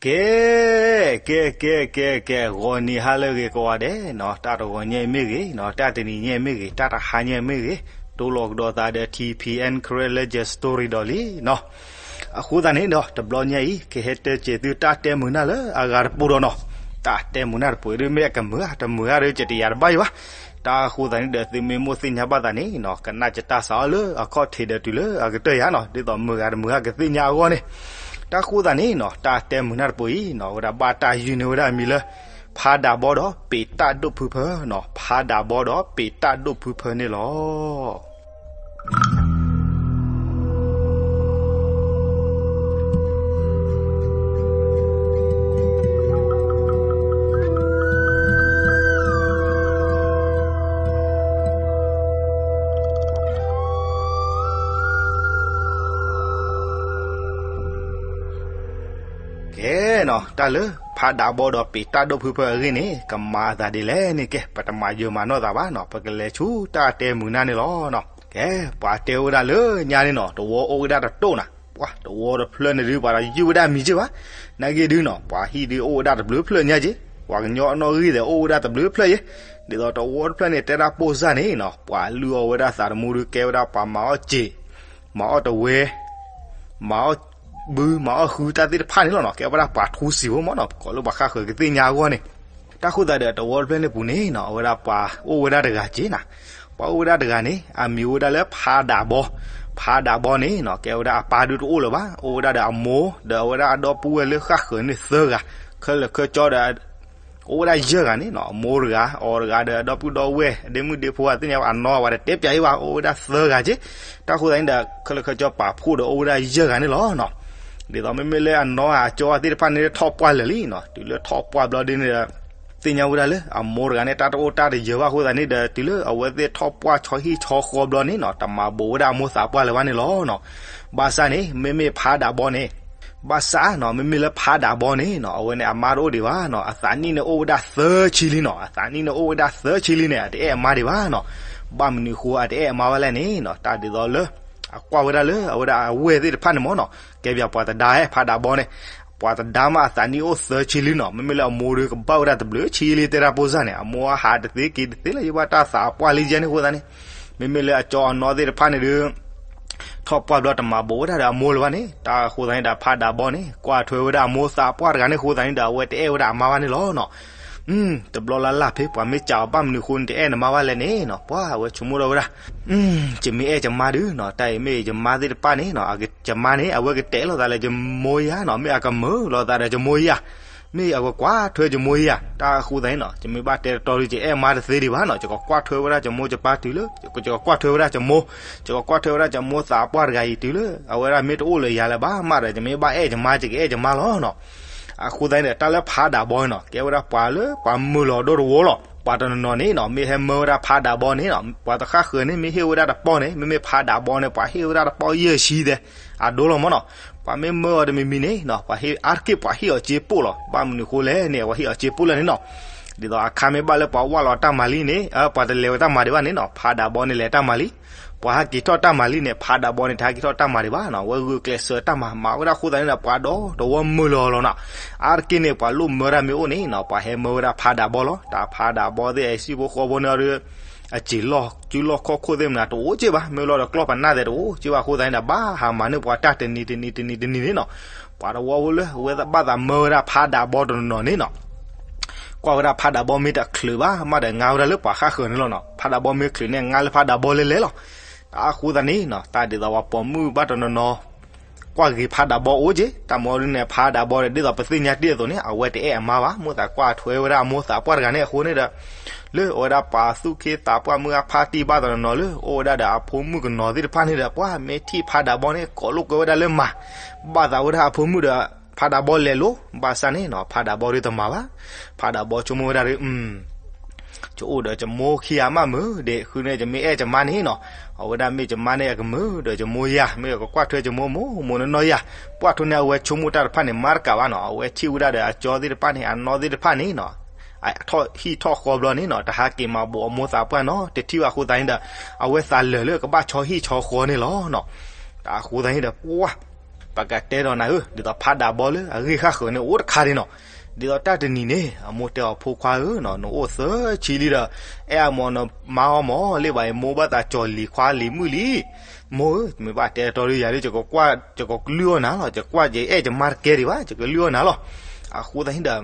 ကဲ ကဲ ကဲ ကဲ ကဲ ဂီၤနံၤဟါလၢအဂ့ၤကိးဂၤဒဲးနီၤ, တၢ်တဂီၤညါအံၤမ့ၢ်ဂ့ၤနီၤ, တၢ်တနံၤညါအံၤမ့ၢ်ဂ့ၤ, တၢ်တဟါညါအံၤမ့ၢ်ဂ့ၤ, တိၢ်လီၤကဒီးသးဒီး T P N Karen Legend Story ဒီးလံနီၤ. အဃိသတးန့ၣ်ဒီး တဘျီညါအံၤ ကဟဲတဲစဲးသုတၢ်တဲမုာ်နၢ်လၢအဂၤတပူၤဒီးနီၤ, တၢ်တဲမုာ်နၢ်တပူၤဒ်မ့ၢ်အကမုာ်ဧါ တမုာ်ဧါဒီး ကတယၤတဘၣ်အံၤဘၣ်. တၢ်အဃိသတးန့ၣ်ဒီး သုမ့ၢ်မိၣ်သ့ၣ်ညါဘၣ်သးန့ၣ်နီၤ, ကနၣ်ကတၢ်စးအီၤလၢအခီၣ်ထံးဒီးတုၤလၢအကတၢၢ်ယၤနီၤ, ဒ်သိးမုာ်ဂၤတမုာ်ဂၤကသ့ၣ်ညါအဂီၢ်န့ၣ်. တၢ်အဃိသတးန့ၣ်နီၤ, တၢ်တဲမုာ်နၢ်တပူၤအံၤနီၤ, အဝဲဒၣ်ဘၣ်တၢ်ယုၢ်န့ၢ်ဝဲဒၣ်အမံၤလၢ ဖးဒးဘီဒီးပ့းတၢ်ဒိၣ်ဖုဖၢနီၤ, ဖးဒးဘီဒီးပ့းတၢ်ဒိၣ်ဖုဖၢန့ၣ်လီၤ. ကဲနီၤ, တၢ်လၢဖးဒးဘီဒီးပ့းတၢ်ဒိၣ်ဖုဖၢအဂ့ၢ်န့ၣ် ကမၤအသးဒ်လဲၣ်န့ၣ် ကဲ ပတမၤယၢၤမၤနီၢ်သးဘၣ်နီၤ, ပကလဲၤဆူတၢ်တဲမုာ်နၢ်န့ၣ်လီၤ. ကဲ ပှၤတဲဝဲဒၣ်လၢညါန့ၣ်နီၤ, တဝီအိၣ်ဝဲဒၣ်တတိၢ်နၤ, ပှၤတဝီတဖျၢၣ်န့ၣ်ဒုး ပှၤတယုၢ်ဝဲဒၣ်မံၤက့ဘၣ်, နာ်က့ဒုနီၤ, ပှၤဟံၣ်ဒုးအိၣ်ဝဲဒၣ်တဘျုးဖျၢၣ်ညါက့, ပှၤကညီအနီၣ်ဂံၢ်သ့ၣ်အိၣ်ဝဲဒၣ်တဘျုးဖျၢၣ်ယ့, ဒ်သိးတဝီတဖျၢၣ်န့ၣ် တဲဒၣ်ပိၢ်စၢ်န့ၣ်နီၤ, ပှၤလုၢ်အီၣ်ဝဲဒၣ်သးတမူဒုး ကဲဝဲဒၣ်ပှၤမၤအီၣ်စ့း မၤအီၣ်တဝဲ, မၤအီၣ်ဘု မၤအီၣ်ဃုတၢ်သ့ၣ်တဖၣ်န့ၣ်လီၤနီၤ, ကဲဝဲဒၣ်ပှၤထူစံးဖိမ့ၢ်နီၤ, ပကိးလၢပှၤဃၣ်ဃၢၤကသ့ၣ်ညါအဂီၢ်န့ၣ်. တၢ်ဃိသတးဒီး တဝီတဖျၢၣ်န့ၣ်ပူၤန့ၣ်နီၤ, အဝဲဒၣ်ပှၤအိၣ်ဝဲဒၣ်တဂၤက့နၤ, ပှၤအိၣ်ဝဲဒၣ်တဂၤန့ၣ် အမံၤဝဲဒၣ်လၢဖးဒးဘီ, ဖးဒးဘီန့ၣ်နီၤ, ကဲဝဲဒၣ်အပၢ်ဒုးတအိၣ်လၢၤဘၣ်, အိၣ်ဝဲဒၣ်ဒီးအမိၢ် ဒီးအဝဲဒၣ်အဒီပုၢ်ဝဲၢ်လၢဃၣ်ဃၢၤန့ၣ်သၢဂၤ, ခဲလၢာ်ခဲဆ့ဒီး အိၣ်ဝဲဒၣ်ယဲၢ်ဂၤန့ၣ်နီၤ, အမိၢ်တဂၤ အီၤတဂၤဒီးအဒီပုၢ်ဒီဝဲၢ် ဒ့မုၣ်ဒ့ဖိ အသ့ၣ်ညါအနီၢ် ပှၤတတဲပၠးအံၤဘၣ်, အိၣ်ဝဲဒၣ်သၢဂၤက့, တၢ်ဃိသတးန့ၣ်ဒီး ခဲလၢာ်ခဲဆ့ပာ်ဖှိၣ်ဒီးအိၣ်ဝဲဒၣ်ယဲၢ်ဂၤန့ၣ်လီၤနီၤ. ဒ်သိးမ့မ့ၢ်လၢအနီၢ်အကၠီသ့ၣ်တဖၣ်န့ၣ် ထီၣ်ပှၢ်လၢာ်လံနီၤ, တုၤလၢထီၣ်ပှၢ်ဘျီဒ်န့ၣ်ဒီး သ့ၣ်ညါဝဲဒၣ်လၢ အမိၢ်တဂၤန့ၣ် တၢ်တအိၣ်တၢ်တယၢၤဘၣ်အဃိသတးန့ၣ်ဒီး တုၤလၢအဝဲသ့ၣ်ထီၣ်ပှၢ်ဆီဟံၣ်ဆီဃီဘျီန့ၣ်နီၤ, တမၤဘူးဝဲဒၣ်အမိၢ်သးပှၢ်လၢၤဘၣ်န့ၣ်လီၤနီၤ. ဘၣ်ဆၣ်န့ၣ် မ့မ့ၢ်ဖးဒးဘီန့ၣ် ဘၣ်ဆၣ်နီၤ, မ့မ့ၢ်လၢဖးဒးဘီန့ၣ်နီၤ, အဝဲန့ၣ်အမါတအိၣ်ဒံးဘၣ်နီၤ, အသးနံၣ်န့ၣ်အိၣ်ဝဲဒၣ်သၢဆံလံနီၤ, အသးနံၣ်န့ၣ်အိၣ်ဝဲဒၣ်သၢဆံလံန့ၣ် အတအဲၣ်အမါဒံးဘၣ်နီၤ. ဘၣ်မနုၤဃိအတအဲၣ်အမါဘၣ်လဲၣ်န့ၣ်နီၤ, တၢ်ဒ်သိးလၢ အကွၢ်ဝဲဒၣ်လၢအဝဲဒၣ်အဝဲၢ်သ့ၣ်တဖၣ်န့ၣ်မ့ၢ်နီၤ, ကဲပၠးပှၤသဒါဟဲ ဖးဒးဘီန့ၣ်, ပှၤသဒါမးအသးနံၣ်အိၣ်သၢဆံလံနီၤ, မ့မ့ၢ်လၢအမိၢ်ဒီးကဘၣ်ဝဲဒၣ်တဘျုးဆံလံ တဲဒၣ်ပိၢ်စၢ်န့ၣ်, အမိၢ်အဟးတသ့က့ၤတသ့လၢၤ ယဘၣ်တၢ်သးပှၢ်လံယဲန့ၣ်အဃိသတးန့ၣ်, မ့မ့ၢ်လၢအကၠီအနီၢ်သ့ၣ်တဖၣ်န့ၣ်ဒုး ထီၣ်ပှၢ်ဘျီတမၤဘူးဝဲဒၣ်ဒီးအမိၢ်လၢၤဘၣ်န့ၣ်, တၢ်အဃိသတးန့ၣ်ဒီး ဖးဒးဘီန့ၣ် ကွၢ်ထွဲဝဲဒၣ်အမိၢ်သးပှၢ်တဂၤန့ၣ်အဃိသတးန့ၣ်ဒီး အဝဲတအဲၣ်ဝဲဒၣ်အမါဘၣ်န့ၣ်လီၤနီၤ. တဘျီလၢ်လၢ်ဖဲ ပှၤမ့ၢ်စံးအီၤဘၣ်မနုၤဃိနတအဲၣ်နမါဘၣ်လဲၣ်န့ၣ်နီၤ, ပှၤအဝဲဆိကမိၣ်ထီၣ်ဝဲဒၣ်, ယမ့ၢ်အဲၣ်ယမါဒုးနီၤ, တၢ်အံၤမ့ၢ်ယမါသ့ၣ်တဖၣ်န့ၣ်နီၤ, ယမါန့ၣ် အဝဲကတဲာ်လိာ်သးလၢယမိၢ်ယၤနီၤ, မ့ၢ်အကမၢလီၤသးဒီးယမိၢ်ယၤ, မ့ၢ်အကကွၢ်ထွဲယမိၢ်ယၤ, တၢ်အဃိသတးန့ၣ်နီၤ, ယမ့ၢ်ဘၣ်တဲတတီဒုး ယအဲၣ်မါတသ့ဒံးဘၣ်နီၤ, ယကကွၢ်ထွဲဝဲဒၣ်ယမိၢ်ယပၢ်တုၤလၢ, ယကကွၢ်ထွဲဝဲဒၣ်ယမိၢ်, ယကကွၢ်ထွဲဝဲဒၣ်ယမိၢ်သးပှၢ်တဂၤအံၤတုၤလၢ အဝဲဒၣ်မ့ၢ်တအိၣ်လၢၤယၤလၢၤဘၣ်မးဒီး ယမ့ၢ်ဘၣ်အဲၣ်ယမါ ယကအဲၣ်ယမါလီၤနီၤ. အဃိသတးန့ၣ်ဒီး တၢ်လၢဖးဒးဘီန့ၣ်နီၤ, ကဲဝဲဒၣ်ပှၤလၢပှၤမုာ်လီၤဒိၣ်တဝီလီၤ. ပှၤတနီၤနီၤန့ၣ်နီၤ, မ့ၢ်ဟဲမၢဝဲဒၣ်ဖးဒးဘီန့ၣ်နီၤ, ပှၤတဃၣ်ဃၢၤန့ၣ် မ့ၢ်ဟ့ၣ်ဝဲဒၣ်တပီၢ်န့ၣ်, မ့မ့ၢ်ဖးဒးဘီန့ၣ် ပှၤဟ့ၣ်ဝဲဒၣ်တပီၢ်ယဲၢ်ဆံသဲး, အဒိလီၤမ့ၢ်နီၤ. ပှၤမ့ၢ်မၢအီၤတမံၤမံၤန့ၣ်နီၤ, ပှၤဟ့ၣ်အါတက့ၢ် ပှၤဟ့ၣ်အီၤစ့ပိၢ်လီၤ. ဘၣ်မနုၤဃိလဲၣ်န့ၣ် ပှၤဟ့ၣ်အီၤစ့ပိၢ်လၢာ်န့ၣ်နီၤ. ဒ်သိးအခါမ့ၢ်ဘၣ်လၢပှၤဝၢ်လီၤတၢ်မၤလံန့ၣ်, ပှၤတလဲၤဝဲတၢ်မၤဒံးဘၣ်န့ၣ်နီၤ, ဖးဒးဘီန့ၣ်လဲၤတၢ်မၤလံ. ပှၤဟဲက့ၤထီၣ်တၢ်မၤလံန့ၣ် ဖးဒးဘီန့ၣ် တဟဲက့ၤထီၣ်တၢ်မၤဒံးဘၣ်နီၤ, အဝဲဂုာ်ကျဲးစၢးတၢ်မၤ မၤဝဲဒၣ်အဃိသတးန့ၣ်ဒီး ပှၤဒီတဝီမုာ်လီၤလီၤနီၤ. အါတက့ၢ်န့ၣ် ပှၤလိၣ်မၢတၢ်မ့ၢ်အိၣ်န့ၣ်နီၤ, ပှၤဟဲမၢဝဲဒၣ်ဖးဒးဘီလီၤ. တၢ်ဖးဒးဘီသ့ၣ်အဟံၣ်ဖိဃီဖိန့ၣ်ဒီး အစံာ်လီၢ်စုလီၢ်ခီၣ်ခိၣ်သ့ၣ်မနုၤတအိၣ်က့ၢ်ဘၣ်, မ့ၢ်လီၤဒီးကျီၢ်ပနၢ်သဲးတအိၣ်က့ၢ်ဘၣ်အဃိသတးန့ၣ်ဒီး ဘၣ်ဟးမၤန့ၢ်ပှၤတၢ်တနံၤတနံၤတနံၤတနံၤန့ၣ်နီၤ. ပှၤတဝီဖိလၢအဝဲဘၣ်သးမၢဝဲဒၣ်ဖးဒးဘီတနီၤနီၤန့ၣ်နီၤ ကွၢ်ဝဲဒၣ်ဖးဒးဘီမ့ၢ်တချုးဘၣ်မးဒီး ငါဝဲဒၣ်လၢပှၤဃၣ်ဃၢၤန့ၣ်လီၤနီၤ. ဖးဒးဘီမ့ၢ်ချုးန့ၣ် ငါလၢဖးဒးဘီလဲၤလဲၤလီၤ. တၢ်အဃိသတးန့ၣ်နီၤ, တၢ်ဒ်သိးပှၤပိာ်မုၣ်ဘၣ်တနီၤနီၤ ကွၢ်ဂ့ၤဖးဒးဘီအိၣ်က့ၢ်, တၢ်မၤဒ်န့ၣ် ဖးဒးဘီဒီး ဒ်သိးပသ့ၣ်ညါတ့ၢ်အသိးန့ၣ် အဝဲတအဲၣ်အမါဘၣ်, မိၣ်သးကွၢ်ထွဲဝဲဒၣ်အမိၢ်သးပှၢ်တဂၤန့ၣ်အဃိန့ၣ်ဒီး လၢအဝဲဒၣ်ပှၤသူၣ်က့သးပှၢ်မုၢ်အဖါတံၢ်ဘၣ်တနီၤနီၤလၢ အိၣ်ဝဲဒၣ်ဒီးအဖိမုၣ်ကနီၤသ့ၣ်တဖၣ်န့ၣ်ဒီး ပှၤမ့ၢ်ထံၣ်ဖးဒးဘီန့ၣ် ကိးလိာ်ကွဲဝဲဒၣ်လၢမၤ ဘၣ်သးဝဲဒၣ်အဖိမုၣ်ဒီး ဖးဒးဘီလဲၤလိၤ, ဘၣ်ဆၣ်န့ၣ်နီၤ ဖးဒးဘီဒုးတမၤဘၣ်. ဖးဒးဘီဆိကမိၣ်ဝဲဒၣ်ဒီး ယအိၣ်ဒီးယမိၢ်ခံဂၤမးမုာ်ဒီး ဃုန့ၣ်ယမ့ၢ်အဲၣ်ယမါန့ၣ်နီၤ, အဝဲဒၣ်မ့ၢ်ယမါန့ၣ် အကမုာ်ဒီးယမိၢ်ယၤ, မ့ၢ်အကကွၢ်ထွဲယမိၢ်မိၢ်မိၢ်နီၢ်နီၢ်ယၤ, ပှၢ်ထူန့ၣ် အဝဲဆိကမိၣ်တၢ်တဖၣ်န့ၣ် မၤတကးဘၣ်နီၤ, အဝဲထံၣ်ဝဲဒၣ်ဒီးအကၠီသ့ၣ်တဖၣ်န့ၣ် အနီၢ်သ့ၣ်တဖၣ်န့ၣ်နီၤ ထီၣ်ဟံၣ်ထီၣ်ဃီဘျီန့ၣ်နီၤ တဟးက့ၤမၤဘူးအမိၢ်သးပှၢ်နီၤ တထံၣ်ဘၣ်အဃိသတးန့ၣ်ဒီး အဝဲသးလၢာ်လၢကဘၣ်ဆီဟံၣ်ဆီဃီန့ၣ်လီၤနီၤ. တၢ်အဃိသတးန့ၣ်ဒီး ပှၢ် ပကတဲဒီးနၤဧၢ, ဒ်သိးဖးဒးဘီလၢအဂ့ၢ်ဃၣ်ဃၢၤန့ၣ်အိၣ်တခါဒံးနီၤ. ဒ်သိးတၢ်တနံၤန့ၣ် အမိၢ်တဲအီၤ ဖိခွါဧၢနီၤ, နအိၣ်သၢဆံလံဒီး အဲၣ်အမ့ၢ်နမါအီၤမ့ၢ် လ့ၣ်ဘၣ်အံၤ မိၢ်ဘၣ်သးကၠီၤလံၤခွါလံၤမုၣ်လံ. မိၢ်ဧၢ, မ့ၢ်ဘၣ်တဲတီဒီးယၤဒီး ယကကွၢ်, ယကလုၢ်အီၣ်နၤလီၤ, ယကွၢ်ယအဲၣ်ယမါတကဲဒံးဘၣ်, ယကလုၢ်အီၣ်နၤလီၤ. အဃိသတးန့ၣ်ဒီး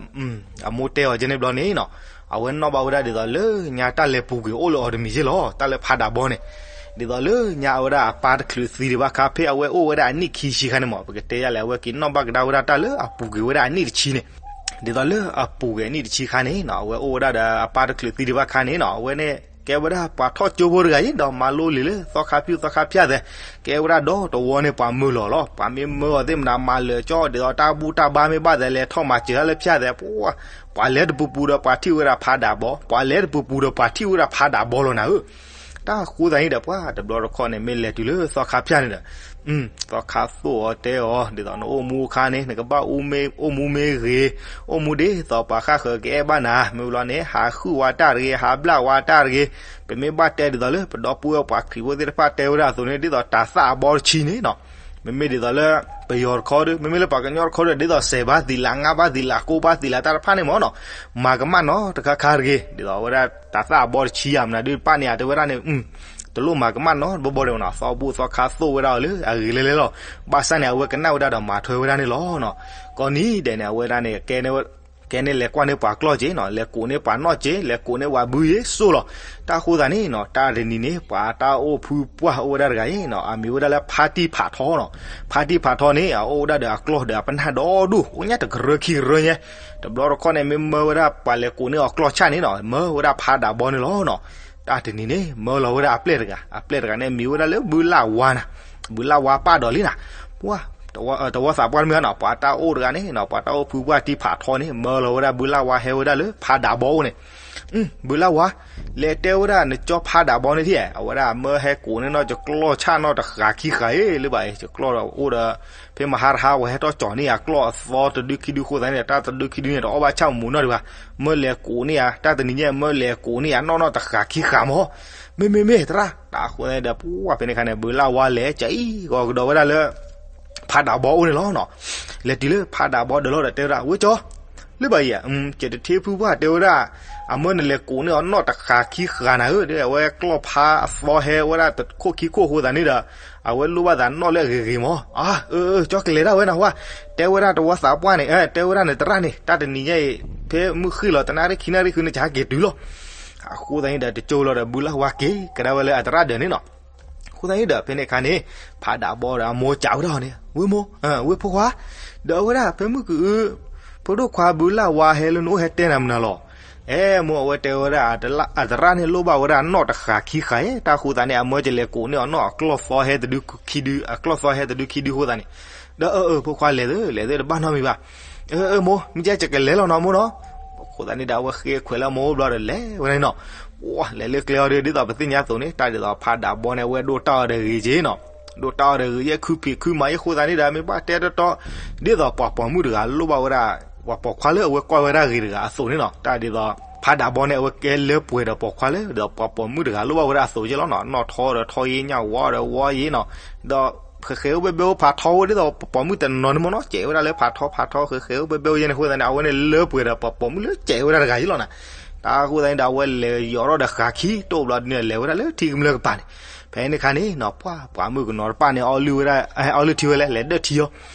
အမိၢ်တဲအီၤကဲန့ၣ်ဘျီန့ၣ်နီၤ, အဝဲနီၣ်ဘၣ်ဝဲဒၣ်ဒ်သိးလၢညါတၢ်လဲၤပူၤကွံာ်အိၣ်လၢအီၤတမံၤယ့ၢ်လီၤ, တၢ်လၢဖးဒးဘီန့ၣ်. ဒ်သိးလၢညါအဝဲဒၣ်အပၢ်တချုးသံဒံးဘၣ်ခါ ဖဲအဝဲအိၣ်ဝဲဒၣ်အနံၣ်ခံဆံခါန့ၣ်မ့ၢ် ပကတဲယၤလဲၣ် အဝဲက့ၤနီၣ်ဘၣ်ကဒါဝဲဒၣ်တၢ်လၢအပူၤကွံာ်ဝဲဒၣ်အနံၣ်တဆံန့ၣ်. ဒ်သိးလၢအပူၤကွံာ်အနံၣ်တဆံခါန့ၣ်နီၤ, အဝဲအိၣ်ဝဲဒၣ်ဒီးအပၢ်တချုးသံဒံးဘၣ်ခါန့ၣ်နီၤ, အဝဲန့ၣ်ကဲဝဲဒၣ်ပှၤထီၣ်ကၠိဖိတဂၤအံၤ ဒီးမၤလိလံာ်လၢသီခါဖၠူၣ်သီခါဖၠၣ်သဲး, ကဲဝဲဒၣ်ဒီတဝီန့ၣ် ပှၤမၢလီၤလီၤ. ပှၤမ့ၢ်မၢအီၤသ့ၣ်မနၤ မၤလၢာ်ကၠီ ဒ်သိးတၢ်ဘူၣ်တၢ်ဘါမ့ၢ်ဘၣ်သဲး လဲၤထီၣ်မၤစၢၤတၢ်လၢဖၠၣ်သဲး, ပှၤလဲၤတပူၤပူၤဒီးပှၤထံၣ်ဝဲဒၣ်ဖးဒးဘီ, ပှၤလဲၤတပူၤပူၤဒီးပှၤထံၣ်ဝဲဒၣ်ဖးဒးဘီလီၤနၤဧၢ. တၢ်ဃိသတးန့ၣ်ဒီး ပှၤတဘျီတခီၣ်န့ၣ် မ့ၢ်လဲၤတုၤလၢသီခါဖၠၣ်န့ၣ်ဒီး သီခါသိၣ်အီၤတဲအီၤ ဒ်သိးနအိၣ်မူအခါန့ၣ် နကဘၣ်အိၣ်မူမ့ၢ်ဂ့ၤ, အိၣ်မူဒ်သိးပှၤဃၣ်ဃၢၤကအဲၣ်ဘၣ်နၤ, မ့ၢ်ဘျီန့ၣ် ဟးဟုၣ်ဝဲတၢ်တဂ့ၤ, ဟးဘျၣ်ဝဲတၢ်တဂ့ၤ. ပမ့ၢ်ဘၣ်တဲဒ်သိးလၢ ပဒီပုၢ်ဝဲၢ်ပှၤခရံာ်ဖိသ့ၣ်တဖၣ်တဲဝဲဒၣ်အသိးန့ၣ် ဒ်သိးတၤသၣ်အဘီတဆံန့ၣ်နီၤ, မ့မ့ၢ်ဒ်သိးလၢ ပယီၤတခီဒီး မ့မ့ၢ်လၢပှၤကညီတခီဒီး ဒ်သိးစဲးဘါသံလး ငါးဘါသံလး ကိးဘါသံလး တၢ်တဖၣ်န့ၣ်မ့ၢ်နီၤ, မၤကမၣ်နီတခါခါတဂ့ၤ, ဒ်သိးအဝဲဒၣ်တၤသၣ်အဘီတဆံယါမနုၤဒုးတဖၣ်န့ၣ် အတဲဝဲဒၣ်န့ၣ် တလိၣ်မၤကမၣ်နီတဘီဘီဒံးနီၤ, သီဘူၣ်သီခါသိၣ်ဝဲဒၣ်အီၤလၢအဂ့ၤလဲၣ်လဲၣ်လီၤ. ဘၣ်ဆၣ်န့ၣ် အဝဲကနၣ်ဝဲဒၣ်ဒီးမၤထွဲဝဲဒၣ်န့ၣ်လီၤ. ကိးနံၤဒဲးန့ၣ် အဝဲဒၣ်န့ၣ် ကဲန့ၣ်လဲၤကွၢ်န့ၢ်ပှၤကျီၢ်က့ၤနီၤ, လဲၤကိးန့ၢ်ပှၤနီၣ်က့ၤ, လဲၤကိးန့ၢ်ပှၤဘုယ့ၤစိၣ်လီၤ. တၢ်ဃိသတးန့ၣ်နီၤ တၢ်တနံၤန့ၣ် ပှၤတၢ်အိၣ်ဖုပှၢ်အိၣ်ဝဲဒၣ်တဂၤအံၤနီၤ, အမံၤဝဲဒၣ်လၢဖါတံၢ်ဖးထီနီၤ. ဖါတံၢ်ဖးထီန့ၣ် အအိၣ်ဝဲဒၣ်ဒီးအကျီၢ်ဒီးအပနၢ်ဒီဒူၣ် အိၣ်ညါတကရၢခံကရၢညါ. တဘျီတခီၣ်န့ၣ် မ့ၢ်မၢဝဲဒၣ်ပှၤလဲၤကိးန့ၢ်အီၤကျီၢ်ဆၣ်န့ၣ်နီၤ, မၢဝဲဒၣ်ဖးဒးဘီန့ၣ်လီၤနီၤ. တၢ်တနံၤန့ၣ် မၢလီၤဝဲဒၣ်အပျဲၢ်တဂၤ, အပျဲၢ်တဂၤန့ၣ် မံၤဝဲဒၣ်လၢဘုလၣ်ဝါနၤ, ဘုလၣ်ဝါပၢ်ဒီးလံနၤ. ပှၤ တဝီသးပှၢ်တမံၤနီၤ, ပှၤတၢ်အိၣ်တဂၤန့ၣ်နီၤ, ပှၤတၢ်အိၣ်ဖုပှၢ်တံၢ်ဖးထီန့ၣ် မၢလီၤဝဲဒၣ်ဘုလၣ်ဝါဟဲဝဲဒၣ်လၢဖးဒးဘီအိၣ်န့ၣ် ဘုလၣ်ဝါ လဲၤတဲဝဲဒၣ်နကၠီဖးဒးဘီန့ၣ်ထံၣ်, အဝဲဒၣ်မၢဟဲကိးန့ၢ်နီၢ်ကၠီကျီၢ်ဆၣ်နီၢ်တဃာခံဃာအ့ၣ်လၢၤဘၣ်အံၤ, ကၠီကျီၢ်ဒီးအိၣ်ဒီး ဖဲမဟါတဟါ ပှၤဟဲထီၣ်ကၠီၤန့ၢ်ယၤကျီၢ်အသီတဒုခံဒုအဃိသတးန့ၣ်ဒီး တၢ်တဒုခံဒုန့ၣ် တအီၣ်ဘၣ်ဆၣ်မူၤနီၢ်ဒံးဘၣ်, မၢလဲၤကိးန့ၢ်ယၤ တၢ်တနံၤညါ မၢလဲၤကိးန့ၢ်ယၤနီၢ်နီၢ်တဃာခံဃာမး, မ့မ့ၢ်မ့ၢ်သရၣ်, တၢ်အဃိသတးန့ၣ်ဒီး ပှၤဖဲန့ၣ်အခါန့ၣ် ဘုလၣ်ဝါလဲၤကအံၤဂီၤကဒီးဝဲဒၣ်လၢ ဖးဒးဘီအိၣ်န့ၣ်လီၤနီၤ. လဲၤတုၤလၢဖးဒးဘီဒီးလီၤဒီးတဲဝဲဒၣ် ဝဲကၠီ, လၢဘၣ်အံၤဧါ, ကတထံဖုပှၢ်တဲဝဲဒၣ် အမၢနလဲၤကိးန့ၢ်အီၤနီၢ်တဃာခံဃာနၤဧၢ, ဒ်အဝဲကျီၢ်ဖးအသီဟဲဝဲဒၣ်တခိၣ်ခံခိၣ်အဃိသတးန့ၣ်ဒီး အဝဲလိၣ်ဘၣ်သးနီၢ်လၢအဂ့ၤဂ့ၤမး. အၢ အၢ ကၠီကလဲၤဒၣ်ဝဲနဟါ, တဲဝဲဒၣ်တဝီသးပှၢ်န့ၣ်, တဲဝဲဒၣ်န့ၣ်သရၣ်န့ၣ် တၢ်တနံၤညါအံၤ ဖဲမုၢ်ဃ့ၢ်လီၤတနၣ်ရံၣ်ခံနၣ်ရံၣ်ဃုန့ၣ် ကဟဲက့ၤတုၤလီၤ. အဃိသတးန့ၣ်ဒီး တကၠိလီၤဒီး ဘုလၣ်ဝါက့ၤကဒါဝဲလၢအသရၣ်ဒၢးန့ၣ်နီၤ. အဃိသတးန့ၣ်ဒီး ဖဲန့ၣ်အခါန့ၣ် ဖးဒးဘီဒီးအမိၢ်စံးဝဲဒၣ်န့ၣ် ဝဲမိၢ်, ဝဲဖိခွါ, ဒီးအဝဲဒၣ်ဖဲမုၢ်ကအု ဖိဒိၣ်ခွါဘုလၣ်ဝါဟဲလၢနအိၣ်ဟဲတဲနၤမနုၤလီၤ. အဲမိၢ် အဝဲတဲဝဲဒၣ် အသရၣ်န့ၣ်လိၣ်ဘၣ်ဝဲဒၣ်နီၢ်တဃာခံဃာဧါ, တၢ်ဃိသတးန့ၣ် အမၢကလဲၤကိးန့ၢ်အီၤနီၢ်အကျီၢ်သီဟဲတဒုခံဒု, အကျီၢ်သီဟဲတဒုခံဒုအဃိသတးန့ၣ်, ဒီးအၢ အၢ ဖိခွါလဲၤသ့ လဲၤသ့တဘၣ်နီတမံၤဘၣ်. အၢ အၢ မိၢ် မ့ၢ်ကဲကလဲၤလီၤနီၤမိၢ်နီၤ. အဃိသတးန့ၣ်ဒီး အဝဲဃ့ခွဲးလၢအမိၢ်အိၣ်ဘျီဒီးလဲၤဝဲဒၣ်နီၤ. လဲၤလၢကျဲအီၤဒီး ဒ်သိးပသ့ၣ်ညါအသိးန့ၣ် တၢ်ဒ်သိးဖးဒးဘီန့ၣ် အဝဲဒိၣ်တၢ်အီၤဒီးဂ့ၤက့နီၤ. ဒိၣ်တၢ်အီၤဒီးဂ့ၤ ယဲၢ်ခုဖံးခုမၤယဲၢ်ဃိသတးန့ၣ်ဒီး မ့ၢ်ဘၣ်တဲတီတီ ဒ်သိးပှၤပိာ်မုၣ်တဂၤလိၣ်ဘၣ်ဝဲဒၣ် ပှၤပိာ်ခွါလၢအဝဲကွၢ်ဝဲဒၣ်ဂ့ၤတဂၤအသိးန့ၣ်နီၤ. တၢ်ဒ်သိး ဖးဒးဘီန့ၣ် အဝဲကဲလၢပှဲၤဒီးပိာ်ခွါလၢ ဒီးပှၤပိာ်မုၣ်တဂၤလိၣ်ဘၣ်ဝဲဒၣ်အသိးက့လီၤနီၤ. နီၢ်ထီဒီးထီယ့ၣ် ညၣ်ဝီဒီးဝီယ့ၣ်နီၤ. ဒီးဃဲးဃဲးအိၣ်ဘဲဘဲအိၣ်ဖးထီအိၣ် ဒ်သိးပှၤပိာ်မုၣ်တနီၤန့ၣ်မ့ၢ်နီၤ စဲးဝဲဒၣ်လၢဖးထီ ဖးထီဃဲးဃဲးအိၣ်ဘဲဘဲအိၣ်ယဲၢ်န့ၣ်အဃိသတးန့ၣ် အဝဲန့ၣ်လၢပှဲၤဒီးပှၤပိာ်မုၣ်လၢစဲးဝဲဒၣ်တဂၤယ့ၣ်လီၤနီၤ. တၢ်အဃိသတးန့ၣ်ဒီး အဝဲလဲၤယီၤထီၣ်ဒီးဃာခံ တအိၣ်ဘျီဒ်န့ၣ် လဲၤဝဲဒၣ်လၢထံကမျၢၢ်ကပၤန့ၣ်. ဖဲန့ၣ်အခါန့ၣ်နီၤ ပှၤပိာ်မုၣ်ကနီၤတဖၣ်န့ၣ် အီလုၢ်ဝဲဒၣ် အီလုၢ်ထံဝဲလဲၣ် လဲၤဒၢၣ်ထံအီၤ.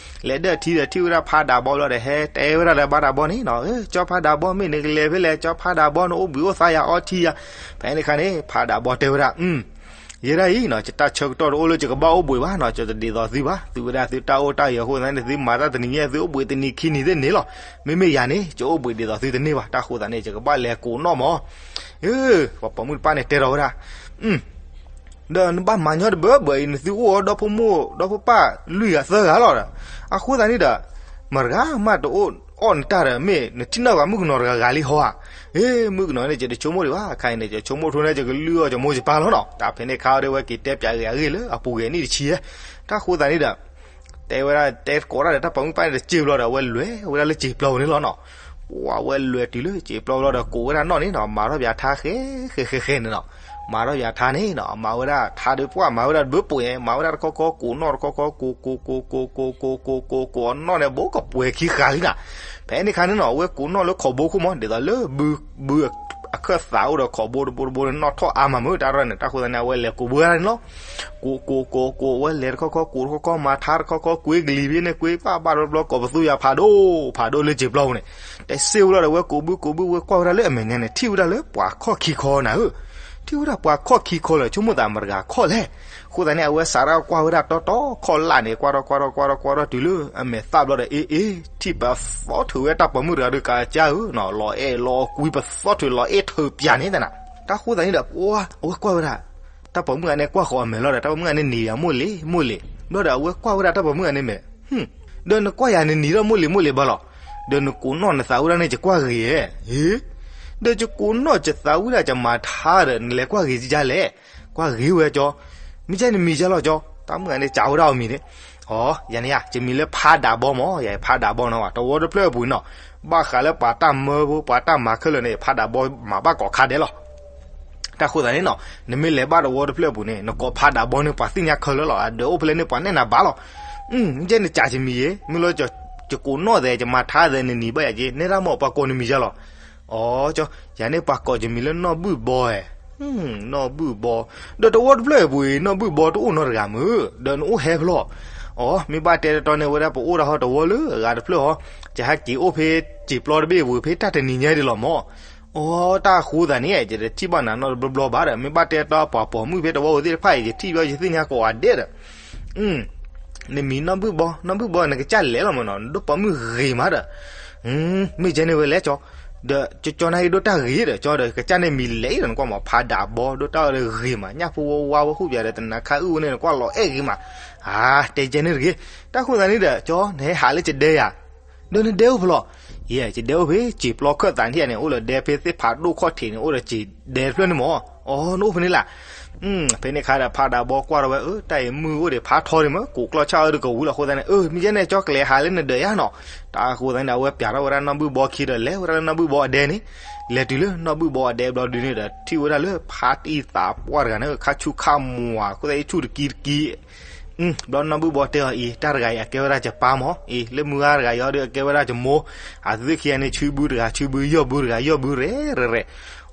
လဲၤဒၢၣ်ထံဒီးထံၣ်ဝဲဒၣ်ဖးဒးဘီဘျီဒီး ဟဲတဲဝဲဒၣ်လၢဖးဒးဘီန့ၣ်နီၤ ကၠီဖးဒးဘီ မ့ၢ်နကလဲၤဖဲလဲၣ် ကၠီဖးဒးဘီ နအိၣ်ဘှံးအိၣ်သါယၤအီထံယၤ. ဖဲန့ၣ်အခါန့ၣ် ဖးဒးဘီတဲဝဲဒၣ် ယဲဒၣ်အံၤနီၤ ယတၢ်ဆၢကတီၢ်တအိၣ်လၢယကဘၣ်အိၣ်ဘှံးဘၣ်နီၤ ယတဒ်သိးသုဘၣ်. သုဝဲဒၣ်သုတၢ်အိၣ်တၢ်ယၢၤအဃိသတးန့ၣ် သုမၤတၢ်တနံၤညါ သုအိၣ်ဘှံးတနံၤခံနံၤသ့ၣ်န့ၣ်လီၤ. မ့မ့ၢ်ယၤန့ၣ် ယအိၣ်ဘှံးဒ်သိးသုတန့ၢ်ဘၣ်. တၢ်ဃိသတးန့ၣ် ယကဘၣ်လဲၤကိးနီၢ်မး. ပှၤပိာ်မုၣ်တဖၣ်န့ၣ်တဲထီၣ်ဝဲဒၣ် ဒီးနဘၣ်မၤညီတဘၢဘၢအံၤ နသုအိၣ်အီၤဒီဖိမိၢ် ဒီဖိပၢ်လွံၢ်ဂၤသၢဂၤလီၤဒီး. အဃိသတးန့ၣ်ဒီး မတၤဂၤမးတအိၣ်အီၣ်နတၢ်ဒီး မ့ၢ်နထံၣ်နီၣ်ပှၤမုၣ်ကနီၤတဂၤဂၤလံဟီဧါ. မုၣ်ကနီၤန့ၣ် ယတဆိကမိၣ်ဒံးဘၣ်. အခါအံၤန့ၣ် ယဆိကမိၣ်ထိန့ၣ် ယကလုၢ်အီၣ်ယမိၢ်ယပၢ်လီၤနီၤ. တၢ်ဖဲန့ၣ်အခါဒီး အဝဲက့ၤတဲပၠးဂ့ၤအဂ့ၢ်လၢအပူၤကွံာ်အနံၣ်တဆံယဲၢ်. တၢ်ဃိသတးန့ၣ်ဒီး တဲဝဲဒၣ် တဲကိးဒၣ်ဒီးတၢ်ပိာ်မုၣ်တဖၣ်န့ၣ်တစဲးဘျီဒီး အဝဲလဲၤဝဲဒၣ်လၢစဲးပျီပူၤန့ၣ်လီၤနီၤ. ပှၤဝဲလဲၤတုၤလၢစဲးပျီပူၤလီၤဒီး ကိးဝဲဒၣ်နီၣ်န့ၣ်နီၤ မၤထီၣ်ပၠးထါဃဲဃဲဃဲဃဲန့ၣ်နီၤ. မၤထီၣ်ယၤထါန့ၣ်နီၤ, မၤဝဲဒၣ်ထါဒီးပှၢ် မၤဝဲဒၣ်တဘျုးပိာ်ညါ, မၤဝဲဒၣ်တခီခီကိးနီၣ်တခီခီ ကိးကိးကိးကိးကိးကိးကိးကိးအနီၣ်န့ၣ် ဘိကပှဲၤခံဃာ်လံနၤ. ဖဲန့ၣ်ခါန့ၣ်နီၤ အဝဲကိးနီၣ်လၢခိးဘိခိၣ်မး ဒ်သိးလၢဘု ဘုအခၢၣ်သးအိၣ်ဒီးခိးဘိတဘိတဘိန့ၣ် နီၣ်ထီၣ်အါမးမုၢ်တၢ်ရၢၢ်န့ၣ်. တၢ်ဃိသတးန့ၣ် အဝဲလဲၤကိးဘိဝဲဒၣ်န့ၣ်လီၤ. ကိးကိးကိးကိး အဝဲလဲၤတခီခီ ကိးတခီခီ မၤထါတခီခီ ကွ့ကလံၤဖဲန့ၣ် ကွ့ပၢ်ဘၣ်တဘျီဘျီ ကိးပသူယၤဖးဒိၣ် ဖးဒိၣ်လၢစံာ်ပျီပူၤန့ၣ်. တစ့ဝံၤလီၤဒီး အဝဲကိးဘုကိးဘု ဝဲကွၢ်ဝဲဒၣ်လၢအမဲာ်ညါန့ၣ် ထံၣ်ဝဲဒၣ်လၢပှၤခီၣ်ခံခီနၤဧၢ. ထံၣ်ဝဲဒၣ်ပှၤခီၣ်ခံခီလၢ ဆိကမိၣ်သးမတၤတဂၤခီၣ်လဲၣ်. အဃိသတးန့ၣ် အဝဲစးထီၣ်ကွၢ်ဝဲဒၣ်တီတီခီၣ်လၢ်န့ၣ် ကွၢ်ထီၣ်ကွၢ်ထီၣ်ကွၢ်ထီၣ်ကွၢ်ထီၣ်တုၤလၢအမဲာ်သၣ်ဘျီဒီး အ့ အ့ ထံၣ်ပသီထုးဝဲတၢ်ပိာ်မုၣ်တဂၤဒီးကးကၢဧၢနီၤ, လီၤအဲၣ်လီၤကွံပသီထုး လီၤအဲၣ်ထုးပၠးန့ၣ်တနၤ. တၢ်ဃိသတးန့ၣ်ဒီး ပှၤ အဝဲကွၢ်ဝဲဒၣ် တၢ်ပိာ်မုၣ်ဂၤန့ၣ် ကွၢ်ဃီၤအမဲာ်လီၤဒီး တၢ်ပိာ်မုၣ်ဂၤန့ၣ် နံၤယၤမိၢ်လ့ၤမိၢ်လ့ၤ ဘျီဒီးအဝဲကွၢ်ဝဲဒၣ်တၢ်ပိာ်မုၣ်ဂၤန့ၣ်မဲာ်, ဒီးနကွၢ်ယၤနနံၤထီၣ်မိၢ်လ့ၤမိၢ်လ့ၤဘၣ်လီၤ. ဒီးနကိးနီၣ်နသးဝံၣ်ဒၣ်န့ၣ် ယကွၢ်ဂ့ၤဧါ, ဒီးယကိးနီၣ်ယသးဝံၣ်ဒၣ်ယမၤထါဒီး နလဲၤကွၢ်ဂ့ၤကယါလဲၣ်. ကွၢ်ဂ့ၤဝဲကၠီ, မ့ၢ်ကဲနမံၤယါလီၤကၠီ. တၢ်မုၣ်ဂၤန့ၣ် စံးဝဲဒၣ်အီၤမံၤန့ၣ်, အိ ယၤန့ၣ်ယၤ ယမံၤလၢဖးဒးဘီမး, ယၤဖးဒးဘီနီၤ, တဝီတဖျၢၣ်အပူၤနီၤ, ဘၣ်ဃးလၢပှၤတၢ်မၢဖိ ပှၤတၢ်မၤခဲလၢာ်န့ၣ် ဖးဒးဘီမၤဘၣ်ကိးခါဒဲးလီၤ. တၢ်ဃိသတးန့ၣ်နီၤ, နမ့ၢ်လဲၤဘၣ်တဝီတဖျၢၣ်အပူၤန့ၣ် နကိးဖးဒးဘီန့ၣ် ပှၤသ့ၣ်ညါခဲလၢာ်လီၤ. အဒၢးအိၣ်ဖဲလဲၣ်န့ၣ် ပှၤနဲၣ်နၤဘၣ်လီၤ. မ့ၢ်ကဲနစံးယမံၤယဲ, မ့ၢ်လၢ ယကိးနီၣ်သဲး ယမၤထါသဲး နနံၤဘၣ်ယၤက့, နဲဒၣ်မ့ၢ်ပှၤကိးနမံၤယါလီၤ. အိ ကၠီ, ယၤန့ၣ်ပှၤကိးယမံၤလၢနီၢ်ဘုၣ်ဘီဧါ. နီၢ်ဘုၣ်ဘီ, ဒီးတဝီတဖျၢၣ်အပူၤအံၤ နီၢ်ဘုၣ်ဘီတအိၣ်နီတဂၤမုၢ်, ဒီးနအိၣ်ဟဲဖဲလဲၣ်. အိ မ့ၢ်ဘၣ်တဲတတီန့ၣ် ဝဲဒၣ်ပအိၣ်တၢ်ဟီတဝီလၢအဂၤတဖျၢၣ်ဟီ, ယဟဲက့ၤအိၣ်ဖဲစံာ်ပျီတဘ့ၣ်အပူၤ ဖဲတၢ်တနံၤညါဒ်လီၤမး. အိ တၢ်ဃိသတးန့ၣ် ယတထံၣ်ဘၣ်နၤနီတဘျီဘျီဘၣ်ဒီး မ့ၢ်ဘၣ်တဲတတီပှၤပိာ်မုၣ်ဖဲတဝီဝဲသ့ၣ်တဖၣ်အံၤ ယထံၣ်ဘျီယသ့ၣ်ညါကိးဂၤဒဲးဒီး နမံၤနီၢ်ဘုၣ်ဘီ, နီၢ်ဘုၣ်ဘီ နကစၢ်လဲၤလီၤမးနီၤ, နဒိၣ်ပိာ်မုၣ်ဂ့ၤမးဒီး, မ့ၢ်ကဲန့ၣ်ဝဲလဲၣ်ကၠီ, ဒီးကၠီနၢ်ဟ့ၣ်ဒိၣ်တၢ်ဂ့ၤဒီး ကၠီဒီးကစၢ်န့ၣ်မံၤလဲၤဒီး နကွၢ်မး ဖးဒးဘီ ဒိၣ်တၢ်အီၤဒီးဂ့ၤမး, ညၣ်ဖိဝါဝါဝဲဟူးပၠးဒီး တနၤခါအုၣ်ဝဲန့ၣ် နကွၢ်လီၤအဲၣ်ဂ့ၤမး, အါ တဲကဲန့ၣ်တဂ့ၤ. တၢ်ဃိသတးန့ၣ်ဒီး ကၠီ နဟဲဟးလၢယဒဲယၤ, ဒီးနဒဲအိၣ်ဖဲလဲၣ်. ယဲ ယဒဲအိၣ်ဖဲစံာ်ပျီခၢၣ်သးထံၣ်န့ၣ် အိၣ်လၢဒဲဖဲသ့ၣ်ဖးဒိၣ်ခီၣ်ထံးန့ၣ် အိၣ်ဒီးစံာ်ဒဲတဖျၢၣ်န့ၣ်မး. အိ နအိၣ်ဖဲန့ၣ်လၢ်. ဖဲန့ၣ်ခါဒီး ဖးဒးဘီကွၢ်ထီၣ်ဝဲ အၢ တၢ်အံၤမုၢ်အိၣ်ဒံးဖးထီန့ၣ်မး ကိးကျီၢ်ဆၣ်အၢဒုးကဝံၤလီၤ. အဃိသတးန့ၣ် အၢ မ့ၢ်ကဲန့ၣ် ကၠီကလဲၤဟးလၢနဒဲယၤနီၤ. တၢ်ဃိသတးန့ၣ်ဒီး အဝဲပၠးထီၣ်ဝဲဒၣ်နီၢ်ဘုၣ်ဘီခံဒီး လဲၤဝဲဒၣ်လၢနီၢ်ဘုၣ်ဘီအဒဲန့ၣ်, လဲၤတုၤလၢနီၢ်ဘုၣ်ဘီအဒဲဘျီဒုန့ၣ်ဒီး ထံၣ်ဝဲဒၣ်လၢဖါတံၢ်သးပှၢ်တဂၤန့ၣ် ခါဆူၣ်ခါမူၤ အဃိသတးအံၤဆူၣ်တကံတကံ ဘျီနီၢ်ဘုၣ်ဘီတဲအီၤအံၤ တၢ်တဂၤအံၤ အကဲဝဲဒၣ်ယပၢ်မး, အံၤ လၢမုၢ်ဂၤတဂၤအံၤဒီး အကဲဝဲဒၣ်ယမိၢ်, အသုခံဂၤန့ၣ် ဆူဘုတဂၤ ဆူဘု ယီၢ်ဘုတဂၤ ယီၢ်ဘုရဲၣ်ရဲၣ်ရဲၣ်.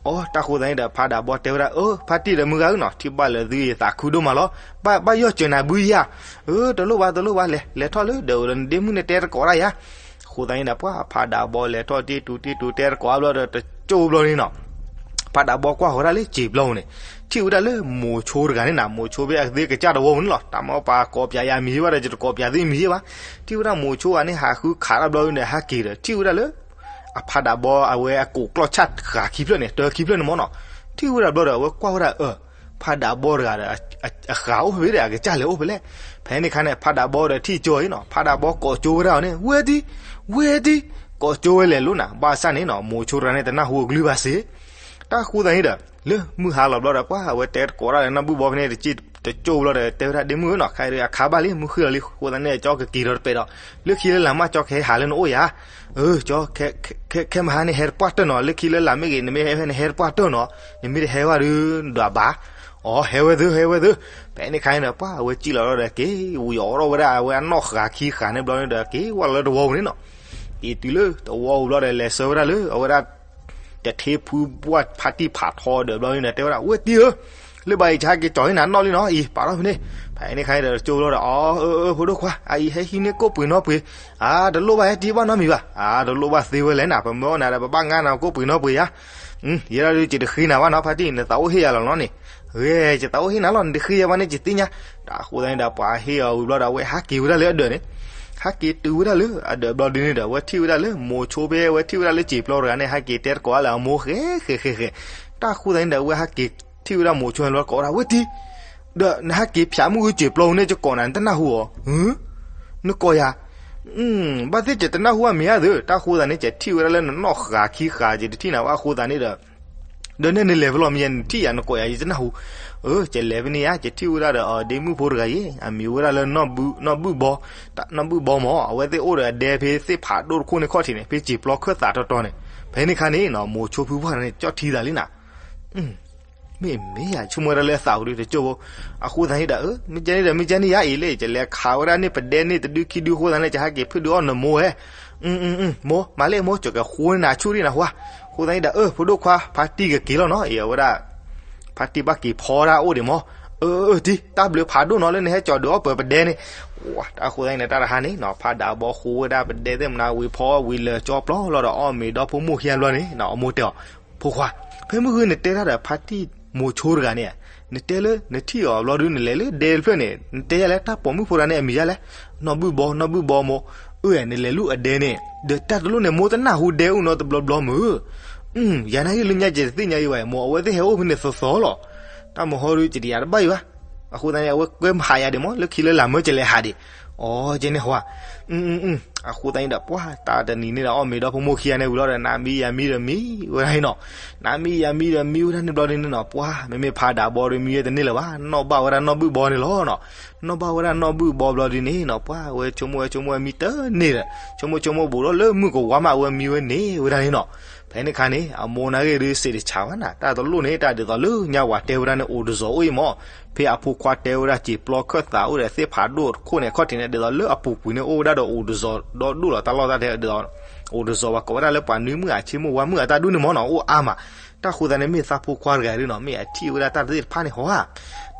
အိ တၢ်ဃိသတးန့ၣ်ဒီး ဖးဒးဘီတဲဝဲဒၣ် အၢ ဖါတံၢ်ဒီးမုၢ်ဂၤဧၢနီၤ, ထံၣ်ဘၣ်လၢသုအံၤသးခုဒိၣ်မးလီၤ, ဘၣ် ဘၣ်ယီၢ်စၢၤနၤဘုယၤ, အၢ တလိၣ်ဘၣ် တလိၣ်ဘၣ် လဲၤ လဲၤထီၣ်လၢဒဲးအိၣ်ဒီးနဒ့မုၣ်န့ၣ်တဲတကိးဒၣ်ယၤ. အဃိသတးန့ၣ်ဒီး ပှၤဖးဒးဘီလဲၤထီၣ်တ့ၢ်တူၤတ့ၢ်တူၤတဲတကိးဘျီဒီး တကၠိဘျီန့ၣ်နီၤ ဖးဒးဘီကွၢ်ဃီၤဒၣ်လၢစံာ်ပျီပူၤန့ၣ်, ထံၣ်ဝဲဒၣ်လၢမိၤဆိတဂၤန့ၣ်နၤ, မိၤဆိဖဲအသ့ကစၢ်တဝီပူၤန့ၣ်လီၤ. တၢ်မ့ၢ်ပှၤကိးပၠးယၤမံၤယ့ၢ်ဘၣ်ဒီး ယတကိးပၠးသုမံၤယ့ၢ်ဘၣ်. ထံၣ်ဝဲဒၣ်မိၤဆိဂၤန့ၣ် ဟးဃုခးတၢ်ဘျီဒီး ဟဲက့ၤဒီး ထံၣ်ဝဲဒၣ်လၢ အဖးဒးဘီအဝဲအကိးကျီၢ်ဆၣ်ဃာ်ခံဖျၢၣ်န့ၣ် တၢခံဖျၢၣ်န့ၣ်မးနီၤ. ထံၣ်ဝဲဒၣ်ဘျီဒီး အဝဲကွၢ်ဝဲဒၣ် အၢ ဖးဒးဘီတဂၤဒီး အဃာ်အိၣ်ဖဲဖဲဒီး အကစၢ်လဲၤအိၣ်ဖဲလဲၣ်. ဖဲန့ၣ်ခါန့ၣ် ဖးဒးဘီဒီးထံၣ်ကၠိအံၤနီၤ, ဖးဒးဘီကိးကၠိဝဲဒၣ်အီၤန့ၣ် ဝဲတံၢ် ဝဲတံၢ်, ကိးကၠိဝဲလဲၤလိၤနၤ, ဘၣ်ဆၣ်န့ၣ်နီၤ မိၤဆိတဂၤန့ၣ် တနၢ်ဟူအကလုၢ်ဘၣ်စ့ၢ် တၢ်ဃိသတးန့ၣ်ဒီး လၢမုၢ်ဟါလီၤဘျီဒီး ပှၤအဝဲတဲတကိးဒၣ်လၢနီၢ်ဘုၣ်ဘီဖဲန့ၣ် တကၠိဘျီဒီး တဲဝဲဒၣ်ဒ့မုၣ်ဧၢနီၤ, ခဲအံၤအခါဘၣ်လံ မုၢ်ဃ့ၢ်လီၤလံ, အဃိသတးန့ၣ် ကၠီကက့ၤဒီးတပဲာ်ဒီး လၢခံလၢလာ်မး ကၠီကဟဲဟးလၢနအိၣ်ယၤ, အၢ ကၠီ ခဲမဟါန့ၣ် ဟဲတပှၢ်တၢၢ်နီၤ, လၢခံလၢလာ်မ့ၢ်ဂ့ၤ နမ့ၢ်ဟဲဖဲန့ၣ် ဟဲတပှၢ်တၢၢ်နီၤ, နမ့ၢ်တဟဲဝဲဒုး ဒွးဘၣ်. အိ ဟဲဝဲသု ဟဲဝဲသု. ဖဲန့ၣ်ခါန့ၣ်ဒီး ပှၤအဝဲစံၣ်လီၤဒီးက့ၤ ဝံၤအိးထီၣ်ဝဲဒၣ်အဝဲအနီၢ်ဃာ်ခံဃာ်န့ၣ်ဘျီန့ၣ်ဒီး က့ၤဝဲလီၤလၢတဝီပူၤန့ၣ်နီၤ. က့ၤတုၤလၢတဝီပူၤဘျီဒီး လဲၤဆှၢဝဲဒၣ်လၢအဝဲဒၣ် တထ့ဖုဘှၢ်ဖါတံၢ်ဖးထီဒီးဘျီန့ၣ်ဒီး တဲဝဲဒၣ် ဝဲတံၢ်ဧၢ, လၢဘၣ်အံၤ ယဟဲက့ၤကၠီၤဟံၣ်နၤနီၢ်လံနီၤအံၤ ပာ်ထီၣ်ဖဲန့ၣ်. ဖဲန့ၣ်ခါန့ၣ်ဒီး ကၠိဘျီဒီး အိ အၢ အၢ ဖိဒိၣ်ခွါ အအံၤဟဲဟံးန့ၢ်ကိၣ်ပှ့ၤနီၢ်ပှ့ၤ, အါ တလိၣ်ဘၣ် ဟဲတံၢ်ဘၣ်နီတမံၤဘၣ်, အါ တလိၣ်ဘၣ်သ့ဝဲလဲၣ်နၤ, ပမၢအီၣ်နၤဒီး ပဘၣ်ငါနၤကိၣ်ပှ့ၤနီၢ်ပှ့ၤယါ. ယဲဒၣ်ဒုး ယတဃ့နၤဘၣ်နီၤ ဖါတံၢ် နသးအိၣ်ဟ့ၣ်ယၤလီၤနီၤန့ၣ်. ဂ့ၤ ယသးအိၣ်ဟ့ၣ်နၤလီၤ နတဃ့ယၤဘၣ်န့ၣ် ယသ့ၣ်ညါ. တၢ်ဃိသတးန့ၣ်ဒီး ပှၤဟ့ၣ်အီၤဝံၤဘျီဒီး အဝဲဟးက့ၤဝဲဒၣ်လၢအဒၢးန့ၣ်, ဟးက့ၤတုၤဝဲဒၣ်လၢအဒၢးဘျီဒုန့ၣ်ဒီး အဝဲထံၣ်ဝဲဒၣ်လၢ မိၤဆိဖဲ အဝဲထံၣ်ဝဲဒၣ်လၢစံာ်ပျီတဂၤန့ၣ် ဟဲက့ၤတဲတကိးလၢအမိၢ် ဃဲ ဃဲ ဃဲ ဃဲ. တၢ်ဃိသတးန့ၣ်ဒီး အဝဲဟးက့ၤထံၣ်ဝဲဒၣ်မိၤဆိလီၤ ကိးဝဲဒၣ် ဝဲတံၢ် ဒီးနဟဲက့ၤဖၠးမုၢ်အုစံာ်ပျီန့ၣ် ယကိးနၤ နတနၢ်ဟူအီၤ, နကိးယၤ, ဘၣ်သ့ၣ် ယတနၢ်ဟူဘၣ်မ့ၢ်ဧါသု. တၢ်ဃိသတးန့ၣ် ယထံၣ်ဝဲဒၣ်လၢနနီၢ်ဃာ်ခံဃာ် ယတထံၣ်နၤဘၣ်အဃိသတးန့ၣ်ဒီး, ဒီးနဲၣ်နလဲၤဖဲလဲၣ်မ့ၢ်ယဲ နထံၣ်ယၤ နကိးယၤ ယတနၢ်ဟူ. အၢ ယလဲၤဖဲန့ၣ်ဧါ ယထံၣ်ဝဲဒၣ်ဒီး အဒ့မုၣ်ဖိတဂၤအံၤ အမံၤဝဲဒၣ်လၢ နီၢ်ဘုၣ်ဘီ, နီၢ်ဘုၣ်ဘီမး အဝဲသ့ၣ်အိၣ်ဒီးအဒဲဖဲသ့ၣ်ဖးဒိၣ်တခိၣ်န့ၣ်ခီၣ်ထံးန့ၣ် ဖဲစံာ်ပျီခၢၣ်သးတီတီန့ၣ်. ဖဲန့ၣ်ခါန့ၣ် မိၤဆိဖုပှၢ်န့ၣ် ကၠီထံသးလံနၤ. မ့ၢ်မ့ၢ်ယၤ ဆိကမိၣ်ဝဲဒၣ်လၢအသးပူၤဒုတကၠိၢ်ဖိ, အဃိသတးန့ၣ်ဒီး မ့ၢ်ကဲန့ၣ်ဒီး မ့ၢ်ကဲန့ၣ်ယၤအံၤလၢ ယလဲၤခးဝဲဒၣ်န့ၢ်ပဒဲန့ၣ်တဒုခံဒုအဃိသတးန့ၣ် ယဟးက့ၤဖုၣ်ဒုအီၣ်နမိၢ်ဝဲ, မိၢ် မၤလ့မိၢ် ကကဃိန့ၢ်နၤဆူၣ်ဒံးနၤဟါ, အဃိသတးန့ၣ်ဒီး အၢ ဖိဒိၣ်ခွါ ဖါတံၢ်ကက့ၤလီၤနီၤ အံၤအဝဲဒၣ် ဖါတံၢ်ဘၣ်က့ၤဖီဒၣ်အိၣ်ဒံးမး, အၢ အၢ တံၢ် တၢ်ဘျုးဖးဒိၣ်နီၤလၢနဟဲကၠီၤဒုးအီၣ်ပၢၤပဒဲန့ၣ်, တၢ်ဃိသတးန့ၣ် တၢ်တဟါန့ၣ်နီၤ ဖးဒးဘီဃိဝဲဒၣ်ပဒဲသ့ၣ်မနၤဝံၤဖီဝံၤလၢာ်ကၠီပျီလီၤဒီး အီၣ်မ့ၤဒီဖိမိၢ်ခံဂၤဘျီန့ၣ် အမိၢ်တဲအီၤ, ဖိခွါ, ဖဲမုၢ်ဂီၤနတဲတၢ်ဒီးဖါတံၢ်မိၤဆိတဂၤန့ၣ်, နတဲလၢနထံၣ်အီၤဘျီဒုးနလဲၤလၢဒဲတဖျၢၣ်န့ၣ် နတဲယၤလၢတၢ်ပိာ်မုၣ်ဖိတဂၤန့ၣ် အမံၤယၤလဲၣ်, နီၢ်ဘုၣ်ဘီ နီၢ်ဘုၣ်ဘီမိၢ်, အၢ နလဲၤလူၤအဒဲန့ၣ် ဒီးတၢ်တလိၣ်န့ၣ် မိၢ်တနၢ်ဟူဒဲအိၣ်နီတဘျီဘျီမုၢ်, ယၤနာ်က့ၤလၢညါယတသ့ၣ်ညါအံၤဘၣ် မိၢ် အဝဲသ့ၣ်ဟဲအိၣ်ဖဲန့ၣ်သီသီလီၤ, တၢ်မဟီဒုး ယတယာ်တဘၣ်အံၤဘၣ်, အဃိသတးန့ၣ် အဝဲကွဲမဟးယၤဒံးမး လၢခံလၢလာ်မၢကလဲၤဟးဒံး, အီ ကဲန့ၣ်ဟါ, အဃိသတးန့ၣ်ဒီး ပှၤတၢ်တနံၤန့ၣ်ဒီး အီၣ်မ့ၤဒီဖိမိၢ်ခံဂၤန့ၣ်ဝံၤလီၤဒီး နမံယၤမံဒီးမံဝဲဒၣ်န့ၣ်နီၤ, နမံယၤမံဒီးမံဝဲဒၣ်န့ၣ်ဘျီဒုးန့ၣ်နီၤ ပှၤမ့မ့ၢ်ဖးဒးဘီဒီးမံဝဲတန့ၢ်လၢၤဘၣ် နီၣ်ဘၣ်ဝဲဒၣ်နီၢ်ဘုၣ်ဘီန့ၣ်လီၤနီၤ, နီၣ်ဘၣ်ဝဲဒၣ်နီၢ်ဘုၣ်ဘီဘျီဒုးန့ၣ်နီၤ ပှၤဝဲဆိကမိၣ်ဝဲဆိကမိၣ်ဝဲမံတန့ၢ်ဒီး ဆိကမိၣ်ဆိကမိၣ်ဘူးဒီးလၢမုၢ်ကဝါမးအဝဲမံဝဲန့ၣ်ဝဲဒၣ်န့ၣ်နီၤ, ဖဲန့ၣ်ခါန့ၣ် အမိၢ်နာ်က့ၤဒုးစံးတဆးဘၣ်နၤ တၢ်တလိၣ်န့ၣ် တၢ်ဒ်သိးလၢညါဝၤတဲဝဲဒၣ်န့ၣ် အိၣ်တစီၤအိၣ်အံၤမး, ဖဲအဖိခွါတဲဝဲဒၣ်စံာ်ပျီခၢၣ်သးအိၣ်ဒီးသ့ၣ်ဖးဒိၣ်တခိၣ်န့ၣ် အခီၣ်ထံးန့ၣ် ဒ်သိးလၢအပူၤကွံာ်န့ၣ် အိၣ်ဝဲဒၣ်ဒီးအိၣ်တစီၤဒီဒိၣ်လီၤ တၢ်လီၢ်တၢ်ထဲဒ်သိး အိၣ်တစီၤဝဲကိးဝဲဒၣ်လၢပှၤနွံမုၣ်အဆ့မိၣ်ဝါမုၣ်အတၢ်ဒူၣ်န့ၣ်မးနီၤ အိၣ်အါမး, တၢ်ဃိသတးန့ၣ် မ့ၢ်သးဖိခွါတဂၤဒုးနီၤ မ့ၢ်အထံၣ်ဝဲဒၣ်တၢ်သ့ၣ်တဖၣ်န့ၣ်ဟီဧါ,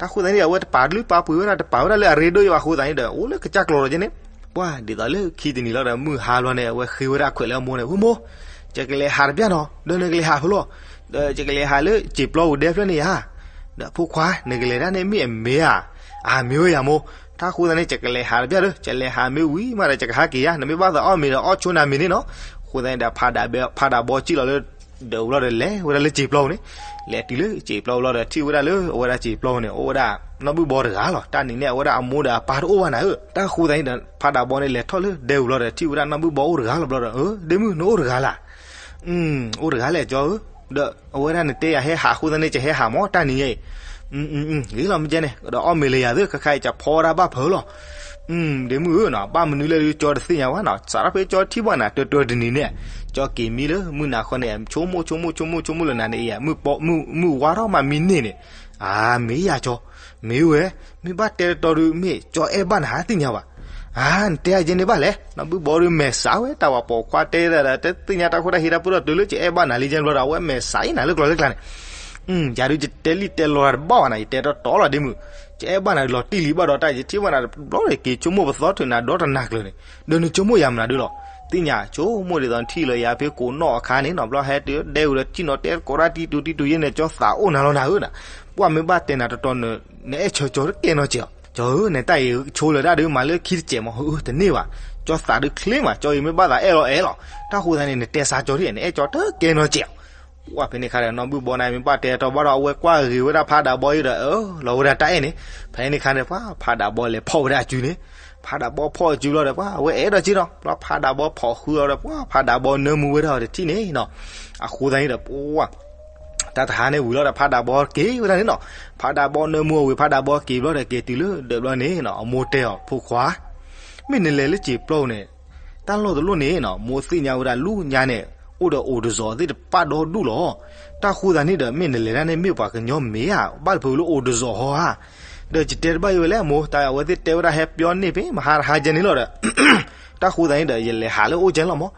တၢ်ဃိသတးန့ၣ် အဝဲတပာ်လုၢ်ပာ်ပှ့ၤဝဲဒၣ် တပာ်ဝဲဒၣ်လၢအရ့ဒိၣ်အံၤဘၣ်အဃိသတးန့ၣ်ဒီး အိၣ်လၢကစၢ်ကျိၤဒီးကဲန့ၣ်, ပှၤဒ်သိးလၢခံတနံၤလီၤဒီး မုၢ်ဟါဘျီန့ၣ် အဝဲဃ့ဝဲဒၣ်ခွဲးလၢအမိၢ်န့ၣ် ဝဲမိၢ်, ယကလဲၤဟးတဘျီနီၤ ဒီးနကလဲၤဟးဖဲလဲၣ်, ဒီးယကလဲၤဟးလၢစံာ်ပျီပူၤဒဲဖျၢၣ်န့ၣ်ယါ, ဒီးဖိခွါ နကလဲၤဒၣ်န့ၣ်မ့ၢ်အမ့ၢ်ဧါ, အမ့ၢ်ဝဲယၤမိၢ်, တၢ်ဃိသတးန့ၣ် ယကလဲၤဟးတဘျီဒီး ယလဲၤဟးမ့ၢ်ဝံၤမးဒီး ယကဟးက့ၤယါ နမ့ၢ်ဘၣ်သးအီၣ်မ့ၤဒီးအီၣ်ဆိနၤမ့ၤန့ၣ်နီၤ, အဃိသတးန့ၣ်ဒီး ဖးဒးဘီစံၣ်လီၤလၢ ဒီးဝံၤလီၤဒီးလဲၤဝဲဒၣ်လၢစံာ်ပျီပူၤန့ၣ်, လဲၤတုၤလၢစံာ်ပျီပူၤလီၤဒီး ထံၣ်ဝဲဒၣ်လၢအဝဲဒၣ်စံာ်ပျီပူၤန့ၣ် အိၣ်ဝဲဒၣ်နီၢ်ဘုၣ်ဘီတဂၤလီၤ, တၢ်နံၤန့ၣ် အဝဲဒၣ်အမိၢ်ဒီးအပၢ်တအိၣ်ဘၣ်နၤဧၢ, တၢ်ဃိသတးန့ၣ်ဒီး ဖးဒးဘီန့ၣ် လဲၤထီၣ်လၢဒဲပူၤလီၤဒီး ထံၣ်ဝဲဒၣ်နီၢ်ဘုၣ်ဘီအိၣ်တဂၤလီၤဘျီဒီး အၢ ဒ့မုၣ် နအိၣ်တဂၤလၢ် အိၣ်တဂၤလဲၣ်ကၠီဧၢ, ဒီးအဝဲဒၣ်နတဲယၤဟဲဟးအဃိသတးန့ၣ် ယဟဲဟးမးတၢ်နံၤညါအံၤ, ဂ့ၤလီၤမ့ၢ်ကဲန့ၣ် ဒီးအီၣ်မ့ၤလၢယၤသ့ၣ် ခဲခါအံၤကဖီဝဲဒၣ်ဘၣ်ဖၢလီၤ, ဒ့မုၣ်ဧၢနီၤ ဘၣ်မနုၤလဲၣ်ဒုးကၠီတသ့ၣ်ညါဝဲနီၤ စးထီၣ်ဖဲကၠီထံၣ်ဘၣ်နၤတၢၢ်တၢၢ်တနံၤန့ၣ်, ကၠီက့ၤမံလၢမုၢ်နၤခီန့ၣ် ဆိကမိၣ်ဆိကမိၣ်ဆိကမိၣ်ဆိကမိၣ်လၢနၤန့ၣ်အံၤ မုၢ်ဝါထီၣ်မးမံန့ၢ်န့ၣ်, အမ့ၢ်ယၤကၠီ, မ့ၢ်ဝဲ, မ့ၢ်ဘၣ်တဲတတီၤဒုး မ့ၢ်ကၠီအဲၣ်ဘၣ်နၤသ့ၣ်ညါဘၣ်, အါ နတဲအယဲန့ၣ်ဘၣ်လဲၣ် နီၢ်ဘုၣ်ဘီဒုးမဲာ်ဆှးဝဲ တၢ်ဝၤပိာ်ခွါတဲဒၣ်ဒီး တသ့ၣ်ညါတၢ်ခိတၢ်ဟံးတၢ်ပၢၢ်ထီၣ်တုၤလၢကအဲၣ်ဘၣ်နၤလံကဲန့ၣ်ဘျီဒီး အဝဲမဲာ်ဆှးအံၤနၤလၢကျိၤလၢကျါန့ၣ် ယၤဒုးယတဲလံတဲလီၤတၢ်တဘၣ်ဘၣ်နၤ ယတဲတီတီလီၤဒ့မုၣ်, ကအဲၣ်ဘၣ်နၤလီၤတံၢ်လံဘၣ်ဒီး တၢ်ယထံၣ်ဘၣ်နၤတဘျီဒီး က့ၤဆိကမိၣ်ပသီထုးနၤဒီတနၤကျၢၤန့ၣ်, ဒီးနဆိကမိၣ်ယၤမနုၤဒုးလီၤ, သ့ၣ်ညါဆိကမိၣ်ဒ်သိးနထံၣ်လီၤယၤဖဲကိးနီၣ်အခါန့ၣ်နီၤ ဘျီဟဲတုၤဒဲဝံၤဒီး ကံၣ်နီၤတဲကိးတၢ်တံတူၤတံတူၤယဲန့ၣ် ကၠီသးအိၣ်နၤလီၤနၤဧၢနၤ, ပှၤမ့ၢ်ဘၣ်တဲနၤတီတီန့ၣ် နအဲၣ်ဆၢကၠီတကဲနီတစဲးလီၤ, ကၠီဧၢ နတၢ်အံၤဆိလၢၤဒၣ်ဒုးမၤလၢခံတစဲးမး တန့ၢ်ဘၣ်, ကၠီသးဒုးချ့မး ကၠီအံၤမ့ၢ်ဘၣ်သးအဲၣ်လီၤအဲၣ်လီၤ, တၢ်ဃိသတးန့ၣ် နတဲစါကၠီတကဲ နအဲၣ်ကၠီတကဲနီတစဲးလီၤ ပှၤဖဲန့ၣ်ခါဒီး နီၢ်ဘုၣ်ဘီန့ၣ် မ့ၢ်ဘၣ်တဲတီဘၣ်ဒီး အဝဲကွၢ်ဂ့ၤဝဲဒၣ်ဖးဒးဘီအံၤဒီး အၢၣ်လီၤဝဲဒၣ်တၢ်အဲၣ်န့ၣ်, ဖဲန့ၣ်ခါန့ၣ် ပှၤဖးဒးဘီလဲၤဖီၣ်ဝဲဒၣ်အစုန့ၣ်, ဖးဒးဘီဖီၣ်အစုလီၤဒီး ပှၤအဝဲအဲၣ်ဒီးက့နီၤ ဘျီဖးဒးဘီဖီၣ်ဃုအီၤဒီး ပှၤဖးဒးဘီနၢမူဝဲဒၣ်အီၤတထံၣ်န့ၣ်နီၤ, အဃိသတးန့ၣ်ဒီး ပှၤ တၢ်တဟါန့ၣ်ဝံၤလီၤဒီး ဖးဒးဘီက့ၤဝဲဒၣ်န့ၣ်နီၤ, ဖးဒးဘီနၢမူအဝံၤ ဖးဒးဘီက့ၤဘျီဒီး က့ၤတုၤလၢဒၢးဘျီန့ၣ်နီၤ အမိၢ်တဲအီၤ ဖိခွါ မ့ၢ်နလဲၤလၢစံာ်ပျီန့ၣ် တၢ်လီၢ်တလီၢ်န့ၣ်နီၤ မိၢ်သ့ၣ်ညါဝဲဒၣ်လူညါန့ၣ် အိၣ်ဒီးအိၣ်တစီၤသ့ၣ်တဖၣ်ဒီဒူၣ်လီၤ. တၢ်ဃိသတးန့ၣ်ဒီး မ့ၢ်နလဲၤတၢ်န့ၣ် မ့ၢ်ပှၤကညီမ့ၢ်ဧါ, ဘၣ်တဖုလၢအိၣ်တစီၤဟီဧါ. ဒီးယတဲတဘၣ်ယိၣ်ဝဲလဲၣ် အမိၢ်, တၢ်အဝဲသ့ၣ်တဲဝဲဒၣ်ဟဲပျီန့ၢ်ဖဲမဟါတဟါကဲန့ၣ်လီၤဒီး တၢ်ဃိသတးန့ၣ်ဒီး ယလဲၤဟးလၢအိၣ်ကဲလီၤမး.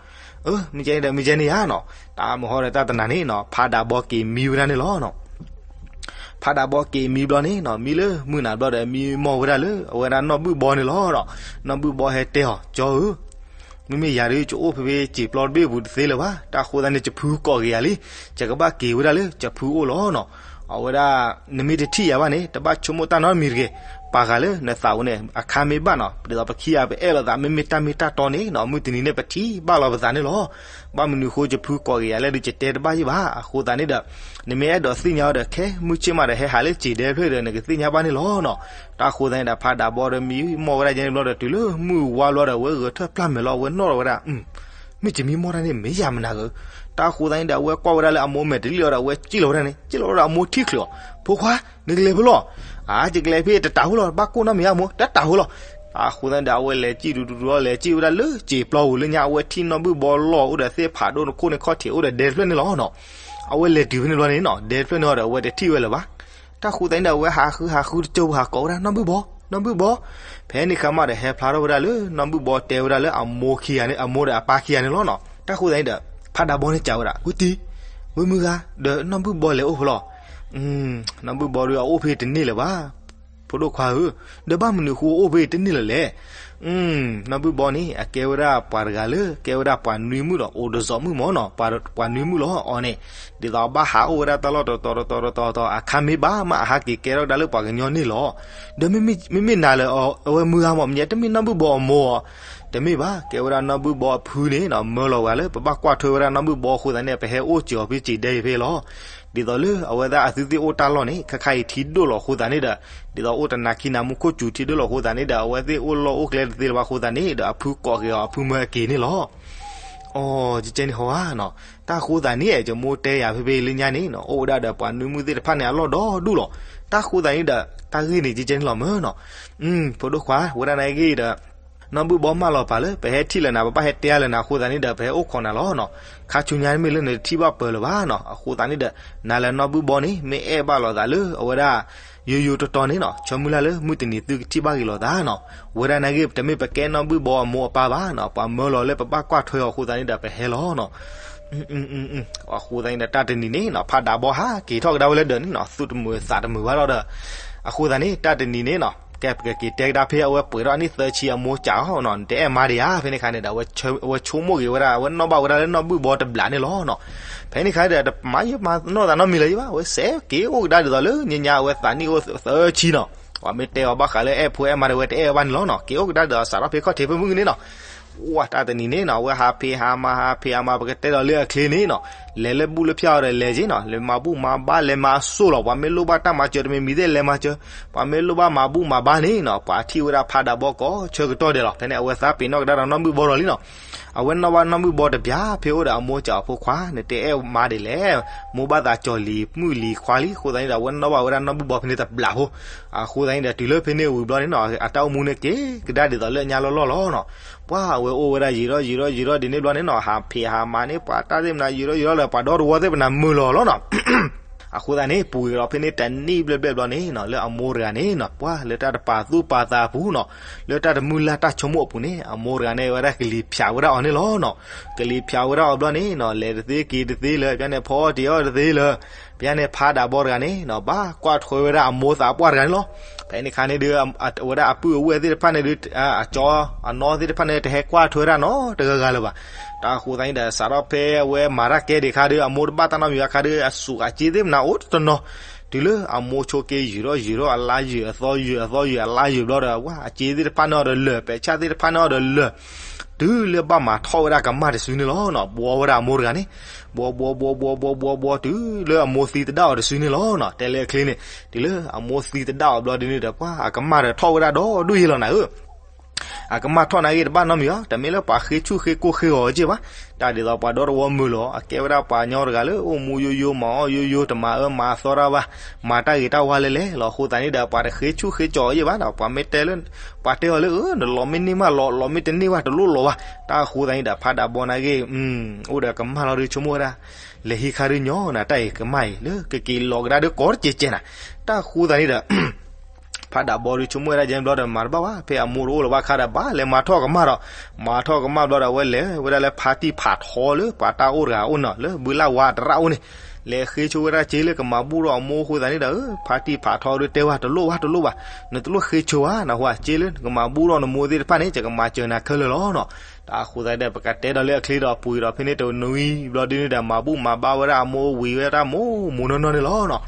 အၢ မ့ၢ်ကဲန့ၣ်ဒီး မ့ၢ်ကဲန့ၣ်ဧါနီၤ. တၢ်မဟီဒီးတၢ်တနၤန့ၣ်နီၤ ဖးဒးဘီက့ၤမံဝဲဒၣ်န့ၣ်လီၤနီၤ. ဖးဒးဘီက့ၤမံဘျီန့ၣ်နီၤ မံလၢမုၢ်နၤဘျီဒီး မံမီၢ်ဝဲဒၣ်လၢအဝဲဒၣ်နီၢ်ဘုၣ်ဘီန့ၣ်လီၤနီၤ. နီၢ်ဘုၣ်ဘီဟဲတဲအီၤ ကၠီဧၢ, မ့မ့ၢ်ယၤဒုး ယအိၣ်ဖဲဖဲစံာ်ပျီတဘ့ၣ်ပူၤတသ့လၢၤဘၣ်. တၢ်ဃိသတးန့ၣ် ယဖုကိးက့ၤယၤလံ. ယကဘၣ်က့ၤဝဲဒၣ်လၢယဖုအိၣ်လီၤနီၤ. အဝဲဒၣ် နမ့ၢ်တထံၣ်ယၤဘၣ်န့ၣ် တဘၣ်ဆိကမိၣ်တၢ်နီတမံၤတဂ့ၤ. ပာ်ဃာ်လၢနသးပူၤန့ၣ် အခါမ့ၢ်ဘၣ်နီၤ ဒ်သိးပခံဂၤပအဲၣ်လိာ်သး မ့မ့ၢ်တၢ်မ့ၢ်တၢ်တီန့ၣ်နီၤ မုၢ်တနံၤန့ၣ် ပထံၣ်ဘၣ်လီၤပသးန့ၣ်လီၤ. ဘၣ်မနုၤဃိယဖုကိးက့ၤယၤလဲၣ်ဒုး ယတဲတဘၣ်ယိၣ်ဘၣ်. အဃိသတးန့ၣ်ဒီး နမ့ၢ်အဲၣ်ဒိးသ့ၣ်ညါဝဲဒီး ခဲမုၢ်ဆ့ၣ်မးဒီး ဟဲဟးလၢစံာ်ဒဲဖျၢၣ်ဒီး နကသ့ၣ်ညါဘၣ်န့ၣ်လီၤနီၤ. တၢ်ဃိသတးန့ၣ်ဒီး ဖးဒးဘီဒီးမံမီၢ်ဝဲဒၣ်ယဲန့ၣ်ဘျီဒီး တုၤလၢမုၢ်ဝါဘျီဒီး အဝဲဂဲၤထၢၣ်ပျၢ်မဲာ်လီၤ အဝဲနီၣ်လီၤဝဲဒၣ် မ့ၢ်ယမံမီၢ်တၢ်န့ၣ် မ့ၢ်ယၤမနၤဧၢ. တၢ်ဃိသတးန့ၣ်ဒီး အဝဲကွၢ်ဝဲဒၣ်လၢအမိၢ်မဲာ်တလံၣ်လီၤဒီး အဝဲစံၣ်လီၤဝဲဒၣ်န့ၣ် စံၣ်လီၤဝဲဒီးအမိၢ်ထံၣ်ချုးအီၤ, ဖိခွါ နကလဲၤဖဲလဲၣ်. အါ ယကလဲၤဖဲတတးဖိလီၤ ဘၣ်ကိၢ်နီတမံၤဧါမိၢ် တတးဖိလီၤ. အဃိသတးန့ၣ်ဒီး အဝဲလဲၤစံၣ်ဒူဒူဒူ လဲၤစံၣ်ဝဲဒၣ်လၢစံာ်ပျီပူၤလၢညါ အဝဲထံၣ်နီၢ်ဘုၣ်ဘီလီၢ်အိၣ်ဒီးသ့ၣ်ဖးဒိၣ်တခိၣ်န့ၣ် ခီၣ်ထံးအိၣ်ဒီးဒဲတဖျၢၣ်န့ၣ်လီၤနီၤ. အဝဲလဲၤတုၤဖဲန့ၣ်ဘျီန့ၣ်နီၤ ဒဲတဖျၢၣ်န့ၣ်ဒီး အဝဲတထံၣ်ဝဲလၢၤဘၣ်. တၢ်ဃိသတးန့ၣ်ဒီး အဝဲဟးဃုဟးဃုတကၠိပူၤ ဟးကိးဝဲဒၣ်နီၢ်ဘုၣ်ဘီ, နီၢ်ဘုၣ်ဘီ. ဖဲန့ၣ်အခါမးဒီး ဟဲဖျါထီၣ်ဝဲဒၣ်လၢနီၢ်ဘုၣ်ဘီတဲဝဲဒၣ်လၢအမိၢ်ခံဂၤန့ၣ် အမိၢ်ဒီးအပၢ်ခံဂၤန့ၣ်လီၤနီၤ. တၢ်ဃိသတးန့ၣ်ဒီး ဖးဒးဘီန့ၣ်စံးဝဲဒၣ် ဝဲတံၤ, ဝဲမုၢ်ဂၤ, ဒီးနီၢ်ဘုၣ်ဘီလဲၤအိၣ်ဖဲလဲၣ်. နီၢ်ဘုၣ်ဘီဒီးအအိၣ်ဖဲတန့ၢ်လၢၤဘၣ် ဖိဒိၣ်ခွါဧၢ, ဒီးဘၣ်မနုၤဃိအိၣ်ဖဲတန့ၢ်လၢၤလဲၣ်. နီၢ်ဘုၣ်ဘီန့ၣ် အကဲဝဲဒၣ်ပှၤတဂၤလၢ ကဲဝဲဒၣ်ပှၤနွံမုၣ်ဒီး အိၣ်တစီၤမုၣ်မၢ်နီၤ, ပှၤနွံမုၣ်လီၤအီၤန့ၣ်, ဒ်သိးအဘၣ်ဟးအိၣ်ဝဲဒၣ်တၢ်လီၢ်တတီၤတတီၤတတီၤတီၤ အခါမ့ၢ်ဘၣ်မး အဟးက့ၤကဲထီၣ်ကဒါလၢပှၤကညီန့ၣ်လီၤ. ဒီးမ့မ့ၢ်နာ်လၢအဝဲမုၢ်ဂၤမၢ် မ့ၢ်တမ့ၢ်နီၢ်ဘုၣ်ဘီအမိၢ်အီၤ, တမ့ၢ်ဘၣ်, ကဲဝဲဒၣ်နီၢ်ဘုၣ်ဘီအဖုန့ၣ်နီၤ, မၢလီၤဝဲလၢပဘၣ်ကွၢ်ထွဲဝဲဒၣ်နီၢ်ဘုၣ်ဘီအဃိသတးန့ၣ် ပဟဲအိၣ်စၢၤအီၤဖဲစံာ်ဒဲအံၤဖဲလီၤ. ဒ်သိးလၢအဝဲဒၣ်အသုသ့ၣ်အိၣ်တၢ်လီၢ်န့ၣ် ခါခါအံၤထံဒိၣ်လီၤအဃိသတးန့ၣ်ဒီး, ဒ်သိးအိၣ်တနၤခံနၤမူခိၣ်စူၤထံဒိၣ်လီၤအဃိသတးန့ၣ်ဒီး အဝဲသ့ၣ်အိၣ်လီၢ်အိၣ်ကျဲတသ့လၢၤဘၣ်အဃိသတးန့ၣ်ဒီး အဖုကိးက့ၤအီၤ အဖုမၢအက့ၤန့ၣ်လီၤ. အိ ကကဲန့ၣ်ဟီဧါနီၤ, တၢ်ဃိသတးန့ၣ် ယမိၢ်တဲယၤဖဲဖဲလၢညါန့ၣ်နီၤ, အိၣ်ဝဲဒၣ်ဒီးပှၤနွံမုၣ်သ့ၣ်တဖၣ်န့ၣ် အလီၢ်ဒီဒူၣ်လီၤ. တၢ်ဃိသတးန့ၣ်ဒီး တၢ်ဂ့ၢ်န့ၣ် ကကဲန့ၣ်လီၤမၢ်နီၤ. ဖိဒိၣ်ခွါ ဝဲဒၣ်နဂ့ၢ်ဒီး နီၢ်ဘုၣ်ဘီမၢလီၤပာ်လၢ ပဟဲထံၣ်လၢၤနၤ ပဘၣ်ဟဲတဲလၢၤနၤအဃိသတးန့ၣ်ဒီး ပဟဲအိၣ်ခိးနၤလီၤနီၤ. ခါဆူညါမ့ၢ်လၢနတထံၣ်ဘၣ်ပၢၤလၢၤဘၣ်နီၤ, အဃိသတးန့ၣ်ဒီး နၤလၢနီၢ်ဘုၣ်ဘီန့ၣ် မ့ၢ်အဲၣ်ဘၣ်လိာ်သးလၢအဝဲဒၣ် ယိယိတီတီန့ၣ်နီၤ, ဆၢမုၢ်လၢ်လၢမုၢ်တနံၤသုကထံၣ်ဘၣ်ဂ့ၤလိာ်သးနီၤ. ဝဲဒၣ်နဂ့ၢ် တမ့ၢ်ပကဲနီၢ်ဘုၣ်ဘီအမိၢ်အပၢ်ဘၣ်နီၤ, ပှၤမၢလီၤလၢပဘၣ်ကွၢ်ထွဲအီၤအဃိသတးန့ၣ်ဒီး ပဟဲလီၤနီၤ. အဃိသတးန့ၣ်ဒီး တၢ်တနံၤန့ၣ်နီၤ ဖးဒးဘီဟးက့ၤထီၣ်ကဒါဝဲလၢဒၢးန့ၣ်နီၤ, သူၣ်တမုာ်သးတမုာ်ဘၣ်ဒီး, အဃိသတးန့ၣ် တၢ်တနံၤန့ၣ်နီၤ ကဲပကက့ၤတဲကဒါဖဲအဝဲပှဲၤထီၣ်အနံၣ်သၢဆံအမိၢ်စံးအီၤနီၤ, နတအဲၣ်မါဒံးဧါ, ဖဲန့ၣ်အခါန့ၣ်ဒီး အဝဲဆိကမိၣ်ဂ့ၤဝဲဒၣ် အဝဲနီၣ်ဘၣ်ဝဲဒၣ်လၢနီၢ်ဘုၣ်ဘီတဘျးန့ၣ်လီၤနီၤ. ဖဲန့ၣ်အခါဒီး တမၤယမၤနီၢ်သးနီတမံၤလၢၤဘၣ်, အဝဲစဲးက့ၤအိၣ်ကဒါဒ်သိးလၢညါညါအဝဲသးနံၣ်အိၣ်သၢဆံနီၤ. ပှၤမ့ၢ်တဲအီၤဘၣ်ဃးလၢအဲၣ်ဖိအဲၣ်မါဒီး အဝဲတအဲၣ်ဝဲဘၣ်န့ၣ်လီၤနီၤ, က့ၤအိၣ်ကဒါဒ်သိးစးထီၣ်ဖဲခီၣ်ထံးဖဲမုၢ်ဂ့ၤန့ၣ်နီၤ. ဝဲတၢ်တနံၤန့ၣ်နီၤ အဝဲဟးဖံးဟးမၤဟးဖံးဟးမၤ ပကတဲဒီးလၢအချ့န့ၣ်နီၤ, လဲၤလၢဘူၣ်လၢဖၠၣ်အီၤဒီးလဲၤက့ၤနီၤ, လဲၤမၤဘူၣ်မၤဘါ လဲၤမၤအစိၣ်လီၤ. ပှၤမ့ၢ်လိၣ်ဘၣ်တၢ်မၤစၢၤတမံၤမံၤသ့ၣ်လဲၤမၤစၢၤ, ပှၤမ့ၢ်လိၣ်ဘၣ်မၤဘူၣ်မၤဘါန့ၣ်နီၤ ပှၤထံၣ်ဝဲဒၣ်ဖးဒးဘီကိးဆၢကတီၢ်ဒဲးလီၤ. ဖဲန့ၣ် အဝဲသးပ့ၤနီၣ်ကဒါဒီးနီၢ်ဘုၣ်ဘီဒီးလံနီၤ. အဝဲနီၣ်ဘၣ်နီၢ်ဘုၣ်ဘီတဘျီဖဲအိၣ်ဒီးအမိၢ်စံးအီၤ ဖိခွါ နတအဲၣ်မါဒံးလဲၣ်, မိၢ်ဘၣ်သးကၠီၤလံၤမုၣ်လံၤခွါလံ, အဃိသတးန့ၣ်ဒီး အဝဲနီၣ်ဘၣ်ဝဲဒၣ်နီၢ်ဘုၣ်ဘီဖဲန့ၣ်တဘျးဖိ. အဃိသတးန့ၣ်ဒီး တုၤလၢဖဲန့ၣ်ဝံၤဘျီန့ၣ်နီၤ အတၢ်အိၣ်မူန့ၣ်က့ၤကဒါဒ်သိးလၢအညါလီၢ်လီၢ်လီၤနီၤ. ပှၤအဝဲအိၣ်ဝဲဒၣ်ယံာ်ထီၣ်ယံာ်ထီၣ်ယံာ်ထီၣ်ဒ်န့ၣ်ဘျီန့ၣ်နီၤ ဟးဖံးဟးမၤန့ၣ် ပှၤတၢ်သ့ၣ်မနၤယံာ်ထီၣ်ယံာ်ထီၣ်လၢ ပှၤဒီတဝီသ့ၣ်ပနၤမုာ်လီၤလီၤနီၤ. အဃိသတးန့ၣ် ပူၤက့ၤဒီးဖဲန့ၣ်တနံၣ်ဘျဲၣ်ဘျဲၣ်ဘျီန့ၣ်နီၤ လၢအမိၢ်တဂၤန့ၣ်နီၤ ပှၤလၢတၢ်တပာ်သူၣ်ပာ်သးအပူၤနီၤ လၢတၢ်တမုၢ်လၢ်တၢ်ဆိကမိၣ်အပူၤန့ၣ် အမိၢ်တဂၤန့ၣ်ဝဲဒၣ်ကလံၤဖၠးဝဲဒၣ်အီၤန့ၣ်လီၤနီၤ. ကလံၤဖၠးဝဲဒၣ်အီၤဘျီန့ၣ်နီၤ လဲၤတသ့က့ၤတသ့လၢ ပျၢ်န့ၣ်ဖီအီၣ်တ့ၤအီၣ်တသ့လၢ ပျၢ်န့ၣ်ဖးဒးဘီတဂၤန့ၣ်နီၤ ဘၣ်ကွၢ်ထွဲဝဲဒၣ်အမိၢ်သးပှၢ်တဂၤန့ၣ်လီၤ. ဖဲန့ၣ်အခါန့ၣ်ဒုး အဝဲဒၣ်အပုၢ်အဝဲၢ်သ့ၣ်တဖၣ်န့ၣ်ဒုး အကၠီအနီၢ်သ့ၣ်တဖၣ်န့ၣ် တဟဲကွၢ်ထွဲဒၣ်နီတဂၤဂၤလၢၤဘၣ်. တၢ်အဃိသတးန့ၣ်ဒီး စးထီၣ်ဖဲအဝဲမၤတၢ်ကဲဒံးအခါဒီး အမိၢ်တဘၣ်တၢ်နီတမံၤအခါဒီး အစူးအစ့သ့ၣ်မနၤအိၣ်တနီၤ တုၤလၢအမိၢ်ဆိက့ယုာ်ထီၣ်ယုာ်ထီၣ်အလါယုာ်အသီယုာ်အသီယုာ်အလါယုာ်ဘျီဒီး ဝဲအစ့သ့ၣ်တဖၣ်န့ၣ်အီၤဒီးလၢာ် ပဲာ်ဆၣ်သ့ၣ်တဖၣ်န့ၣ်အီၤဒီးလၢာ် တုၤလၢဘၣ်မၤထီၣ်ဝဲဒၣ်ကမၢ်တစုန့ၣ်လီၤနီၤ. ဘှီဝဲဒၣ်အမိၢ်တဂၤန့ၣ် ဘှီဘှီဘှီဘှီဘှီဘှီဘှီ တုၤလၢအမိၢ်သံသဒၣ်အီၤတစုန့ၣ်လီၤနီၤ. တဲလၢအချ့န့ၣ် တုၤလၢအမိၢ်သံသဒၣ်အီၤဘျီဒ်န့ၣ်ဒီး ပှၤအကမၢ်ဒီးထီၣ်ဝဲဒၣ်ဒီဒူၣ်ယဲလီၤနၤဧၢ. အကမၢ်ထီၣ်နာ်ဂ့ၤတဘၣ်နီတမံၤဘၣ်, တမ့ၢ်လၢပှၤဃ့ဆူၣ်ဃ့ကိၢ်ဃ့ဂီၤအီၤက့ၢ်ဘၣ်. တၢ်ဒ်သိးပှၤဒီတဝီမုာ်လီၤ အကဲဝဲဒၣ်ပှၤကညီတဂၤလၢအိၣ်မူယိယိ မၤအီၣ်ယိယိ တမၤအၢမၤသီတၢ်ဘၣ်, မၤတၢ်ဂ့ၤတၢ်ဝါလဲလဲလီၤ. အဃိသတးန့ၣ်ဒီး ပှၤတဃ့ဆူၣ်ဃ့ကီၤအီၤက့ၢ်ဘၣ်ဒီး ပှၤမ့ၢ်တဲလၢ ပှၤတဲအီၤလၢ နလီၤမ့ၢ်န့ၢ်မးလီၤ လီၤမ့ၢ်တန့ၢ်ဘၣ်တလိၣ်လီၤဘၣ်. တၢ်အဃိသတးန့ၣ်ဒီး ဖးဒးဘီနာ်ဂ့ၤ အိၣ်ဒီးကမၢ်လီၤဒုးဆိကမိၣ်ဝဲဒၣ် လဲၤဟံးခါဒုးညီနၤ တၢ်အံၤကမၢ်အံၤ လၢကက့ၤလီၤကဒါဒုးကိးတကဲးကဲးနၤ. တၢ်အဃိသတးန့ၣ်ဒီး ဖးဒးဘီဒုးဆိကမိၣ်ဝဲဒၣ်ယဲဘျီဒီး မၤတဘၣ်ဘၣ် ဖဲအမိၢ်တအိၣ်လၢၤဘၣ်ခါဒီး ဘၣ်လဲၤမၤထီၣ်ကမၢ်ဒီး မၤထီၣ်ကမၢ်ဘျီဒီး အဝဲလဲၤဝဲဒၣ်လၢဖါတံၢ်ဖးထီလၢပှၤတၢ်အိၣ်တဂၤအိၣ်နီၤ လၢဘုလၢ်ဝါတရၣ်အိၣ်န့ၣ် လဲၤဃ့ဆိဝဲဒၣ်စ့လၢကမၤဘူၣ်ထီၣ်အမိၢ်အဃိသတးန့ၣ်ဒီး ဖါတံၢ်ဖးထီဒုးတဲဝဲ တလိၣ်ဘၣ်တလိၣ်ဘၣ် နတလိၣ်ဃ့ဆိဘၣ် နဟူစ့လၢနကမၤဘူၣ်ထီၣ်နမိၢ်သ့ၣ်တဖၣ်န့ၣ် ယကမၤစၢၤနၤခဲလၢာ်လီၤနီၤ. တၢ်အဃိသတးဒီး ပကတဲဒီးလၢအချ့ဒီး ပူၤဒီးဖဲန့ၣ်တနွံဘျီဒုးန့ၣ်ဒီး မၤဘူၣ်မၤဘါဝဲဒၣ်အမိၢ်ဝံၤဝဲဒၣ်မိၢ်မိၢ်နီၢ်နီၢ်န့ၣ်လီၤနီၤ.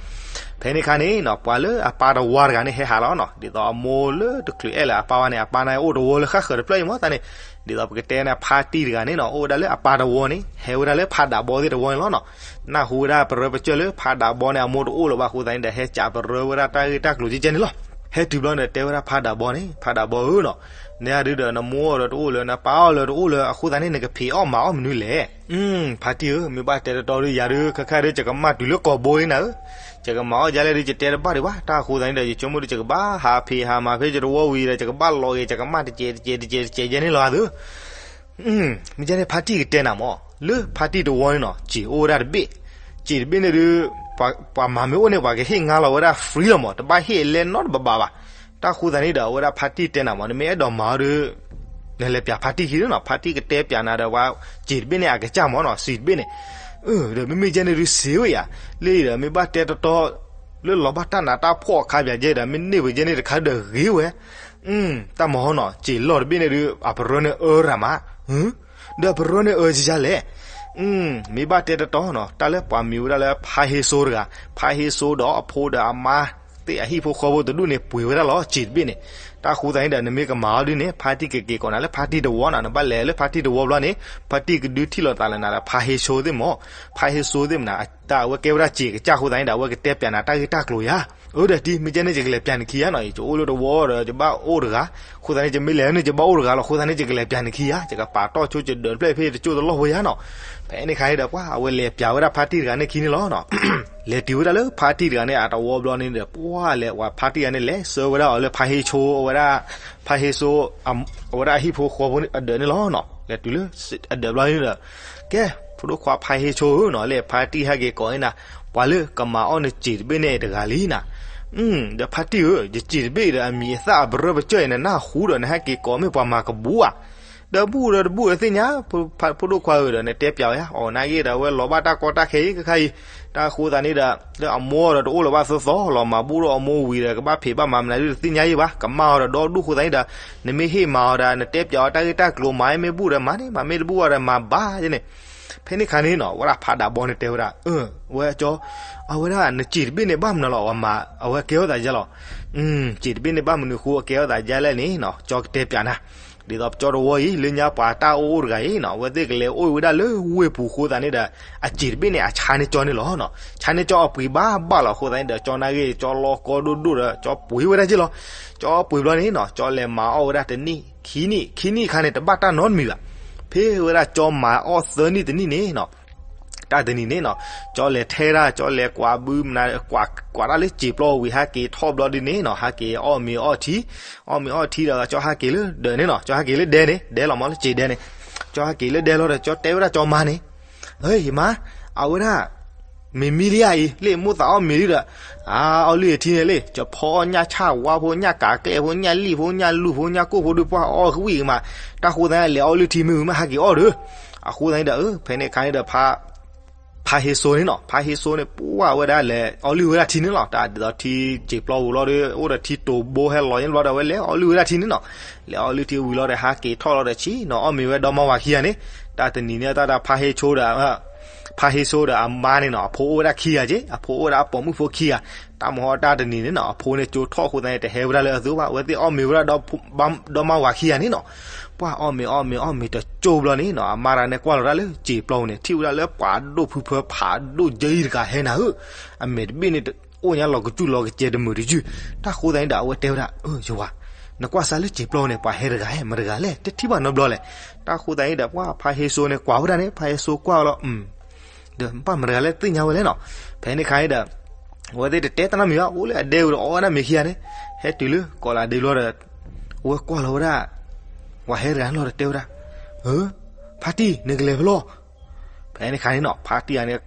ဖဲန့ၣ်အခါန့ၣ်နီၤ ပှၤလၢအပၢ်တဝီတဂၤန့ၣ် ဟဲဟးလီၤနီၤ ဒ်သိးအမိၢ်လၢတချုးအဲၣ်လၢအပၢ်ဝဲန့ၣ် အပၢ်န့ၣ်အိၣ်တဝီလၢဃၣ်ဃၢၤတဖျၢၣ်အံၤမ့ၢ်သးန့ၣ် ဒ်သိးပကတဲန့ၣ် ဖါတံၢ်တဂၤန့ၣ်နီၤ အိၣ်ဝဲဒၣ်လၢအပၢ်တဝီန့ၣ် ဟဲဝဲဒၣ်လၢဖးဒးဘီသ့ၣ်တဝီန့ၣ်လီၤနီၤ. နၢ်ဟူဝဲဒၣ်ပရၢပကျၢၢ်လၢဖးဒးဘီန့ၣ် အမိၢ်တအိၣ်လၢၤဘၣ်အဃိသတးန့ၣ်ဒီး ဟဲစံးပရၢဝဲဒၣ်တၢ်ဂ့ၢ်တၢ်ကျိၤကဲကဲန့ၣ်လီၤ. ဟဲတုၤဘျီန့ၣ် တဲဝဲဒၣ်ဖးဒးဘီန့ၣ်, ဖးဒးဘီဧၢနီၤ, နယၤဒုဒီး နမိၢ်အီၣ်ဒီးတအိၣ်လၢ နပၢ်အီၣ်လၢတအိၣ်လၢ အဃိသတးန့ၣ် နကဖံးအီၣ်မၤအီၣ်မနုၤလဲၣ်. ဖါတံၢ်ဧၢ, မ့ၢ်ဘၣ်တဲတတီဒု ယၤဒု ခဲခါဒု ယကမၣ်တုၤလၢကိာ်ဘိအံၤနၤဧၢ, ယကမၤအီၣ်ဒ်လဲၣ်ဒု ယတဲတဘၣ်ဒံးဘၣ်, တၢ်အဃိသတးန့ၣ်ဒီး ယဆိကမိၣ်ဒု ယကဘၣ်ဟးဖံးဟးမၤဖဲယတဝီဝံၤဒီး ယကဘၣ်လီၤဂ့ၤ ယကမၣ်တစဲးတစဲးတစဲးတစဲးယဲန့ၣ်လီၤသု မ့ၢ်ကဲန့ၣ် ဖါတံၢ်ကတဲနၤမး, လၢဖါတံၢ်တဝီန့ၣ်နီၤ စံာ်အိၣ်ဝဲဒၣ်တဘ့ၣ်, စံာ်တဘ့ၣ်န့ၣ်ဒု ပှၤမၤမ့ၢ်အိၣ်န့ၣ် ပှၤကဟ့ၣ်ငါလီၤဝဲဒၣ် free လီၤမး, တဘၣ်ဟ့ၣ်အလဲနီတဘးဘၣ်ဘၣ်. တၢ်ဃိသတးန့ၣ်ဒီး အဝဲဒၣ်ဖါတံၢ်တဲနၤမး, နမ့ၢ်အဲၣ်ဒိးမၤအီၤဒု နလဲၤပျးဖါတံၢ်ခံဒုနီၤ, ဖါတံၢ်ကတဲပျးနၤဒီး ပှၤစံာ်တဘ့ၣ်န့ၣ် အကစၢ်မးနီၤ, စံာ်တဘ့ၣ်န့ၣ် ဒီးမ့မ့ၢ်ကဲန့ၣ်ဒု စံာ်ဝဲယၤ, လၢအံၤဒီး မ့ၢ်ဘၣ်တဲတတီ လၢလီၤဘၣ်တၢ်နးတၢ်ဖှီၣ်အခါပၠးကဲဒီး မ့ၢ်န့ၢ်ဝဲကဲန့ၣ်တခါဒီးဂ့ၤဝဲ တၢ်မၤဟီနီၤ, စံာ်လီၢ်တဘ့ၣ်န့ၣ်ဒု အပရၢန့ၣ်အၢရၤမး, ဒီးအပရၢန့ၣ်အၢကယါလဲၣ်. မ့ၢ်ဘၣ်တဲတတီနီၤ, တၢ်လၢပှၤမံၤဝဲဒၣ်လၢဖါဟ့စိတဂၤ, ဖါဟ့စိဒီးအဖိဒီးအမါ သ့ၣ်အဟံၣ်ဖိဃီဖိတဒူၣ်န့ၣ် ပှ့ၤဝဲဒၣ်လီၤ စံာ်တဘ့ၣ်န့ၣ်. တၢ်ဃိသတးန့ၣ်ဒီး နမ့ၢ်ကမၤအီၤဒုန့ၣ် ဖါတံၢ်ကက့ၤကိးနၤလၢဖါတံၢ်တဝီနီၤ, နဘၣ်လဲၤလၢဖါတံၢ်တဝီဘျီန့ၣ် ဖါတံၢ်ကဒုးထံၣ်လိာ်သးလၢနၤဒီး ဖါဟ့စိသ့ၣ်မး, ဖါဟ့စိသ့ၣ်မးနၤ, တၢ်အဝဲကဲဝဲဒၣ်စံာ်ကစၢ်အဃိသတးန့ၣ်ဒီး အဝဲကတဲပျးနၤတၢ်ဂ့ၢ်တၢ်ကျိၤယၤ အၢဒီးတံၤ မ့ၢ်ကဲန့ၣ် ယကလဲၤပျးနခံယၤနီၤ, ယအိၣ်လၢတဝီဒီး ယဘၣ်အိၣ်တဂၤ, အဃိသတးန့ၣ် ယမ့ၢ်လဲၤန့ၣ် ယဘၣ်အိၣ်တဂၤလီၤ, အဃိသတးန့ၣ် ယကလဲၤပျးနခံယၤ, ယကပာ်တီၢ်ဆိယဒၢးတဖျၢၣ်ဖဲတကၠိၢ်တလီၢ်ဖိယၤနီၤ. ဖဲန့ၣ်ခါန့ၣ်ဒီး ပှၤအဝဲလဲၤပျးဝဲဒၣ်ဖါတံၢ်တဂၤန့ၣ်ခံန့ၣ်လီၤနီၤ. လဲၤတုၤဝဲဒၣ်လၢဖါတံၢ်တဂၤန့ၣ် အတဝီဘျီန့ၣ်ဒီး ပှၤလဲၤဝဲ ဖါတံၢ်တဂၤန့ၣ် လဲၤဆှၢဝဲဒၣ်အီၤလၢဖါဟ့ဆိ အဝဲဒၣ် ဖါဟ့ဆိ အဝဲဒၣ်အဟံၣ်ဖိဃီဖိအဒၢးန့ၣ်လီၤနီၤ. လဲၤတုၤလၢအဒၢးဘျီန့ၣ်ဒီး ကဲ ဖိဒိၣ်ခွါဖါဟ့ဆိဧၢနီၤ, လၢဖါတံၢ်ဟဲက့ၤကိးန့ၢ်နၤ ပှၤလၢကမၤအီၣ်နစံာ်တဘ့ၣ်န့ၣ်တဂၤလံနၤ. ဒီးဖါတံၢ်ဧၢ, ယစံာ်တဘ့ၣ်ဒီးအမံၤအသၣ်အပရၢပကၠီၢ်အံၤ နနၢ်ဟူဒီး နဟဲက့ၤကိးမ့ၢ်ပှၤမၤကဘူးဧါ. ဒီးဘူးဒီးတဘူးဒီးသ့ၣ်ညါ, ဖိဒိၣ်ခွါဧၢဒီး နတဲပျးဝဲဧါ, အီၤနာ်က့ဒီး အဝဲလီၤဘၣ်တၢ်ကီတၢ်ခဲအံၤခဲခါအံၤ, တၢ်အဃိသတးန့ၣ်ဒီး လၢအမိၢ်ဒီးတအိၣ်လၢၤဘၣ်သီသီလီၤ, မၤဘူၣ်ဒီးအမိၢ်ဝံၤဒီး ကဘၣ်ဖံးဘၣ်မၤမနုၤဒုတသ့ၣ်ညါအံၤဘၣ်, ကမၣ်အီၤဒီးဒီဒူၣ်အဃိသတးန့ၣ်ဒီး နမ့ၢ်ဟ့ၣ်မၤအီၤဒီး နတဲပျးအီၤတၢ်ဂ့ၢ်တၢ်ကျိၤမၤ မ့ၢ်ဘူၣ်ဒီးမၤန့ၣ်, မၤမ့ၢ်တဘူၣ်အီၤဒီးမၤဘၣ်န့ၣ်. ဖဲန့ၣ်ခါန့ၣ်နီၤ ဝဲဒၣ်ဖးဒးဘီန့ၣ်တဲဝဲဒၣ်, ဝဲကၠီ, အဝဲဒၣ်နစံာ်တဘ့ၣ်န့ၣ်ဘၣ်မနုၤလီၤ, အဝဲကဲထီၣ်သးယဲလီၤ. စံာ်တဘ့ၣ်န့ၣ်ဘၣ်မနုၤဃိအကဲထီၣ်သးယဲလဲၣ်န့ၣ်နီၤ, ကၠီကတဲပျးနၤ. ဒ်သိးပကၠီတဝီအံၤ လၢညါပှၤတၢ်အိၣ်အိၣ်တဂၤအံၤနီၤ, အဝဲသ့ၣ်ကလဲၤအိၣ်ဝဲဒၣ်လၢဝ့ၢ်ပူၤအဃိသတးန့ၣ်ဒီး အစံာ်တဘ့ၣ်န့ၣ် အဆါန့ၢ်ကၠီန့ၣ်လီၤ. ဆါန့ၢ်ကၠီအပှ့ၤဘၣ်ဘၣ်လီၤအဃိသတးန့ၣ်ဒီး ကၠီနာ်က့ ကၠီလီကီဒိၣ်ဒိၣ်ဒီး ကၠီပှ့ၤဝဲဒၣ်က့လီၤ. ကၠီပှ့ၤဘျီန့ၣ်နီၤ, ကၠီလဲၤမၤအီၣ်ဝဲဒၣ်တနံၣ်, ခံနံၣ်, ခံနံၣ်အခါန့ၣ် တဘၣ်တၢ်နီတမံၤဘၣ်. ဖဲဝဲဒၣ်ကၠီမၤအီၣ်သၢနံၣ်တနံၣ်န့ၣ်နီၤ, တၢ်တနံၤန့ၣ်နီၤ, ကၠီလဲၤထဲဒၣ်, ကၠီလဲၤကွၢ်ဘုမနၤ, ကွၢ်တၢ်လၢစံာ်ပျီဝံၤ ဟးက့ၤထီၣ်ဘျီဒ်န့ၣ်နီၤ, ဟးက့ၤအီၣ်မ့ၤအီထံ, အီၣ်မ့ၤအီထံဒီး ကၠီဟးက့ၤလၢဒၢးန့ၣ်နီၤ, ကၠီဟးက့ၤလၢဒဲန့ၣ်, ဒဲလီၤမးလၢစံာ်ဒဲန့ၣ်, ကၠီဟးက့ၤလၢဒဲလီၤဒီး ကၠီတဲဝဲဒၣ်ကၠီမါန့ၣ်, ဟဲယမါ, အဝဲဒၣ် မ့မံလံဧါအံၤ လၢမိၢ်သးအီၣ်မ့ၤလံဒီး, အါ အီၣ်လုၢ်အထံန့ၣ်လံ, ကၠီဖီအီၣ်ညၣ်ဆၣ်ဝါဖိ ညၣ်ကးကျဲၣ်ဖိ ညၣ်လံၣ်ဖိ ညၣ်လူၢ်ဖိ ညၣ်ကိၣ်ဖိဒီး ပှၤအီၣ်ဝံၣ်မး, တၢ်ဃိသတးန့ၣ် လဲၤအီၣ်လုၢ်ထံမ့ၢ်ဝံၤမး ဟးက့ၤအီၣ်ဒီး, အဃိသတးန့ၣ်ဒီး ဖဲန့ၣ်အခါန့ၣ်ဒီး ဖါဟ့စိန့ၣ်နီၤ, ဖါဟ့စိန့ၣ် ပှၤဝဲဒၣ်လဲၤအီၣ်လုၢ်ဝဲဒၣ်ထံန့ၣ်လီၤ. တၢ်ဒ်သိးထံစံာ်ပျီပူၤလီၤဒီး အိၣ်ဒီးထံတိၤဘိဟဲလီၤန့ၣ်ဘျီဒီး အဝဲလဲၤအီၣ်လုၢ်ဝဲဒၣ်ထံန့ၣ်နီၤ, လဲၤအီၣ်လုၢ်ထံဝံၤလီၤဒီး ဟးက့ၤထီၣ်လီၤဒီး ဆ့ၣ်နီၤအီၣ်မ့ၤဝဲဒီမါဝၤခံဂၤန့ၣ်, တၢ်တနံၤန့ၣ် တၢ်ဒီးဖါဟ့စိဒီး ဖါဟ့စိဒီးအမါန့ၣ်နီၤ, အဖိအိၣ်ဝဲဒၣ်ခံဂၤက့, အဖိအိၣ်ဝဲဒၣ်အပိာ်မုၣ်ဖိခံဂၤ, တၢ်မဟီတၢ်တနံၤန့ၣ်နီၤ, အဖိန့ၣ်ကၠိထီၣ်အဃိသတးန့ၣ် တဟဲဝဲဒၣ်လၢအသိးဘၣ်, အဝဲသ့ၣ်အီၣ်မ့ၤဝဲဒၣ် ဒီမါဝၤခံဂၤန့ၣ်နီၤ, ပှၤအီၣ်မ့ၤအီၣ်မ့ၤအီၣ်မ့ၤတကၠိဘျီန့ၣ်နီၤ, အမါတဂၤန့ၣ်ကွၢ်လီၤဒၣ်လၢစံာ်ပျီပူၤန့ၣ် ထံၣ်ဝဲဒၣ်လၢပှၤဒိၣ်ဖုဖၢဖးဒိၣ်ယဲအံၤတဂၤဟဲနၤဧၢ, အမဲာ်တဘ့ၣ်န့ၣ် အိၣ်ညါလီၤကစူၣ်လီၤကစဲၤတမုာ်တယုၢ်, တၢ်ဃိသတးန့ၣ်ဒီး အဝဲတဲဝဲဒၣ်, ယဝၤ, နကွၢ်စၢ်လၢစံာ်ပျီပူၤန့ၣ် ပှၤဟဲတဂၤဧါ မတဂၤလဲၣ်, တထံၣ်ဘၣ်နီတဘျီလဲၣ်, တၢ်ဃိသတးန့ၣ်ဒီး ပှၤဖါဟ့စိန့ၣ် ကွၢ်ဝဲဒၣ်န့ၣ် ဖါဟ့စိကွၢ်ဝဲလီၤ ဒီးဘၣ်မတဂၤလဲၣ်သ့ၣ်ညါဝဲလဲၣ်နီၤ, ဖဲန့ၣ်ခါန့ၣ်ဒီး အဝဲသ့ၣ်တတဲတၢ်နီတမံၤဘၣ်, အိၣ်လၢအဒဲဝံၤဒီးအီၣ်ဝဲဒၣ်မ့ၤခံဂၤန့ၣ်, ဟဲတုၤလၢကီးလးဒ့ဘျီဒီး အဝဲကွၢ်လီၤဝဲဒၣ် ပှၤဟဲတဂၤန့ၣ်လီၤဒီးတဲဝဲဒၣ်, ဖါတံၢ် နကလဲၤဖဲလဲၣ်, ဖဲန့ၣ်ခါန့ၣ်နီၤ ဖါတံၢ်ဂၤန့ၣ်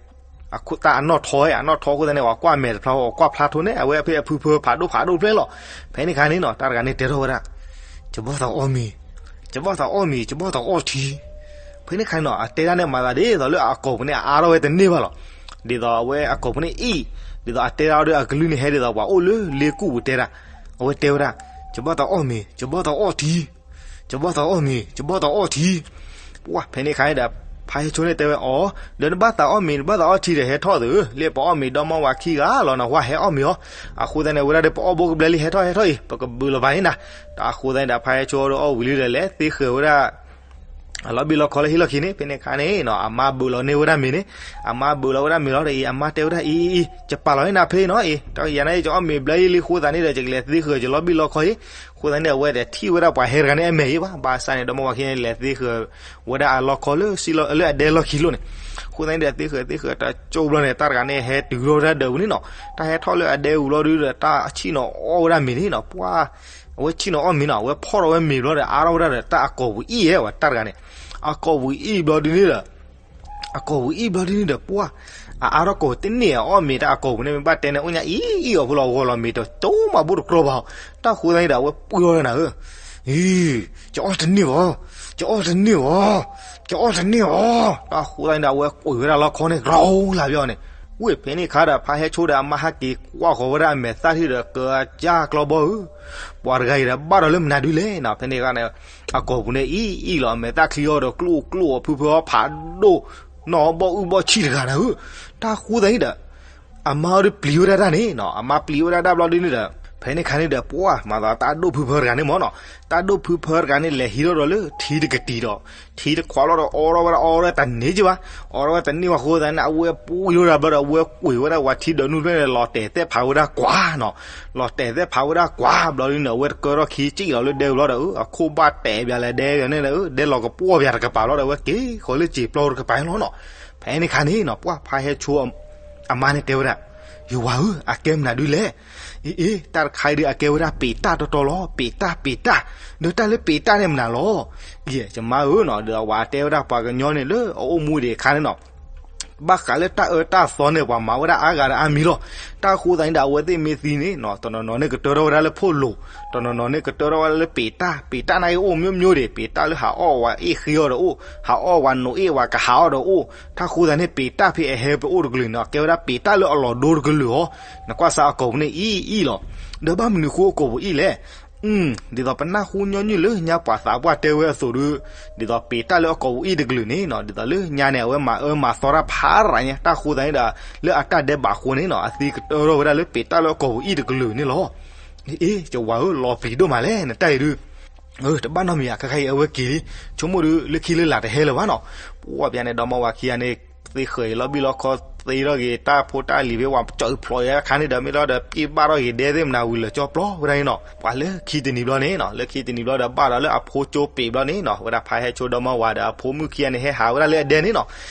အခိၣ်တၢ်အနီၣ်ထီဝဲ အနီၣ်ထီအဃိသတးန့ၣ် ပှၤကွၢ်မဲာ်တဖျါ ပှၤကွၢ်ဖျါထိန့ၣ် အဝဲဖဲအဖုဖၢဖးဒိၣ်ဖးဒိၣ်ဖျဲလီၤ, ဖဲန့ၣ်ခါန့ၣ်နီၤ တၢ်တဂၤန့ၣ်တဲထီၣ်ဝဲဒၣ်, ယဘၣ်သးအီၣ်မ့ၤ, ယဘၣ်သးအီၣ်မ့ၤ ယဘၣ်သးအီၣ်ထံ ဖဲန့ၣ်ခါန့ၣ်နီၤ အတဲဒၣ်န့ၣ်မၤသးဒ်သိးလၢအကိာ်ပူၤန့ၣ် အအါထီၣ်ဝဲတန့ၢ်ဘၣ်လီၤ, ဒ်သိးအဝဲအကိာ်ပူၤန့ၣ်အံၣ်, ဒ်သိးအတဲဒၣ်ဒီးအကလုၢ်န့ၣ်ဟဲဒ်သိးပှၤအိၣ်လၢလ့ကူၣ်ပူၤတဲဒၣ်, အဝဲတဲဝဲဒၣ်, ယဘၣ်သးအီၣ်မ့ၤ ယဘၣ်သးအီၣ်ထံ, ယဘၣ်သးအီၣ်မ့ၤ ယဘၣ်သးအီၣ်ထံ, ပှၤဖဲန့ၣ်ခါန့ၣ်ဒီး ဖါဟ့ဆိန့ၣ်တဲဝဲအီၤ, ဒီးနဘၣ်သးအီၣ်မ့ၤ နဘၣ်သးအီၣ်ထံဒီး ဟဲထီၣ်သု, လၢပအီၣ်မ့ၤဒီမါဝၤခံဂၤလီၤ နဝဲဟဲအီၣ်မ့ၤအီၤ, အဃိသတးန့ၣ် ဝဲဒၣ်ဒီးပအီၣ်ဘိကဘျဲလံ ဟဲထီၣ်ဟဲထီၣ်အံၤ ပကဘုးလီၤဘၣ်န့ၣ်နၤ, တၢ်အဃိသတးန့ၣ်ဒီး ဖါဟ့ဆိဒီးအီၣ်ဝံၤလံဒီး လဲၤသ့ဃဲၤဝဲဒၣ် အလီၤဘံၣ်လီၤခီလၢဟံၣ်လီၢ်ခံန့ၣ် ဖဲန့ၣ်အခါန့ၣ်နီၤ အမါဘုးလီၤန့ၢ်ဝဲဒၣ်မ့ၤန့ၣ်, အမါဘုးလီၤဝဲဒၣ်မ့ၤလီၤဒီးအံၤ အမါတဲဝဲဒၣ်အံၤအံၤအံၤ ယပာ်လီၤန့ၢ်နၤဖဲအံၤနီၤအံၤ, တၢ်ယၤန့ၣ် ယအီၣ်မ့ၤဘျါယံာ်လံအဃိသတးန့ၣ်ဒီး ယကလဲၤသ့ဃၢၤယလီၤဘံၣ်လီၤခီအံၤ, အဃိသတးန့ၣ် အဝဲတထံၣ်ဝဲဒၣ်ပှၤဟဲတဂၤန့ၣ်အမဲာ်အံၤဘၣ်, ဘၣ်ဆၣ်န့ၣ် ဒီမါဝၤခံန့ၣ် လဲၤသ့ဃၢၤဝဲဒၣ်အလီၢ်ခီလၢ လၢအဒဲလီၢ်ခံလိၤန့ၣ်, အဃိသတးန့ၣ်ဒီး သ့ဃၢၤသ့ဃၢၤတၢ်ကၠိဘျီန့ၣ် တၢ်တဂၤန့ၣ် ဟဲတုၤထီၣ်ဝဲဒၣ်ဒၢးပူၤန့ၣ်နီၤ, တၢ်ဟဲထီၣ်လၢအဒဲပူၤဘျီဒုဒီး တၢ်ဆံၣ်နီၤအီၣ်ဝဲဒၣ်မ့ၤန့ၣ်နီၤ, ပှၤ အဝဲဆံၣ်နီၤအီၣ်မ့ၤနီၤ, အဝဲဖီၣ်ထီၣ်ဝဲမ့ၤဘျီဒီး အါထီၣ်ဝဲဒၣ်ဒီး တၢ်အကိာ်ပူၤအံၣ်ဝဲတၢ်တဂၤန့ၣ်, အကိာ်ပူၤအံၣ်ဘျီဒုန့ၣ်ဒီး အကိာ်ပူၤအံၣ်ဘျီဒုန့ၣ်ဒီး ပှၤ အအါထီၣ်ကိာ်တန့ၢ်အီၣ်မ့ၤတၢ်အကိာ်ပူၤန့ၣ် မ့ၢ်ဘၣ်တဲန့ၣ် အိၣ်ညါအံၣ်အီၣ်ဖိလီၤ ဂီၤလီၤမ့ၤတကၠိမး ဘိၣ်တကြီဘၣ်, တၢ်ဃိသတးန့ၣ်ဒီး အဝဲပှ့ၤထီၣ်ဝဲနၤဧၢ အံၤ ကအီၣ်တန့ၢ်ဘၣ်, ကအီၣ်တန့ၢ်ဘၣ်, ကအီၣ်တန့ၢ်ဘၣ်, တၢ်ဃိသတးန့ၣ်ဒီး အဝဲကွံာ်ဝဲဒၣ်လီၢ်ခီန့ၣ် ရီလၢ်ဘျီန့ၣ်, ဝ့ၢ်ဖဲန့ၣ်အခါဒီး ဖါဟဲဆိဒီးအမါဟဲက့ၤကွၢ်ဃီၤဝဲဒၣ်အမဲာ်သၣ်ထံၣ်ဒီး ကကၢ်ကျီဘီဧၢ, ပှၤတဂၤအံၤဒီးဘၣ်ဒီးလၢမနုၤဒုလဲၣ်နီၤ, ဖဲန့ၣ်အခါန့ၣ် အကိာ်ပူၤန့ၣ်အံၣ်အံၣ်လီၤ, အမဲာ်သၣ်ချံအီၤဒီးကျိၣ်ကျိၣ်အီၤ ဖုဖၢအီၤဖးဒိၣ်, နီၢ်ဘီၣ်အုၣ်ဘီၣ်ဆံၣ်တဂၤနၤဧၢ, တၢ်ဃိသတးန့ၣ်ဒီး အမါအီၤဒုးပျံၤဝဲဒၣ်တၢ်န့ၣ်နီၤ, အမါပျံၤဝဲဒၣ်တၢ်ဘျီဒုန့ၣ်ဒီး ဖဲန့ၣ်အခါန့ၣ်ဒီး ပှၤမၤသးတၢ်ဒိၣ်ဖုဖၢတဂၤန့ၣ်မ့ၢ်နီၤ, တၢ်ဒိၣ်ဖုဖၢတဂၤန့ၣ် လဲၤဟံးထီၣ်ဒီးလၢထံတကတံၤဒီး ထံတခွးလီၤဒီး အီထီၣ်ဝဲဒၣ်အီထီၣ်ဝဲတန့ၢ်က့ဘၣ်, အီထီၣ်ဝဲတန့ၢ်ဘၣ်အဃိသတးန့ၣ် အဝဲပှ့ၤထီၣ်တၢ်ဘျီဒီး အဝဲကွံာ်ဝဲဒၣ်ပှၤထံဒၢးနုၢ်ဖျၢၣ်န့ၣ် လီၤတဲာ်သဲၣ်ဖးဝဲဒၣ်ကွၢ်နီၤ, လီၤတဲာ်သဲၣ်ဖးဝဲဒၣ်ကွၢ်ဘျီဒုန့ၣ် အဝဲတကၢထီၣ်ခံစံၣ်လီၤလၢဒဲဝံၤဘျီဒီး အခိၣ်ဘၣ်တဲာ်ဘၣ်လဲၤဒဲဂၤန့ၣ်ဒီး ဒဲလီၤကပှီၢ်ပၠးတကပၤလီၤဒီး အဝဲက့ၤဃီၤလၢစံာ်ပျီတကပၤလီၤနီၤ, ဖဲန့ၣ်အခါန့ၣ်နီၤ ပှၤဖါဟဲဆိ အမါန့ၣ်တဲဝဲဒၣ်, ယဝၤဧၢ, အကဲမနုၤဒုလဲၣ်, အ့အ့ တၢ်တခါအံၤဒုး အကဲဝဲဒၣ်ပ့းတၢ်တီတီလီၤ, ပ့းတၢ်ပ့းတၢ်, ဒီးတၢ်လၢပ့းတၢ်န့ၣ်မနုၤလီၤ, ယဲ ယမါဧၢနီၤ, ဒီးအဝၤတဲဝဲဒၣ်ပှၤကညီန့ၣ်လၢအအိၣ်မူဒံးအခါန့ၣ်နီၤ ဘၣ်ဃးလၢတၢ်အၢတၢ်သီန့ၣ် ပှၤမၤဝဲဒၣ်အါဂၤဒီးအါမံၤလီၤ, တၢ်ဃိသတးန့ၣ်ဒီး အဝဲသ့ၣ်မ့ၢ်သံန့ၣ်နီၤ တနီၤနီၤန့ၣ်ကတၢထီၣ်ဝဲဒၣ်လၢဖိလိၤ, တနီၤနီၤန့ၣ်ကတၢထီၣ်ဝဲဒၣ်လၢပ့းတၢ်, ပ့းတၢ်န့ၣ်အံၤအိၣ်မျိုးမျိုးဒံး, ပ့းတၢ်လၢဟးအီၣ်ဝဲအ့ၣ်ဃ့အီၤဒီးအိၣ်, ဟးအီၣ်ဝဲနိးအ့ၣ်ဝဲကဟးအီၣ်ဒီးအိၣ်, တၢ်ဃိသတးန့ၣ် ပ့းတၢ်ဖဲအဟဲဖဲအိၣ်တကလုာ်န့ၣ် ကဲဝဲဒၣ်ပ့းတၢ်လၢအလီၤဒိတကလုာ်အီၤ, နကွၢ်စးအကိာ်ပူၤန့ၣ်အံၣ်အံၣ်လီၤ, ဒီးဘၣ်မနုၤဃိအကိာ်ပူၤအံၣ်လဲၣ် ဒ်သိးပနၢ်ဟူညီနုၢ်လၢညါပှၤသးပှၢ်တဲဝဲအသိးဒီး, ဒ်သိးပ့းတၢ်လၢအကိာ်ပူၤအံၣ်တကလုာ်န့ၣ်နီၤ, ဒ်သိးလၢညါန့ၣ် အဝဲမၤအၢမၤသီတၢ်ဖးရၤညါ, တၢ်ဃိသတးန့ၣ်ဒီး လၢအတၢ်ဒဲးဘးအဃိန့ၣ်နီၤ အသံကတၢထီၣ်ဝဲဒၣ်လၢပ့းတၢ်လၢအကိာ်ပူၤအံၣ်တကလုာ်န့ၣ်လီၤ. အ့ ယဝၤဧၢ, လီၤပျံၤဒိၣ်မးလဲၣ် နတၢ်အံၤဒုး, တဘၣ်နီတမံၤဧါ, ခဲခါအံၤအဝဲက့ၤလံ, ဆိကမိၣ်ဒုးလၢခံလၢလာ်တဟဲလၢၤဘၣ်နီၤ, ပှၤပျးန့ၣ် ဒီမါဝၤခံဂၤန့ၣ် သ့ဃၢၤအံၤလီၤဘံၣ်လီၤခီ သ့ထီၣ်ဂ့ၤ တၢ်ဖိတၢ်လံၤဖဲ ဝၤကၠီအုးဖျိးယဲအခါန့ၣ်ဒီး မ့ၢ်လီၤဒီး ပ့ၢ်ဘၣ်ထီၣ်ဂ့ၤဒဲသ့ၣ်မနၤဝံၤလၢာ်ကၠီပျီဝဲဒၣ်န့ၣ်နီၤ, ပှၤလၢခံတနံၤဘျီန့ၣ်နီၤ, လၢခံတနံၤဘျီဒီး ဘၣ်ဒီးလၢအဖိကၠိပ့ၤဘျီန့ၣ်နီၤ, ဝဲဒၣ်ဖါဟဲဆိဒီမါဝၤဒီးအဖိမုၣ်ခံဂၤန့ၣ် ဟဲဟးဝဲဒၣ်လၢအဒဲန့ၣ်နီၤ,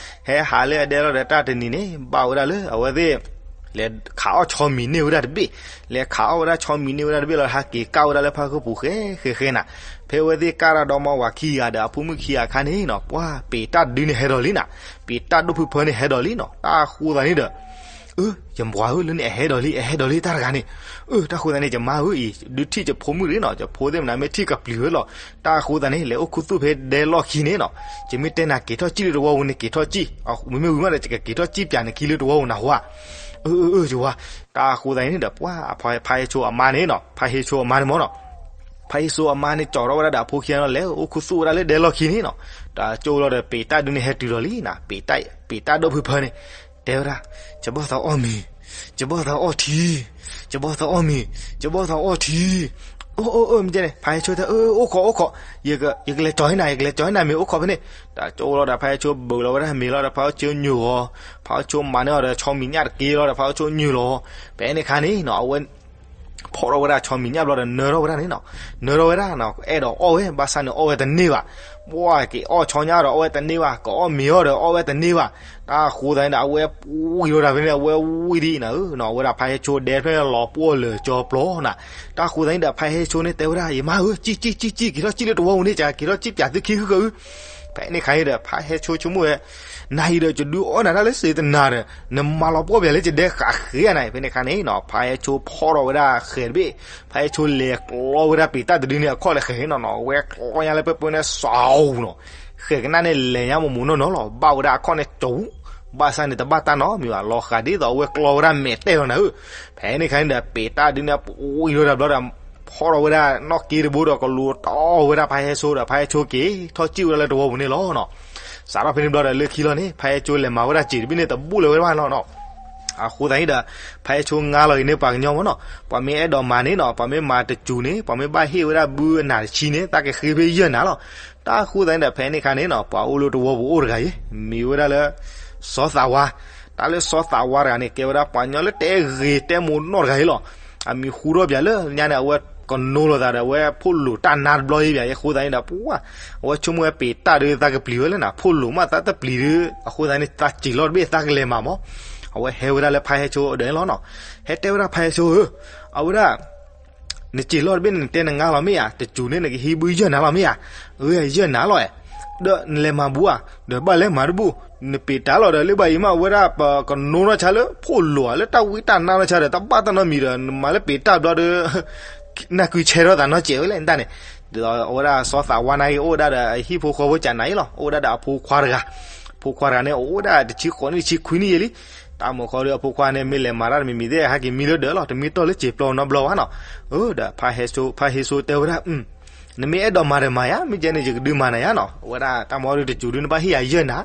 ဟဲဟးလၢအဒဲလီၤဒီး တၢ်တနံၤန့ၣ် ဘၣ်ဝဲဒၣ်လၢအဝဲသ့ၣ် လဲၤခးအီၣ်ဆီမံၤန့ၢ်ဝဲဒၣ်တဘ့ၣ်, လဲၤခးအီၣ်ဝဲဒၣ်ဆီမံၤန့ၢ်ဝဲဒၣ်တဘ့ၣ်လီၤ, ဟဲက့ၤကၢ်ဝဲဒၣ်လၢဖါဃုာ်ပူၤဃဲဃဲဃဲနၤ, ဖဲအဝဲသ့ၣ်ကၢ်တၢ်ဒီမါဝၤခံဂၤဒီးအဖိမုၣ်ခံဂၤအခါန့ၣ်နီၤ, ပှၤပ့းတၢ်တဒုန့ၣ်ဟဲဒီးလံနၤ, ပ့းတၢ်ဒိၣ်ဖုဖၢန့ၣ်ဟဲဒီးလံနီၤ, တၢ်ဃိသတးန့ၣ်ဒီး အၢ ယဝၤဧၢ, လၢန့ၣ်အဟဲဒီးလံ အဟဲဒီးလံတၢ်တဂၤန့ၣ်, အၢ တၢ်ဃိသတးန့ၣ် ယမါဧၢအံၤ ဒုးထံၣ်ယဖိမုၣ်ရ့နီၤ, ယဖိသ့ၣ်မနၤမ့ၢ်ထံၣ်ကပျံၤဝဲလီၤ, တၢ်ဃိသတးန့ၣ် လဲၤအိၣ်ခူသူၣ်ဖဲဒဲလီၢ်ခံန့ၣ်နီၤ, ယမ့ၢ်တဲနၤက့ၤထီၣ်စံၣ်လၢတဝီပူၤန့ၣ် က့ၤထီၣ်စံၣ်, မ့မ့ၢ်ဝံၤမးဒီး ယကက့ၤထီၣ်စံၣ်ပၠးနခံလၢတဝီပူၤနၢ်ဟူဧါ, အၢ အၢ အၢ ယဝၤ, တၢ်ဃိသတးန့ၣ်ဒီး ပှၤဖါဟဲဆိအမါန့ၣ်နီၤ, ဖါဟဲဆိအမါန့ၣ်မ့ၢ်နီၤ ဖါဟဲဆိအမါန့ၣ် ကၠီထီၣ်ဝဲဒၣ်ဒီးအဖိခံဂၤနီၤ, လဲၤအိၣ်ခူသူၣ်ဝဲဒၣ်လၢဒဲလီၢ်ခံန့ၣ်နီၤ, တၢ်ကၠိလီၤဒီး ပ့းတၢ်ဒုန့ၣ်ဟဲတုၤဒီးလံနၤ, ပ့းတၢ်ဒိၣ်ဖုဖၢန့ၣ် တဲဝဲဒၣ်, ယဘၣ်သးအီၣ်မ့ၤ, ယဘၣ်သးအီၣ်ထံ, ယဘၣ်သးအီၣ်မ့ၤ, ယဘၣ်သးအီၣ်ထံ, အိၣ်အိၣ်အိၣ် မ့ၢ်ကဲန့ၣ် ဖါဟဲဆိတဲ အိၣ်ခိးအိၣ်ခိး, ယကလဲၤကၠီၤဟ့နၤ ယကလဲၤကၠီၤဟ့နၤမ့ၤအိၣ်ခိးဖဲန့ၣ်, တၢ်ကၠိလီၤဒီး ဖါဟဲဆိဘုးလီၤဝဲဒၣ်မ့ၤလီၤဒီး ဖါဟဲဆိညိၢ်အီၤ, ဖါဟဲဆိမၤန့ၢ်အီၤဒီးဆီမံၤညၣ်တက့ၢ်လီၤဒီး ဖါဟဲဆိညိၢ်လီၤ, ဖဲန့ၣ်အခါန့ၣ်နီၤ အဝဲ ဖီၣ်ထီၣ်ဝဲဒၣ်ဆီမံၤညၣ်ဘျီဒီး နၢထီၣ်ဝဲဒၣ်န့ၣ်နီၤ, နၢထီၣ်ဝဲဒၣ်နီၤ အဲၣ်ဒိးအီၣ်ဝဲ ဘၣ်ဆၣ်န့ၣ်အီၣ်ဝဲတန့ၢ်ဘၣ်, ပှၤက့ၤအီၣ်ဆီညၣ်ဒီးအီၣ်ဝဲတန့ၢ်ဘၣ်, ကအီၣ်မ့ၤအီၤဒီးအီၣ်ဝဲတန့ၢ်ဘၣ်, တၢ်ဃိသတးန့ၣ်ဒီး အဝဲဝံၤထီၣ်ဒၣ်ဖဲန့ၣ် အဝဲဝံၤဒ်အံၤနၤဧၢ, ဝဲဒၣ်ဖါဟဲဆိဒဲဖဲန့ၣ်လီၤပှီၢ်လၢာ်ကၠီပျီနၤ, တၢ်ဃိသတးန့ၣ်ဒီး ဖါဟဲဆိန့ၣ်တဲဝဲဒၣ် ယမါဧၢ စံၣ်စံၣ်စံၣ်စံၣ် က့ၤထီၣ်စံၣ်လၢတဝီပူၤန့ၣ် ကက့ၤထီၣ်စံၣ်ပၠးသုခံဃုဃုအု ဖဲန့ၣ်ခါန့ၣ်ဒီး ဖါဟဲဆိဆိကမိၣ်ဝဲ, နၤအံၤဒီး ယဒုးအီၣ်နၤတၢ်လၢစ့တနၤဒီး နမၤလီၤပှီၢ်ပၠးလၢယဒဲဃးဃ့ဧါနၤ, ဖဲန့ၣ်ခါန့ၣ်နီၤ ဖါဟဲဆိဖီၣ်ထီၣ်ဝဲဒၣ်ဃဲၤတဘ့ၣ်, ဖါဟဲဆိလဲၤကျီဝဲဒၣ်ပ့းတၢ်တဒုန့ၣ် အခီၣ်လဲၤဃဲၤန့ၣ်နီၤ, ဝဲကျီညါလၢပှဲၤပှဲၤန့ၣ် စီၤနီၤ, ဃဲၤကနၣ်န့ၣ်လဲၤညါမိၢ်မိၢ်နီၢ်နီၢ်လီၤ, ဘၣ်ဝဲဒၣ်အခီၣ်န့ၣ်ကၠီ, ဘၣ်ဆၣ်န့ၣ်တဘၣ်တၢ်နီတမံၤဘၣ်, လီၤဃးဒ်သိးအဝဲကျီဝဲဒၣ်မဲာ်တဲာ်လီၤနၤဧၢ, ဖဲန့ၣ်ခါန့ၣ်ဒီး ပ့းတၢ်ဒုန့ၣ် ပဝံၤထီၣ်ဒၣ်ဘျီဒီး ဖီၣ်ထီၣ်ဝဲဒၣ်နီၣ်က့တဘိဒီး ကလူၤတီၢ်ဝဲဒၣ်ဖါဟဲဆိဒီး ဖါဟဲဆိက့ၤထီၣ်စံၣ်ဝဲဒၣ်လၢတဝီပူၤန့ၣ်လီၤနီၤ, စးထီၣ်ဖဲန့ၣ်ဘျီဒီး လၢခံလီၤန့ၣ် ဖါဟဲဆိလဲၤမၤဝဲဒၣ်စ့တဘ့ၣ်န့ၣ် တဘူၣ်လၢၤဝဲဘၣ်လီၤနီၤ, အဃိသတးန့ၣ်ဒီး ဖါဟဲဆိငါလီၤက့ၤန့ၢ်ပှၤကညီမ့ၢ်နီၤ, ပှၤမ့ၢ်အဲၣ်ဒိးမၤန့ၣ်နီၤ, ပှၤမ့ၢ်မၤတစူၤန့ၣ် ပှၤမ့ၢ်ဘၣ်ဟ့ၣ်ဝဲဒၣ်ဘုအနၢ်တဆံန့ၣ် သးကဃ့ဖဲယဲၢ်နၢ်လီၤ. တၢ်အဃိသတးန့ၣ်ဒီး ဖဲန့ၣ်ခါန့ၣ်နီၤ ပှၤအိၣ်လၢတဝီပူၤအိၣ်တဂၤအံၤ မံၤဝဲဒၣ်လၢ စီၤသးဝါ. တၢ်လၢစီၤသးဝါတဂၤန့ၣ် ကဲဝဲဒၣ်ပှၤကညီလၢတဲဂ့ၤတဲမိၢ်နီၢ်တဂၤအံၤလီၤ. အမံၤဟူထီၣ်ပၠးလၢညါန့ၣ် အဝဲကနိလိာ်သးဒီး အဝဲဖိၣ်လိာ်တၢ်နါတဘျီအံၤပၠး အဃိသတးန့ၣ်ဒီး ပှၤ အဝဲဆိကမိၣ်ဝဲပ့ၤတၢ်ဒီးသးကပျံၤဝဲလၢနၤ, ဖိၣ်လိာ်မးသးတပျံၤဒီး အဃိသတးန့ၣ် သးစ့ၤလီၤတဘ့ၣ်သးကလဲၤမၤမး. အဝဲဟဲဝဲဒၣ်လၢဖါဟဲဆိအဒၢးန့ၣ်လီၤနီၤ. ဟဲတဲဝဲဒၣ်ဖါဟဲဆိဧၢ, အဝဲဒၣ် နစ့ၤလီၤတဘ့ၣ်န့ၣ် နတဲနငါလီၤမ့ၢ်ဧါ, တစူၤန့ၣ် နကဟံးဘုယဲၢ်နၢ်လီၤမ့ၢ်ဧါ, အၢ ယဲၢ်နၢ်လီၤဧါ, ဒီးနလဲၤမၤဘူးဧါ, ဒီးဘၣ်လဲၤမၤတဘူး, နပ့ၤတၢ်လီၤဒီး လၢဘၣ်အံၤမး အဝဲဒၣ်ပကနိနီၢ်ဆါလၢဖိၣ်လိာ်ဧါ လၢတၢ်ဝံတၢ်နါနီၢ်ဆါဒီး တဘၣ်တၢ်နီတမံၤဒီး နမၤလၢပ့ၤတၢ်ဘျီဒီး နၢ်ကုဆဲထီၣ်သးနီတစဲးဝဲလဲၣ် နတၢ်န့ၣ်. ဒီးအဝဲဒၣ်စီၤသးဝါန့ၣ်ဂ့ၤ အိၣ်ဝဲဒၣ်ဒီးအဟံၣ်ဖိဃီဖိကနၤအံၤလီၤ, အိၣ်ဝဲဒၣ်ဒီးအဖိခွါတဂၤ, ဖိခွါတဂၤန့ၣ် အိၣ်ဝဲဒၣ်တဆံဃိးနံၣ်တဆံခွံနံၣ်ယဲလံ. တၢ်မုၢ်ဃီဒီးအဖိခွါန့ၣ် မ့ၢ်လဲၤမၤတၢ်တမံၤမံၤသ့ၣ် ဟဲက့ၤမံလၢဒၢးလီၤ, တမ့ၢ်တီၢ်လၢစ့ၤပျီနီတဘျီဘၣ်နီၤ. အၢ ဒီးဖါဟဲဆိတဲဝဲဒၣ် နမ့ၢ်အဲၣ်ဒိးမၤဒီးမၤယၤ, မ့ၢ်ကဲန့ၣ် ယကဒုးမၤနၤယၤနီၤ. အဝဲဒၣ်တၢ်မၤအီၤဒုးတစူၤဒုး နဘၣ်ဟ့ၣ်ယၤယဲၢ်နၢ်,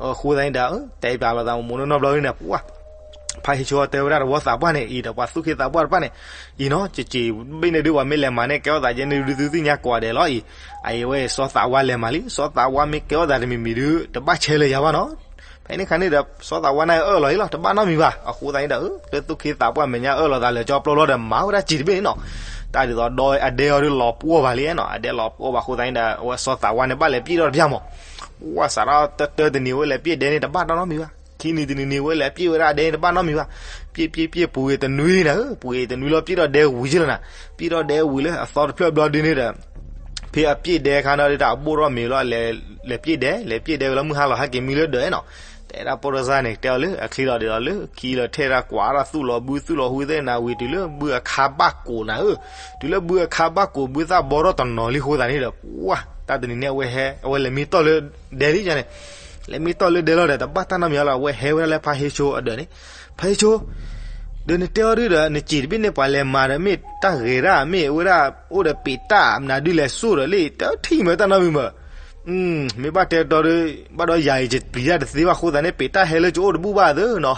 အဃိသတးန့ၣ်ဒီး တဲပၠးလိာ်သးမိၢ်မိၢ်နီၢ်နီၢ်ဘျီန့ၣ် ပှၤ ဖါဟဲဆိတဲဝဲဒၣ်တဝီသးပှၢ်န့ၣ် အံၤဒီးပှၤသူၣ်က့သးပှၢ်တဖၣ်န့ၣ်, အံၤနီၤ ကစ့ၤဘ့ၣ်န့ၣ်ဒုး ပှၤမ့ၢ်လဲၤမၤန့ၣ် ကဲထီၣ်သးယဲန့ၣ်ဒုး သုသ့ၣ်ညါကိးဂၤဒဲးလီၤအံၤ, အအံၤဝဲစီၤသးဝါလဲၤမၤလံ, စီၤသးဝါမ့ၢ်ကဲထီၣ်သးတမံၤမံၤဒုး တဘၣ်ဆဲးလၢယၤဘၣ်နီၤ. ဖဲန့ၣ်ခါန့ၣ်ဒီး စီၤသးဝါန့ၣ်အၢၣ်လီၤအံၤလီၤ, တဘၣ်နီတမံၤဘၣ်. အဃိသတးန့ၣ်ဒီး လၢသူၣ်က့သးပှၢ်မဲာ်ညါအၢၣ်လီၤသးလၢာ်ကၠီပျီလီၤဒီး မၤဝဲဒၣ်စ့ၤတဘ့ၣ်န့ၣ်နီၤ. တၢ်ဒ်သိးဒီးအဒဲအီၤဒုးလီၤပှီၢ်ဘၣ်လံနီၤ, အဒဲလီၤပှီၢ်ဘၣ်အဃိသတးန့ၣ်ဒီး အဝဲစီၤသးဝါန့ၣ် ဘၣ်လဲၤပျဲၢ်ထီၣ်တပျၢ်မး. ပှၤစးထီၣ်တၢတၢတနံၤဝဲလဲၤပျဲၢ်ဒဲန့ၣ် တဘၣ်နီတမံၤဘၣ်. ခံနံၤတနံၤနံၤဝဲလဲၤပျဲၢ်ဝဲဒၣ်ဒဲန့ၣ် တဘၣ်နီတမံၤဘၣ်. ပျဲၢ်ပျဲၢ်ပျဲၢ်ပူၤဂ့ၤတနွံနၤဧၢ, ပူၤဂ့ၤတနွံလီၤ ပျဲၢ်ထီၣ်ဒဲဝံၤယဲၢ်လီၤနၤ. ပျဲၢ်ထီၣ်ဒဲဝံၤလၢအသီတဖျၢၣ်ဘျီဒုန့ၣ်ဒီး ဖဲအပျဲၢ်ဒဲခါန့ၣ်ဒီး အဘိၣ်ထီၣ်မ့ၤလီၤ လဲၤပျဲၢ်ဒဲ, လဲၤပျဲၢ်ဒဲဝံၤလီၤ မုၢ်ဟါလီၤ ဟဲက့ၤမံလၢဒၢးနီၤ. တဲဒၣ်ပိၢ်တစၢ်န့ၣ် တဲအီၤလၢအချံလီၤဒ်သိးလၢ ခံလီၤထဲဒၣ်ကွၢ်ဒီးသူၣ်လီၤဘုသူၣ်လီၤဟူသ့ၣ်နၤဝံၤ တုၤလၢဘုအခါဘၣ်ကိးနၤဧၢ, တုၤလၢဘုအခါဘၣ်ကိး ဘုသၣ်ဘီထီၣ်တနီၤလံအဃိသတးန့ၣ်ဒီး ပှၤ တၢ်တနံၤန့ၣ် အဝဲဟဲ အဝဲလဲၤမံတီၢ်လၢဒဲလံန့ၣ်, လဲၤမံတီၢ်လၢဒဲလီၤဒီး တဘၣ်တၢ်နီတမံၤလီၤ, အဝဲဟဲဝဲဒၣ်လၢဖါဟ့ဆိအဒၢးန့ၣ်, ဖါဟ့ဆိ ဒီးနတဲအီၤဒုဒီး နစ့ၤတဘ့ၣ်န့ၣ် ပှၤလဲၤမၤဒီး မ့ၢ်တၢ်ဂဲၤဒၣ် မ့ၢ်ဝဲဒၣ်အိၣ်ဒီးပ့ၤတၢ်မနုၤဒုလဲၤစိၣ်ဒီးလံ တထံၣ်မ့ၢ်တၢ်နီတမံၤမး. မ့ၢ်ဘၣ်တဲတီဒီး ဘၣ်ဒီးယၤအံၤ ယပျံၤတၢ်တသ့ဘၣ်အဃိသတးန့ၣ် ပ့ၤတၢ်ဟဲလၢယအိၣ်တဘူၣ်ဘၣ်သ့နီၤ.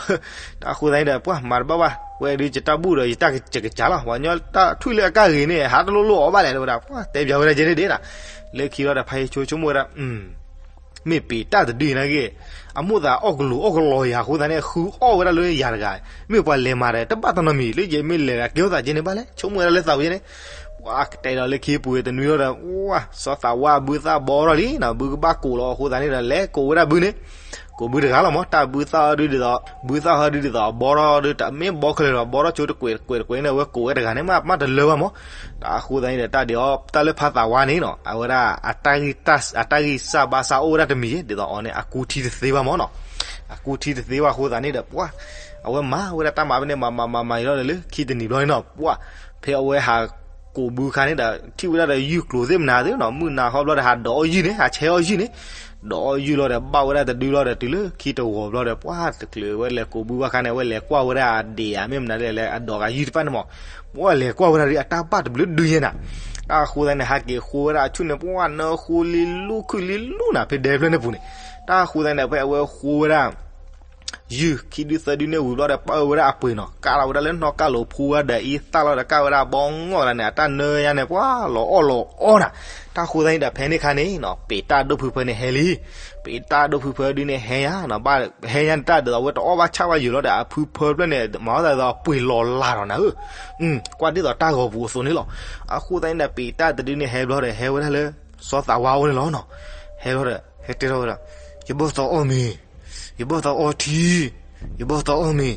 တၢ်အဃိသတးန့ၣ်ဒီး ပှၤမၤတဘၣ်ဘၣ် ဝဲဒုးယတၢ်ဘူၣ်ဒီးယတၢ်ကစၢ်ကစၢ်လီၤ. ပှၤညီတၢ်ထွံၣ်လၢအကၢ်ဂ့ၤန့ၣ် ဟးတလိၣ်လိၣ်အီၤဘၣ်လဲၣ် တဲဝဲဒၣ် ပှၤတဲပၠးဝဲဒၣ်ယဲန့ၣ်ဒ်နီၤ. လၢခံလီၤဒီး ဖါဟ့ဆိဆိကမိၣ်ဝဲဒၣ် မ့ၢ်ပ့ၤတၢ်တဒုအံၤနာ်က့ အမိၣ်သးအီၣ်ကလိာ်အီၣ်ကလီယၤအဃိသတးန့ၣ် ဃုအီၣ်ဝဲဒၣ်လၢယၤတဂၤ, မ့ၢ်ပှၤလဲၤမၤဒီး တဘၣ်တၢ်နီတမံၤ လၢယမ့ၢ်လဲၤဒီးကဲထီၣ်သးကဲန့ၣ်ဘၣ်လဲၣ် ဆိကမိၣ်ဝဲဒၣ်လၢသးဝဲန့ၣ်, ပှၤကတဲဒီးလၢခံပူၤတနွံလီၤဒီး စီၤသးဝါဘုသၣ်ဘီထီၣ်လံနီၤ, ဘုကဘၣ်ကိးလီၤအဃိသတးန့ၣ်ဒီး လဲၤကိးဝဲဒၣ်ဘုန့ၣ်, ကိးဘုတဂၤလီၤမး တၢ်ဘုသၣ်အီၤဒုဒ်သိး ဘုသၣ်ဟီဒုဒ်သိး အဘီထီၣ်ဒု တမ့ၢ်ဘီခဲလၢာ်ဒီး ဘီထီၣ်ဆိတကွဲးတကွဲးတကွဲးန့ၣ် အဝဲကိးဝဲတဂၤန့ၣ် မ့ၢ်မ့ၢ်တလၢဘၣ်မး. တၢ်အဃိသတးန့ၣ်ဒီး တၢ်ဒ်အီၤ တၢ်လၢဖါသးဝါန့ၣ်နီၤ အဝဲဒၣ် အတၢ်ဂံၢ်စၢ်ဘါစၢ်အိၣ်ဝဲဒၣ်တမံၤ ဒ်သိးအီၤန့ၣ် အကူထံတသ့ဘၣ်မးနီၤ, အကူထံတသ့ဘၣ်အဃိသတးန့ၣ်ဒီး ပှၤ အဝဲမၤဝဲဒၣ်တၢ်မၤဖဲန့ၣ် မၤမၤမၤမၤအံၤလီၤဒီး လၢခံတနံၤဘျီန့ၣ်နီၤ ပှၤ ဖဲအဝဲဟးကိးဘုခါန့ၣ်ဒီး ထံၣ်ဝဲဒၣ်ဒီးယုၢ်ကျိၤသ့ၣ်မနၤသ့နီၤ မုၢ်နၤဟီဘျီဒီး ဟးဒိးအီၣ်ယုၢ်န့ၣ် ဟးဆဲးအီၣ်ယုၢ်န့ၣ် ဒိးအီၣ်ယုၢ်လီၤဒီး ဘၣ်ဝဲဒၣ်တဒုလီၤဒီး တုၤလၢခံတဂီၤဘျီဒီး ပှၤတချုးဝဲလဲၤကိးဘုဘၣ်ခါန့ၣ် အဝဲလဲၤကွၢ်ဝဲဒၣ်အဒ့ၣ်ဧါ မ့ၢ်မနုၤလဲၣ် လဲၤအဒိးဂၤယုၢ်တဖၣ်န့ၣ်မး, ပှၤလဲၤကွၢ်ဝဲဒၣ်ဒီး အတၢ်ဘၣ်တဘျုးဒုယဲၢ်နၤ, တၢ်အဃိသတးန့ၣ် ဟးက့ၤဃိဝဲဒၣ်အဆူၣ်န့ၣ် ပှၤနၢဃိလံလူၢ်ခုၣ်လံလူၢ်နၤ ဖဲဒဲဖျၢၣ်န့ၣ်ပူၤန့ၣ်, တၢ်အဃိသတးန့ၣ် ဖဲအဝဲဃိဝဲဒၣ် ယုၢ်ခံဒုသၢဒုန့ၣ်ဝံၤဘျီဒီး ပာ်အၢဝဲဒၣ်အပှ့ၤနီၤ ကးလီၤဝဲဒၣ်လၢနီၣ်ကးလိာ်ဖူဝဲဒီးအံသၣ်လီၤဒီး ကးဝဲဒၣ်ဘီငီၢ်ဝဲဒၣ်န့ၣ် အတၢ်နၢယါန့ၣ် ပှၤလီၤအီၣ်လီၤအီၣ်နၤ, တၢ်ဃိသတးန့ၣ်ဒီး ဖဲန့ၣ်ခါန့ၣ်နီၤ ပ့ၤတၢ်ဒိၣ်ဖုဖၢန့ၣ်ဟဲလံ, ပ့ၤတၢ်ဒိၣ်ဖုဖၢဒုန့ၣ်ဟဲယါနီၤ ဘၣ်ဟဲယါန့ၣ် တၢ်ဒ်သိးဝဲတအီၣ်ဘၣ်ဆၣ်ဘၣ်ယိာ်လီၤဒီး အဖုဖၢဖျၢၣ်န့ၣ် မၤအီၣ်သးဒ်သိးပှ့ၤလီၤလးဒီးနၤဧၢ, ကွၢ်ဒ်သိးတၢ်ဂီၤပူၤအသိးန့ၣ်လီၤ, အဃိသတးန့ၣ်ဒီး ပ့ၤတၢ်တဒုန့ၣ်ဟဲဘျီဒီး ဟဲဝဲဒၣ်လၢ စီၤသးဝါအိၣ်န့ၣ်လီၤနီၤ, ဟဲဘျီဒီး ဟဲတဲထီၣ်ဝဲဒၣ် ယဘၣ်သးအီၣ်မ့ၤ ယဘၣ်သးအီထံ, ယဘၣ်သးအီၣ်မ့ၤ,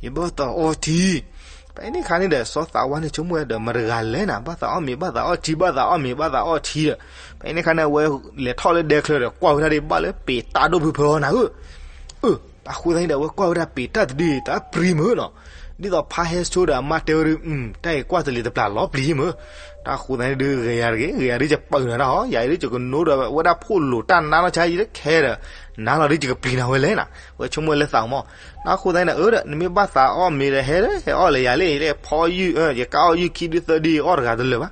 ယဘၣ်သးအီထံ, ဖဲန့ၣ်ခါန့ၣ်ဒီး စီၤသးဝါန့ၣ်ဆိကမိၣ်ဝဲဒီး မတၤတဂၤလဲၣ်နၤ ဘၣ်သးအီၣ်မ့ၤ ဘၣ်သးအီၣ်ထံ ဘၣ်သးအီၣ်ထံဒီး, ဖဲန့ၣ်ခါန့ၣ် အဝဲလဲၤထီၣ်လၢဒဲချၢဒီး ကွၢ်ဝဲဒၣ်ဒ်ဘၣ်လၢပ့ၤတၢ်ဒိၣ်ဖုဖၢအီၤနၤဧၢ, အဃိသတးန့ၣ်ဒီး အဝဲကွၢ်ဝဲဒၣ်ပ့ၤတၢ်တဒု တၢ်ပြံမုာ်နီၤ, ဒ်သိးဖါဟဲဆိဒီးအမါတဲဝဲဒၣ် တၢ်အံၤကွၢ်တလံၤတပျၢ်လီၤပျံၤမုာ်, တၢ်အဃိသတးန့ၣ်ဒုး ဂဲၤယၤတဂ့ၤ ဂဲၤယၤဒုး ယပာ်နၤတၢ်ဟီ ယၤအံၤဒုး ယကနိဒီး ဝဲဒၣ်ဖိၣ်လိာ်တၢ်နါထီၣ်ဆါ ယတခဲဒီး နါလီၤဒုး ယကပျံၤနၤဝဲလဲၣ်နၤ, ဝဲဆိကမိၣ်လၢသးမး, တၢ်အဃိသတးန့ၣ်ဒီး အၢ နမ့ၢ်ဘၣ်သးအီၣ်မ့ၤဒီး ဟဲ ဟဲအီၣ်လၢယၤလၢ ယလဲၤဖီယုၢ် ယကါအီၣ်ယုၢ်ခံဒုသၢဒု ယအီၣ်တဂၤတလၢာ်ဘၣ်,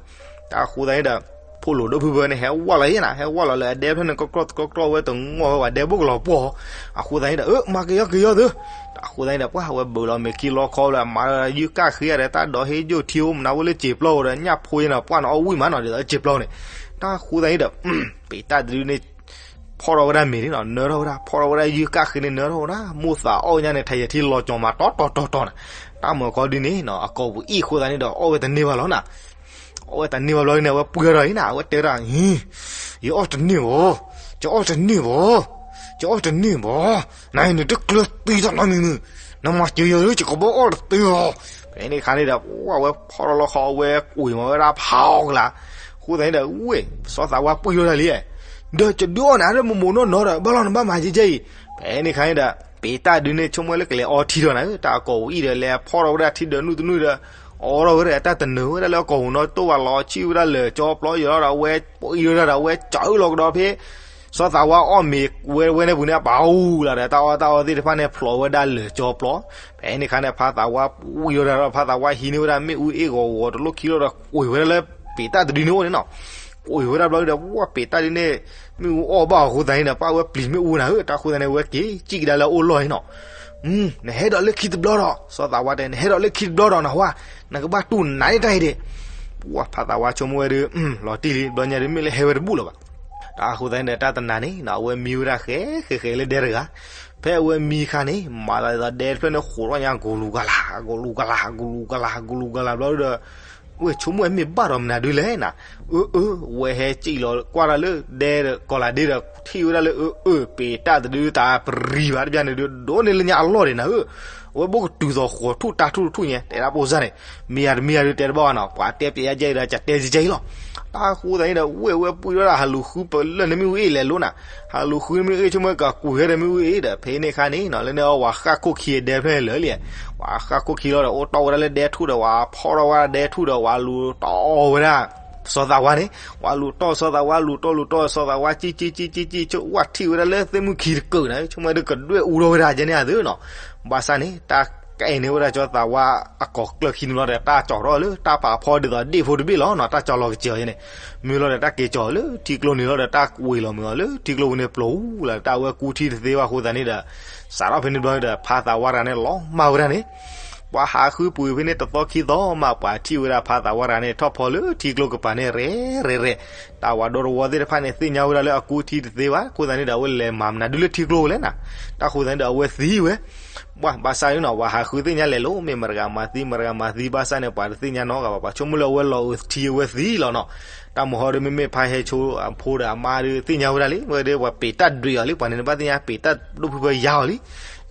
တၢ်အဃိသတးန့ၣ်ဒီး ဖိၣ်လိာ်ဒိၣ်ဖုဖၢန့ၣ် ဟဲဝဲလီၤယဲနၤ ဟဲဝဲလီၤလၢအဒဲဖျၢၣ်န့ၣ် ကီၢ်ကီၢ်တကီၢ်ကီၢ်ဝဲတငီၢ်ဝဲ ဝဲဒဲဘိၣ်ကလီၤပှီၢ်, အဃိသတးန့ၣ်ဒီး အၢ မၤကယီကယီသု, တၢ် အဃိသတးန့ၣ်ဒီး ပှၢ်ဝဲဘုးလီၤမ့ၢ်ခံလီခီလၢအမၤဒီး ယုၢ်ကၣ်ဃ့ဒီး တၢ်ဒိးဟ့ၣ်ယိၣ်ထံအိၣ်မနုၤဝဲလၢစံာ်ပျီဧိၤဒီး ညၣ်ဖိယဲနီၤ ပှၢ်န့ၣ်အီၣ်ဝံၣ်မးနီၤ ဒ်သိးစံာ်ပျီန့ၣ်. တၢ်ဃိသတးန့ၣ်ဒီး ပ့ၤတၢ်တဒုန့ၣ် ဖီၣ်ထီၣ်ဝဲဒၣ်မ့ၤန့ၣ်နီၤ နၢထီၣ်ဝဲဒၣ် ဖီၣ်ထီၣ်ဝဲဒၣ်ယုၢ်ကၣ်ဃ့န့ၣ် နၢထီၣ်ဝဲဒၣ် မိၢ်သးအီၣ်ညါန့ၣ် ထဲယထံလီၤကၠီၤမး တီတီတီတီနီၤ. တၢ်မၤခီဒုန့ၣ်နီၤ အကိာ်ပူၤအံၣ်အဃိသတးန့ၣ်ဒီး အီၣ်ဝဲတန့ၢ်ဘၣ်လီၤနီၤ. အီၣ်ဝဲတန့ၢ်ဘၣ်ဘျီန့ၣ် အဝဲပှံၢ်ထီၣ်အံၤနီၤ အဝဲတဲဝဲဒၣ် ဟံ ယအီၣ်တန့ၢ်ဘၣ်, ယအီၣ်တန့ၢ်ဘၣ်, ယအီၣ်တန့ၢ်ဘၣ်, နနတကျၢၤသံတၢ်နီတမံၤမုၢ်, နမၤစၢၤယၤလၢယကဘၣ်အီၣ်တသ့ဘၣ်. ဖဲန့ၣ်အခါန့ၣ်ဒီး အဝဲဖီၣ်ထီၣ်လီခီ အဝဲကွံာ်မၤဝဲဒၣ်ဖးအီၣ်ကလာ်, အဃိသတးန့ၣ်ဒီး ဝ့ၢ် စီၤသးဝါပှံၢ်ထီၣ်ဒၣ်လံ, ဒီးယဒုးအီၣ်နၤလၢမိၢ်မိၢ်နီၢ်နီၢ်ဒီး ဘၣ်လီၤနဘၣ်မၤကဲကဲအံၤ. ဖဲန့ၣ်အခါန့ၣ်ဒီး ပ့ၤတၢ်ဒုန့ၣ် ဆိကမိၣ်လၢကလဲၤအီထံဒီးနၤဧၢ, တၢ်အကိာ်ပူၤအံၣ်ဒီး လဲၤဖီၣ်ထီၣ်ဝဲဒၣ်ထံဒၢးနုၢ်တနုၢ်ဒီး အီထီၣ်ဝဲဒၣ်တၢ်တနၢၤဝဲဒၣ်လၢအကိာ်ပူၤနီၤ တိၢ်ဝဲလီၤဆံၣ်ဝဲဒၣ်လၢာ်ကၠီပျီယီၤလီၤဒီး အဝဲပှံၢ်ထီၣ်ဒီး အဝဲကၠီအုၣ်လီၤကဒီးဖဲ စီၤသးဝါအီၣ်မ့ၤဝဲဝဲန့ၣ်ပူၤန့ၣ် အပာ်အူလီၤဒီး တၢ်အီၣ်တၢ်အီသ့ၣ်တဖၣ်န့ၣ် ဖျိးဝဲဒၣ်လၢာ်ကၠီပျီ. ဖဲန့ၣ်အခါန့ၣ် ဖါသးဝါပှံၢ်ထီၣ်ဒီး ဖါသးဝါဟံးန့ၢ်ဝဲဒၣ်မ့ၣ်အူအ့ၣ်ဂီၤဂီၤတလိၣ်ခံလီၤဒီး ကွံာ်ဝဲဒၣ်လၢပ့ၤတၢ်တဒုန့ၣ်အိၣ်န့ၣ်နီၤ. ကွံာ်ဝဲဒၣ်ဘျီဒီး ဝဲပ့ၤတၢ်ဒုန့ၣ် မ့ၣ်အူအီၣ်ဘၣ်အဃိသတးန့ၣ်ဒီး ပှၢ်ဝဲပျံၤမ့ၣ်အူနၤဧၢ, တၢ်ဃိသတးန့ၣ် ဝဲက့ၤစံၣ်ကဒါလၢအအိၣ်လီၢ်အံၤနီၤ. နဟဲဒီးလၢခံတဘျီဒီး စီၤသးဝါတဲ နဟဲဒီးလၢခံတဘျီဒီးနဟါ, နကဘၣ်တူၢ်နးန့ၢ်တၢ်အံၤဒံး. ပှၢ်ဖါသးဝါဆိကမိၣ်ဝဲဒီး လီၤတံၢ်လံ ဘျီညါဒုးမ့ၢ်လၢဟဲဝဲတဘူၣ်လၢၤဘၣ်. တၢ်ဃိသတးန့ၣ်ဒီး တၢ်တနၤန့ၣ်နီၤ အဝဲမံဝဲဒၣ်ဃဲဃဲဃဲလၢဒဲတဂၤ, ဖဲအဝဲမံအခါန့ၣ် မၤသးဒ်သိးဒဲတဖျၢၣ်န့ၣ် ဃိးထီၣ်ညါ ကလူၤကလၤ ကလူၤကလၤ ကလူၤကလၤ ကလူၤကလၤဘျီဒီး ဝဲဆိကမိၣ်ဝဲမ့ၢ်ဘၣ်ဒီးမနုၤဒုလဲၣ်နၤ, အၢ အၢ ဝဲဟဲစံၣ်လီၤကွၢ်တၢ်လၢဒဲဒီးကီၤလၤဒ့ဒီး ထံၣ်ဝဲဒၣ်လၢအၢ အၢ ပ့ၤတၢ်တဒုတၢ်ပရံၤဘၣ်တဘျီန့ၣ်ဒုး ဒိးန့ၢ်လၢညါအလီၢ်ဒံးနၤဧၢ, အဝဲဘိကတုၤသိးဃိးထူၣ်တၢ်ထူၣ်တထူၣ်ညါ တဲဒၣ်ပိၢ်စၢ်န့ၣ် မ့ၢ်ယၤတမ့ၢ်ယၤဒုးတဲတဘၣ်ဘၣ်နီၤ ပှၤတဲပျဲယဲၢ်ဒီး ကတဲကဲကဲအံၤလီၤ. တၢ်ဃိသတးန့ၣ်ဒီး ဝဲဝဲပှံၢ်ထီၣ်ဒၣ်ဟးလူၤဃုပလၢၢ်န့ၣ်မ့ၣ်အူအ့ၣ်လဲၤလိၤနၤ, ဟးလူၤဃုမ့ၣ်အူအ့ၣ်ဆိကမိၣ်ကကွံာ်ဝဲဒီးမ့ၣ်အူအ့ၣ်ဒီး ဖဲန့ၣ်အခါန့ၣ်နီၤ လၢန့ၣ်အဝဲဃၣ်ခိၣ်ခံဒဲဖျၢၣ်လၢာ်လံ, ဝဲဃၣ်ခိၣ်ခံလီၤဒီး အိၣ်တီၢ်ဝဲဒၣ်လၢဒဲထူၣ်ဒီး ဝဲဖီၣ်ထီၣ်ဝဲဒၣ်ဒဲထူၣ်ဒီး ဝဲလူၤတီၢ်ဝဲဒၣ် စီၤသးဝါန့ၣ် ဝဲလူၤတီၢ်စီၤသးဝါ လူၤတီၢ်လူၤတီၢ် စီၤသးဝါစံၣ်စံၣ်စံၣ်စံၣ်စံၣ် ဆိကဝဲထံၣ်ဝဲဒၣ်လၢသ့ၣ်မုၢ်ခံတကုာ်နၤ ဆိကမိၣ်ဝဲဒုးကဒွဲၣ်အူထီၣ်ဝဲဒၣ်ကဲန့ၣ်အသိးနီၤ. ဘၣ်ဆၣ်န့ၣ် တၢ်ကအဲၣ်န့ၢ်ဝဲဒၣ်စီၤသးဝါအကိာ်ကျၢၢ်ခံန့ၣ်ဘျီဒီး တၢ်ကၠီၤထီၣ်လၢ တၢ်ပာ်ဖီဒ်သိးဒ့ၣ်ဖိတဘ့ၣ်လီၤနီၤ တၢ်ကၠီၤလီၤကစၢၤအီၤယဲန့ၣ်, မ့ၢ်လီၤဒီးတၢ်က့ၤကၠီၤလၢထံကျိန့ၣ်လီၤဒီး တၢ်ဝ့ၤလီၤမ့ၢ်အီၤလၢထံကျိပူၤန့ၣ် ပျိၤအူလီၤ တၢ်ဝဲကူထံတသ့ဘၣ်အဃိသတးန့ၣ်ဒီး စးထီၣ်ဖဲန့ၣ်ဘျီဒီး ဖါသးဝါတဂၤန့ၣ် လီၤမၢ်ဝဲဒၣ်န့ၣ် ပှၤဟးဃုပှ့ၤဖဲန့ၣ်တသီခံသီမး ပှၤထံၣ်ဝဲဒၣ်ဖါသးဝါတဂၤန့ၣ် ထီၣ်ဖီလၢထံကျိကပၤန့ၣ် ရဲၣ်ရဲၣ်ရဲၣ်, တၢ်ဝးဒီတဝီသ့ၣ်တဖၣ်န့ၣ် သ့ၣ်ညါဝဲဒၣ်လၢအကူထံတသ့ဘၣ် အဃိသတးန့ၣ်ဒီး အဝဲလဲၤမၤမနုၤဒုးလၢထံကျိလဲၣ်နၤ, တၢ်ဃိသတးန့ၣ်ဒီး အဝဲသံဝဲ ပှၤဘၣ်ဆၣ်န့ၣ်နီၤ ပှၤဟးဃုသ့ၣ်ညါလဲၤလိၤ မ့ၢ်မတၤတဂၤမၤသံ မတၤတဂၤမၤသံဘၣ်ဆၣ်န့ၣ် ပှၤတသ့ၣ်ညါနီတဂၤဘၣ် ပှၤဆိကမိၣ်လၢအဝဲလီၤအုးထံအဝဲသံလီၤနီၤ. တၢ်မုၢ်ဟီဒုး မ့မ့ၢ်ဖါဟဲဆိအဖိဒီးအမါဒုး သ့ၣ်ညါဝဲဒၣ်လံ ဝဲဒၣ်ပှၤပ့ၤတၢ်ဒွံးအီၤလံ ပှၤန့ၣ်နဘၣ်သ့ၣ်ညါ ပ့ၤတၢ်ဒိၣ်ဖုဖၢယါအီၤလံ.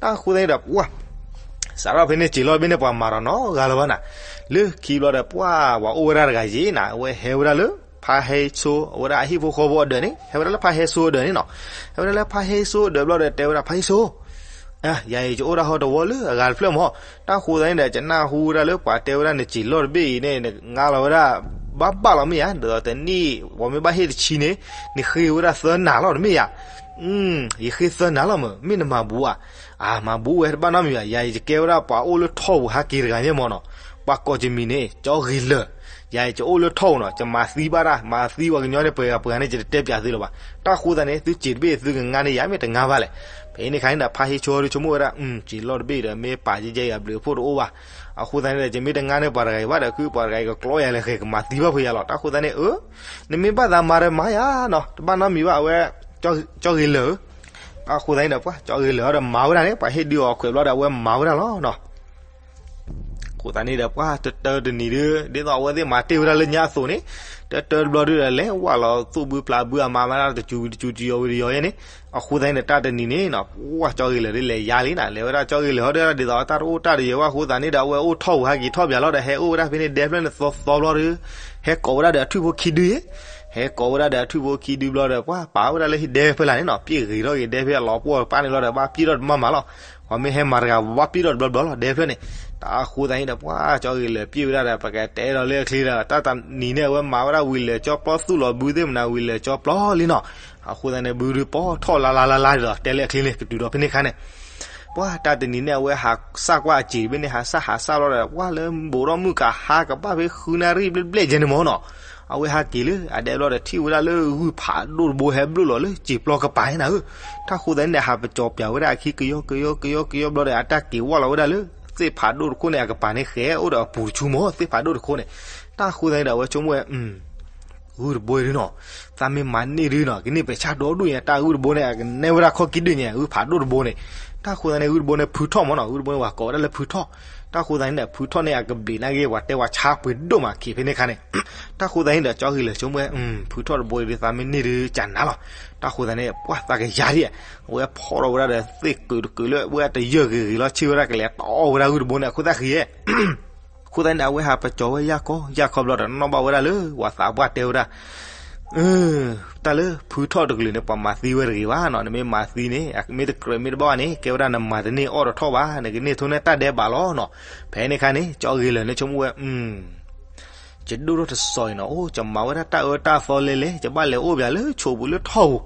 တၢ်ဃိသတးန့ၣ်ဒီး ပှၤ စးထီၣ်ဖဲန့ၣ်စံာ်လီၤတဘ့ၣ်န့ၣ် ပှၤမၤဒီးနီတဂၤလၢၤဘၣ်နၤ, လၢခံဘျီဒီး ပှၤ ပှၤအိၣ်ဝဲဒၣ်တဂၤယ့ၣ်နၤ အဝဲဟဲဝဲဒၣ်လၢ ဖါဟဲဆိ အဝဲဒၣ်အဟံၣ်ဖိဃီဖိအဒၢးန့ၣ် ဟဲဝဲဒၣ်လၢဖါဟဲဆိအဒၢးန့ၣ်နီၤ, ဟဲဝဲဒၣ်လၢဖါဟဲဆိအဒၢးဘျီဒီး တဲဝဲဒၣ် ဖါဟဲဆိ ယၤအံၤ ယအိၣ်ဒၣ်ဟီတဝီလၢအဂၤတဖျၢၣ်မး, တၢ်ဃိသတးန့ၣ်ဒီး ယနၢ်ဟူဝဲဒၣ်လၢပှၤတဲဝဲဒၣ်နစံာ်လီၤတဘ့ၣ်အံၤန့ၣ် နငါလီၤဝဲဒၣ် ဘၣ်ဘၣ်လီၤမ့ၢ်ဧါ, ဒ်သိးတနံၣ် ပှၤမ့ၢ်ဘၣ်ဟ့ၣ်တဆံန့ၣ် နဃ့ဝဲဒၣ်သၢနၤလီၤတမ့ၢ်ဧါ. ယဃ့သၢနၤလီၤမး မ့ၢ်နမၤဘူးဧါ. အၢ မၤဘူးဝဲ တဘၣ်နီတမံၤဘၣ်, ယၤအံၤ ယကဲဝဲဒၣ်ပှၤအိၣ်လၢထီၣ်ပူၤဟဲက့ၤတဂၤန့ၣ်မးနီၤ, ပှၤကိးယမံၤန့ၣ် ကၠီဂ့ၤလၢာ်, ယၤအံၤ ယအိၣ်လၢထီၣ်ပူၤနီၤ, ယမၤသံဘၣ်တၢ် မၤသံပှၤကညီန့ၣ် ပှဲၤဂၤပှဲၤဂၤန့ၣ် ယတတဲပၠးသုလၢၤဘၣ်. တၢ်ဃိသတးန့ၣ် သုစံာ်တဘ့ၣ် သုကငါန့ၢ်ယၤ မ့ၢ်တငါဘၣ်လဲၣ်. ဖဲန့ၣ်အခါန့ၣ်ဒီး ဖါဟ့ဆိဒီး ဆိကမိၣ်ဝဲဒၣ် စံာ်လီၤတဘ့ၣ်ဒီး မ့ၢ်ပာ်ကဲကဲအံၤ အဘျုးအဖှိၣ်တအိၣ်ဘၣ်. အဃိသတးန့ၣ်ဒီး ယမ့ၢ်တငါန့ၢ်ပှၤတဂၤအံၤဘၣ်ဒီး ခုပှၤတဂၤအံၤကကျီယၤလဲၤဃဲၤ ကမၤသံဘၣ်ဖဲယၤလီၤ. တၢ်ဃိသတးန့ၣ် အၢ နမ့ၢ်ဘၣ်သးမၤဒီးမၤယၤနီၤ, တဘၣ်နီတမံၤဘၣ် အဝဲ ကၠီဂ့ၤလၢာ်ဧၢ. တၢ်ဃိသတးန့ၣ်ဒီး ပှၤ ကၠီဂ့ၤလၢာ်ဒီးမၤဝဲဒၣ်န့ၣ် ပှၤဟ့ၣ်ဒုးအီၤခွဲးဘျီဒီး အဝဲမၤဝဲဒၣ်လီၤနီၤ. အဃိသတးန့ၣ်ဒီး ပှၤတတၢတနံၤဒုး ဒ်သိးအဝဲသ့ၣ်မၤတ့ၢ်ဝဲဒၣ်လၢညါအသိးန့ၣ် တတၢတဘျီဒုးဒီး လဲၤဝဲလီၤသူၣ်ဘုဖျးဘု အမၤမၤဒၣ်တစူၤဝံၤတစူၤ တယီၤဝံၤတယီၤယဲန့ၣ်. အဃိသတးန့ၣ်ဒီး တၢ်တနံၤန့ၣ်နီၤ ပှၤ ကၠီဂ့ၤလၢာ်ဒုးလဲၤယါလံနီၤ, လဲၤဝဲဒၣ်ကၠီဂ့ၤလၢာ်ဟီဒုး ဒ်သိးတၢ်တအိၣ်တၢ်တယၢၤဘၣ်အဃိသတးန့ၣ်ဒီး အဝဲအိၣ်ထီၣ်ပူၤဟဲက့ၤထီၣ်ပၠးလီၤဒီး ဟဲအိၣ်ဝဲဒၣ်ဖဲန့ၣ်ဒဲဖျၢၣ်န့ၣ်သီသီဘျီဒီး ဟဲကိးဝဲဒၣ်ဒီးအထွံၣ်ဖိခံဒုယဲ ဟဲကိးဝဲဒၣ်ဒီးပှၤပာ်ဝဲဒၣ်လၢဟံၣ်ဒဲဖဲလၢ်န့ၣ်နီၤ, ပျ့ၢ်ဂ့ၤထီၣ်က့ၤဒဲဖဲအလီၤပှီၢ်ပၢ်န့ၣ်လီၤဒီး ဘၣ်ပျ့ၢ်ထီၣ်တမၢ်မးလီၤ. ပှၤမ့ၢ်ဟဲမၤတဂၤ ဘၣ်ပျ့ၢ်ထီၣ်တဘျီဘျီလီၤ ဒဲဖျၢၣ်န့ၣ်. တၢ်အဃိသတးန့ၣ်ဒီး ပှၤ ကၠီဂ့ၤလၢာ်ပျ့ၢ်ဝဲဒၣ်ဒီး ပကတဲဒီးလၢအချ့ဒီး တၢ်တနံၤန့ၣ် အဝဲမၤဝဲဒၣ်ဝံၤလၢာ်ကၠီပျီ သူၣ်လီၤဘုသ့ၣ်မနုၤဝံၤလၢာ်ကၠီပျီလံနီၤ. အဃိသတးန့ၣ် ဘုဒုးပီၢ်ထီၣ်လါလါလါလါဒီး တဲလၢအချ့န့ၣ် ကတုၤဒီးဖဲန့ၣ်အခါန့ၣ် ပှၤ တၢ်တနံၤန့ၣ် အဝဲဟးစၢ်ကွၢ်အစံာ်တဘ့ၣ်န့ၣ် ဟးစၢ်ဟးစၢ်လီၤဒီး ပှၤ လၢဘူးထီၣ်မုၢ်ကဟါကဘၣ်ဖဲဃုနၣ်ရံၣ်ဘျဲၣ်ဘျဲၣ်ကဲန့ၣ်မးနီၤ. အဝဲဟးက့ၤလၢအဒဲဘျီဒီး ထံၣ်ဝဲဒၣ်လၢဂုၢ်ဖးဒိၣ်တဘိဟဲဘျိၣ်လီၤလၢစံာ်ပျီကပၤန့ၣ်နၤဧၢ. တၢ်ဃိသတးန့ၣ်ဒီး ဟးပကၠီၤပၠးဝဲဒၣ်အခံ ကယီကယီကယီကယီဘျီဒီး အတၢ်က့ၤဝဲလီၤဝဲဒၣ်လၢ သ့ၣ်ဖးဒိၣ်တခိၣ်န့ၣ်အကပၤန့ၣ် ဃဲအိၣ်ဒီးအပူၤတဆူမၢ် သ့ၣ်ဖးဒိၣ်တခိၣ်န့ၣ်. တၢ်ဃိသတးန့ၣ်ဒီး အဝဲဆိကမိၣ်ဝဲ ဂုၢ်တဘိဒုနီၤ, သးမ့ၢ်မၤန့ၢ်ဒုနီၤ ကန့ၢ်ပှဲၤဆၣ်ဒီဒူၣ်ညါ တၢ်ဂုၢ်တဘိန့ၣ် အကနဲၣ်ဝဲဒၣ်ခီၣ်ကံၣ်ဒုၣ်ညါ ဂုၢ်ဖးဒိၣ်တဘိန့ၣ်. တၢ်ဃိသတးန့ၣ် ဂုၢ်တဘိန့ၣ် ဖုထီၣ်မၢ်နီၤ, ဂုၢ်တဘိန့ၣ် ပှၤကိးဝဲဒၣ်လၢဖုထီၣ်. တၢ်ဃိသတးန့ၣ်ဒီး ဖုထီၣ်န့ၣ် အကဘျံးနာ်က့ ပှၤတဲဝဲဆါပှ့ၤဒိၣ်မး ခံဖဲန့ၣ်ခါန့ၣ်. တၢ်ဃိသတးန့ၣ်ဒီး ကၠီဂ့ၤလၢာ်ဆိကမိၣ်ဝဲ ဖုထီၣ်တဘိဒု သးမ့ၢ်န့ၢ်ဒုကနၤလီၤ. တၢ်ဃိသတးန့ၣ် ပှၢ်သးကယၤဒံး, အဝဲဖီၣ်ထီၣ်ဝဲဒၣ်ဒီး သ့ၣ်ကုာ်တကုာ်လၢ အဝဲတယၢၢ်ဂ့ၤဂ့ၤလီၤ ဆ့ၣ်ဝဲဒၣ်ကလဲၤတီဝဲဒၣ်ဂုၢ်တဘိန့ၣ် အခိၣ်သၣ်ဃံဧၢ အဃိသတးန့ၣ် အဝဲဟးပကၠီၤဝဲယၢ်ခီယၢ်ခီဘျီဒီး နီၣ်ဘၣ်ဝဲဒၣ်လၢ ပှၤသးပှၢ်တဲဝဲဒၣ် တၢ်လၢဖုထီၣ်တကလုာ်န့ၣ် ပှၤမၤသံဝဲတဂ့ၤဘၣ်နီၤ, နမ့ၢ်မၤသံန့ၣ် မ့ၢ်တကြၢးမ့ၢ်တဘၣ်ဘၣ်န့ၣ် ကဲဝဲဒၣ်နမၤတန့ၢ်အီၣ်တထီၣ်ဘၣ်, နကန့ၢ်ထိၣ်န့ၢ်တၢ်ဒဲးဘးလီၤနီၤ. ဖဲန့ၣ်ခါန့ၣ် ကၠီဂ့ၤလၢာ်န့ၣ်ဆိကမိၣ်ဝဲ ယဒိၣ်ထီၣ်တစီၤအံၤနီၤ, အိၣ် ယမၤဝဲဒၣ်တၢ်အၢတၢ်သီလဲလဲ, ယဘၣ်လဲၤအိၣ်ပၠးလၢဆိးပူၤလၢထီၣ်ပူၤ.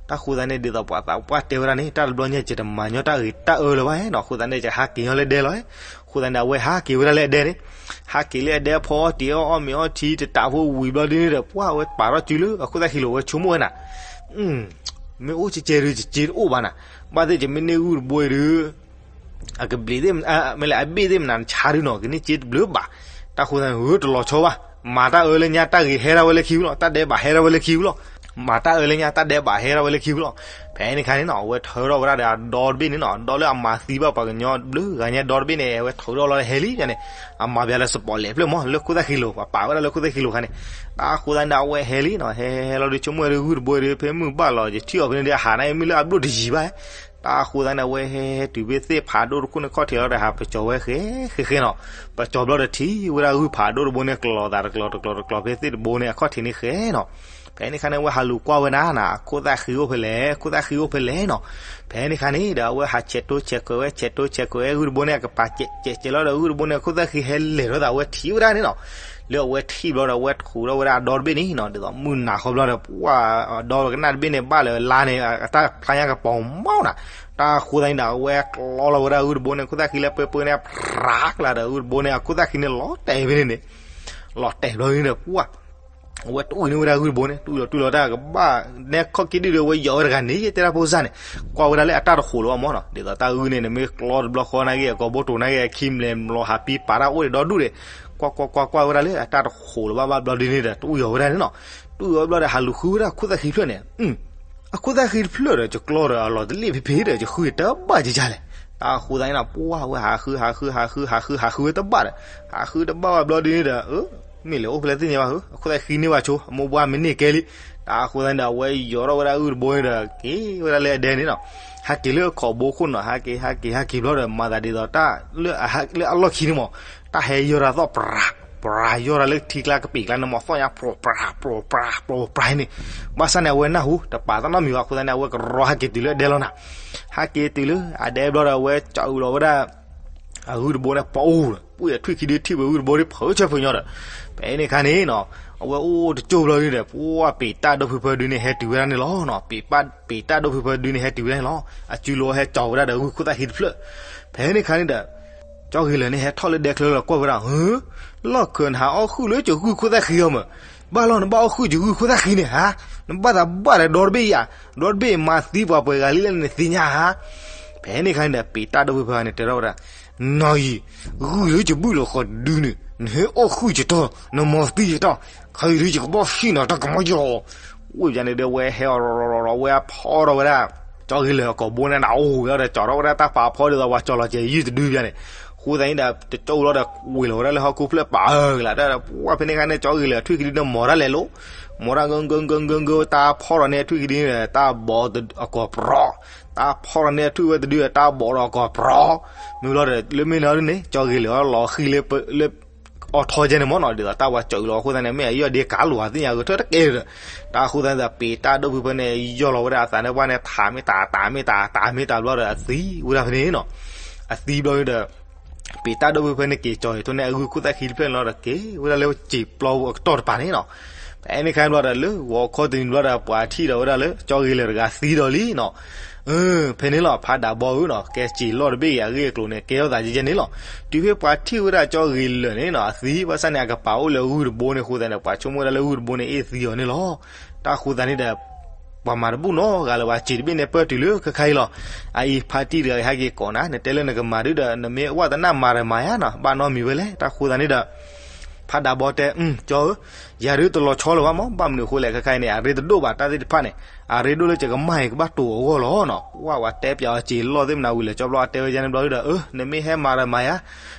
တၢ်ဃိသတးန့ၣ် ဒ်သိးပှၤသးပှၢ်တဲဝဲဒၣ်န့ၣ် တၢ်တဘျီညါ ယတမၤညီတၢ်ဂ့ၤတၢ်အၢလၢၤဘၣ်နီၤ, အဃိသတးန့ၣ် ယဟးက့ၤညီလၢဒဲလီၤ. အဃိသတးန့ၣ် အဝဲဟးက့ၤဝဲဒၣ်လၢအဒဲန့ၣ်, ဟးက့ၤလၢအဒဲအဖီအီၣ်တ့ၤအီၣ် အီၣ်မ့ၤအီထံ တတးဖိဝံၤဘျီဒ်န့ၣ်ဒီး ပှၢ်ဝဲပာ်ထီၣ်စုလၢအခိၣ်သၣ်ဃံလီၤ ဝဲဆိကမိၣ်ဝဲနၤ မ့ၢ်အိၣ်ကဲကဲဒု ယစ့တအိၣ်ဘၣ်နၤ, ဘၣ်သ့ၣ်ယမ့ၢ်န့ၢ်ဂုၢ်တဘိအံၤဒု အကဘျံးသ့ၣ် မ့ၢ်လဲၣ် အဘ့ၣ်သ့ၣ်မနုၤနဆါဒုနီၤ, ကန့ၢ်စ့တဘျုးဘၣ်. တၢ်ဃိသတးန့ၣ် ဧၢ တလီၤဆီဘၣ်, မၤတၢ်အၢလၢညါ တၢ်ဂ့ၤဟဲဒၣ်ဝဲလၢခံဝံၤလီၤ, တၢ်ဒဲးဘးဟဲဒၣ်ဝဲလၢခံဝံၤလီၤ. မၤတၢ်အၢလၢညါ တၢ်ဒဲးဘးဟဲဒၣ်ဝဲလၢခံဝံၤလီၤ. ဖဲန့ၣ်ခါန့ၣ်နီၤ အဝဲထုးထီၣ်ဝဲဒၣ်ဒီးအဒီတဘ့ၣ်န့ၣ်နီၤ, ဒီလၢအမၤသံဘၣ်ပှၤကညီဘျုးဂၤညါဒီတဘ့ၣ်န့ၣ် အဝဲထုးထီၣ်လီၤဒီးဟဲလံန့ၣ်, အမၤပၠးလၢစပီးလဲးဖျၢၣ်မး လၢခိၣ်သၣ်ဃံလီၤ ပှၤပာ်ဝဲဒၣ်လၢခိၣ်သၣ်ဃံလီၤခါန့ၣ်. တၢ်ဃိသတးန့ၣ်ဒီး အဝဲဟဲလံနီၤ, ဟဲဟဲလီၤဒီး ဆိကမိၣ်ဝဲဒၣ်ဂုၢ်တဘိအံၤဒီး ဖဲမုၢ်ဘၣ်လီၤ ယထံၣ်အီၤဖဲန့ၣ်ဒီး အဟးန့ၣ်မ့ၢ်လၢအဘျိၣ်တယံၤဘၣ်. တၢ်ဃိသတးန့ၣ် အဝဲဟဲဟဲတုၤဖဲသ့ၣ်ဖးဒိၣ်တခိၣ်န့ၣ်ခီၣ်ထံးလီၤဒီး ဟးပကၠီၤဝဲဃဲဃဲဃဲနီၤ, ပကၠီၤဘျီဒီးထံၣ်ဝဲဒၣ်ဂုၢ်ဖးဒိၣ်တဘိန့ၣ် ကျီၤသးတကျီၤတကျီၤတကျီၤဖဲသ့ၣ်တဘိန့ၣ်အခီၣ်ထံးန့ၣ်ဃဲနီၤ. ဖဲန့ၣ်ခါန့ၣ် အဝဲဟးလူၤကွၢ်ဝဲနၤနီၤ, အခိၣ်သၣ်ဃံအိၣ်ဖဲလဲၣ်, ခိၣ်သၣ်ဃံအိၣ်ဖဲလဲၣ်နီၤ. ဖဲန့ၣ်ခါန့ၣ်ဒီး အဝဲဟးဆဲးတိဆဲးကွဲးဝဲ ဆဲးတိဆဲးကွဲးဝဲ ဂုၢ်တဘိန့ၣ် အကပၤစဲးစဲးစဲးလီၤဒီး ဂုၢ်တဘိန့ၣ် အခိၣ်သၣ်ဃံဟဲလဲၤထီၣ်သး အဝဲထံၣ်ဝဲဒၣ်န့ၣ်နီၤ. လၢအဝဲထံၣ်ဘျီဒီး အဝဲထူးထီၣ်ဝဲဒၣ်အဒီတဘ့ၣ်န့ၣ်နီၤ, ဒ်သိးမုၢ်နၤဃီဘျီဒီး ပှၢ်ဒီကနၣ်တဘ့ၣ်န့ၣ် ဘၣ်လၢလါန့ၣ် အတၢ်ဖျါညါကပီၤမးနီၤ. တၢ်ဃိသတးန့ၣ်ဒီး အဝဲကျီလီၤဝဲဒၣ်ဂုၢ်တဘိန့ၣ် အခိၣ်သၣ်ဃံလၢပှဲၤပှဲၤန့ၣ် ဖြးကျါဒီး ဂုၢ်တဘိန့ၣ် အခိၣ်သၣ်ဃံန့ၣ် လီၤတဲာ်ဖဲန့ၣ်န့ၣ်, လီၤတဲာ်ဘျီန့ၣ်ဒီး ပှၢ် အဝဲတူၢ်န့ၢ်ဝဲဒၣ်ဂုၢ်တဘိန့ၣ် တူၢ်လီၤတူၢ်လီၤတၢ်ကဘၣ် နဲခီၣ်က့ဒုၣ်ဒီး အဝဲယီၤဝဲတဂၤန့ၣ် ယတဲဒၣ်ဖိစၢ်န့ၣ်, ကွၢ်ဝဲဒၣ်လၢအတၢ်တဃိးလၢၤဘၣ်မးနီၤ, ဒ်သိးတၢ်ဂုၢ်န့ၣ် နမ့ၢ်ကျီတဘျီဃီနာ်က့ အကိာ်ဘိတိၤနာ်က့ အခံမျဲၤလီၤဟးပံပာ်တၢ်အိၣ်ဒီးဒီဒူၣ်ဒီး, ကွၢ်ကွၢ်ကွၢ်ကွၢ်ဝဲဒၣ်လၢအတၢ်တဃိးလၢၤဘၣ်ဘၣ်ဘျီဒ်န့ၣ်ဒီး တူၢ်ယီၤဝဲဒၣ်န့ၣ်နီၤ. တူၢ်ယီၤဝဲဘျီဒီး ဟးလူၤဃုဝဲဒၣ်ခိၣ်သၣ်ဃံတဖျၢၣ်န့ၣ် အခိၣ်သၣ်ဃံတဖျၢၣ်ဒီး ယကျီဒီးအလီၤတလ့ၣ်ဖံဖံဒီး ယဃုတဘၣ်ကကလဲၣ်. တၢ်ဃိသတးန့ၣ်နီၤ ပှၢ်ဝဲဟးဃု ဟးဃု ဟးဃု ဟးဃု ဟးဃုဝဲတဘၣ်ဒီး ဟးဃုတဘၣ်ဝဲဘျီဒ်န့ၣ်ဒီး မ့ၢ်လဲၤအိၣ်ဖဲလဲၣ်သ့ၣ်ညါဘၣ်ဧၢ, အခိၣ်သၣ်ဃံန့ၢ်ဘၣ်ဆိ အမိၢ်ပှၢ်မ့ၢ်န့ၢ်ကဲလံ. တၢ်ဃိသတးန့ၣ်ဒီး အဝဲယီၤထီၣ်ဝဲဒၣ်ဂုၢ်တဘိန့ၣ်ဒီး က့ၤဝဲဒၣ်လၢအဒဲန့ၣ်နီၤ, ဟးက့ၤလၢအခီၣ်ဘိခိၣ်နီၤ, ဟးက့ၤ ဟးက့ၤ ဟးက့ၤဘျီဒီး မၤသးဒ်သိးတၢ် လၢအလီၢ်ခံန့ၣ်မး တၢ်ဟဲယီၤတၢ်သီၣ်ပြး ပြး ယီၤတၢ်လၢထံကျါကပံာ်ကျါန့ၣ်မး သီၣ်ညါပြး ပြး ပြး ပြးန့ၣ်, ဘၣ်ဆၣ်န့ၣ် အဝဲနၢ်ဟူ တပာ်တၢ်နီတမံၤဘၣ်အဃိသတးန့ၣ် အဝဲကရီဟဲက့ၤတုၤလၢအဒဲလီၤနၤ. ဟဲက့ၤတုၤလၢအဒဲဘျီဒီး အဝဲကၠီၤအုးလီၤဝဲဒၣ် အဂုၢ်တဘိန့ၣ် ပအိၣ်ဒီး ပှၢ်ထွံၣ်ခံဒုထံၣ်ဝဲဂုၢ်တဘိဒ်ဖုးဆၢဖုးညီဒီး ဖဲန့ၣ်ခါန့ၣ်နီၤ အဝဲအိၣ်တကၠိၢ်ဘျီဒ်န့ၣ်ဒီး ပှၢ်ပ့ၤတၢ်ဒိၣ်ဖုဖၢဒုန့ၣ် ဟဲတုၤဝဲဒၣ်န့ၣ်လီၤနီၤ. ပ့ၤပၢ် ပ့ၤတၢ်ဒိၣ်ဖုဖၢဒုန့ၣ် ဟဲတုၤဝဲဒၣ်န့ၣ်လီၤ. အစုလိၤဟဲကၠီၤဝဲဒၣ်ဒီးဂုၢ်ခိၣ်သၣ်ဃံတဖျၢၣ်. ဖဲန့ၣ်ခါန့ၣ်ဒီး ကၠီဂ့ၤလၢာ်န့ၣ် ဟဲထီၣ်လၢဒဲချၢလီၤကွၢ်ဝဲဒၣ် ဟၢ လီၢ်ခၢးနဟးအီၣ်ဃုာ်လၢယဂုၢ်ခိၣ်သၣ်ဃံအီၤမး, ဘၣ်လီၤ နဘၣ်အီၣ်ဃုာ်ယဂုၢ်ခိၣ်သၣ်ဃံန့ၣ်ဧါ, နဘၣ်သးဘၣ်ဒီးဒီတဘ့ၣ်ဧါ, ဒီတဘ့ၣ်မၤသံပှၤပှဲၤဂၤလံလၢနသ့ၣ်ညါဧါ. ဖဲန့ၣ်ခါန့ၣ်ဒီး ပ့ၤတၢ်ဒိၣ်ဖုဖၢန့ၣ် တဲထီၣ်ဝဲဒၣ် နီၢ်ယံၤ, ဂုၢ်လၢယဘုၣ်လီၤဃီၤဒုန့ၣ် နဟဲအီၣ်ဃုာ်ယတီၢ်, နမၤသံယတီၢ်, ခဲအံၤဒု ယကဘၣ်ဟံးနၤတၢ်ကမီၤယီၤ. ဝံၤယၤန့ၣ်ဒီး ဝဲဟဲအီၤရီၤရီၤရီၤ ဝဲအဖီထီၣ်ဝဲဒၣ် ကၠီဂ့ၤလၢာ်အကိာ်ဘိန့ၣ် နအိၣ်ဝဲဒီး ကၠီၤထီၣ်ဝဲဒၣ်တၢ်ပာ်ဖီဒ်သိးပှၤကၠီၤလီၤကဲၤယုၢ်တဒုဘၣ်န့ၣ်, ဃိသတးန့ၣ်ဒီး တကၠိၢ်လီၤဒီး ဝ့ၤလီၤဝဲဒၣ်လၢဟီၣ်ခိၣ်ဖျၢၣ်ပာ်အၢကလး တၢ်ဒီး ပှၢ်ဖဲန့ၣ်ခါန့ၣ် ကၠီဂ့ၤလၢာ်အထွံၣ်ခံဒုန့ၣ် မီၤတၢ်လဲၤလိၤ, မီၤတၢ်ဂၢၢ်ဂၢၢ်ဂၢၢ်ဂၢၢ်ဂၢၢ် တၢ်ဖီထီၣ်န့ၢ်အထွံၣ်ခံဒုန့ၣ် တၢ်ဘီးအကိာ်ပြီ, တၢ်ဖီထီၣ်န့ၢ်အထွံၣ်ဝဲတဒု တၢ်ဘီးဒီးအကိာ်ပြီ, မ့ၢ်ဘျီဒီး လၢမ့ၢ်နီၤဒ်န့ၣ် ကၠီဂ့ၤလၢာ်အီၤလီၤဃံလၢ လၢ အီၤထီကဲန့ၣ်မ့ၢ်နီၤ ဒ်သိးတၢ်ဝဲကၠီၤအုးလီၤအဃိသတးန့ၣ် မ့ၢ်အယီၢ်ဒ့ကၤလိာ်အသ့ၣ်ညါဂဲၤထၢၣ်တကဲဒီး, တၢ်အဃိသတးန့ၣ်ဒီး ပ့ၤတၢ်ဒိၣ်ဖုဖၢန့ၣ် ယီၢ်လီၤဝဲဒၣ်အသးန့ၣ်ပှၢ်န့ၣ် ထးမ့ၢ်တၢ် တၢ်မ့ၢ်တၢ် တၢ်မ့ၢ်တၢ်ဘျီဒီး အသံဝဲဒၣ်ဖဲန့ၣ်နီၤ, အသံဘျီဒီး ပ့ၤတၢ်ဒိၣ်ဖုဖၢန့ၣ် က့ၤကၠီၤအံၤထိၣ်န့ၢ်အဂုၢ်ခိၣ်သၣ်ခံတဖျၢၣ်န့ၣ်လီၤဒီး က့ၤဝဲဒၣ်လၢစံာ်ပျီအကတီၢ်တပၤန့ၣ်နီၤ, ဖဲ ဖဲန့ၣ်အခါဘျီဒီး လၢဂီၤခီတနံၤဘျီဒီး ပှၤထံၣ်ဒီးဝဲဒၣ်လၢ ကၠီဂ့ၤလၢာ်တဂၤသံဒီးလံနီၤ. ဖဲန့ၣ်လီၤ ဖးဒးဘီဧၢနီၤ, ကဲစံာ်လီၢ်တဘ့ၣ်အံၤ အဂ့ၢ်အကျိၤန့ၣ် ကဲထီၣ်သးယဲယဲန့ၣ်လီၤ. တုၤဖဲပှၤထံၣ်ဝဲဒၣ်ကၠီဂ့ၤလၢာ်န့ၣ်နီၤ အသံ ဘၣ်ဆၣ်န့ၣ် အကပၤအိၣ်လၢဂုၢ်တဘိန့ၣ်အဃိသတးန့ၣ် ပှၤဆိကမိၣ်ဝဲဒၣ်လၢဂုၢ်တဘိန့ၣ် အ့ၣ်သံအီၤန့ၣ်လီၤ. တၢ်အဃိသတးန့ၣ်ဒီး ပှၤမၤတဘူၣ်နီတဂၤလၢၤဘၣ်, စံာ်တဘ့ၣ်န့ၣ်ပၢၢ်တုၤလၢခဲခါအံၤလီၤ. အအံၤ ဖါတံၢ်တဂၤအံၤ ဟဲက့ၤကိးနၤ, နတဲလၢနကမၤဒုဒီး နမ့ၢ်ဝၣ်သနၣ်မၤဒီးမၤယါနီၤ, ဘၣ်နီတမံၤဝဲလဲၣ်. တၢ်အဃိသတးန့ၣ်ဒီး ဖးဒးဘီတဲ, ကၠီဧၢ, ယၤဒုတလီၤဆီလၢၤဘၣ်မး, ဘၣ်မနုၤအဃိလဲၣ်, ခဲခါအံၤန့ၣ် အရ့တဒိၣ်ဘၣ်, တၢ်သ့ၣ်တဖၣ်န့ၣ် အရ့ဒိၣ်လၢယကမၢ်အံၤကဘၣ်တိၤအဂီၢ်လီၤနီၤ. ဝၣ်ဝဲတဲပၠးအီၤစံာ်လီၢ်သ့ၣ်မနၤဝံၤလဲၣ် ကၠီဘျီအတဲဝဲယဲန့ၣ်ဘျီဒီး, နမ့ၢ်ဟဲမၤဒီးမၤယါ,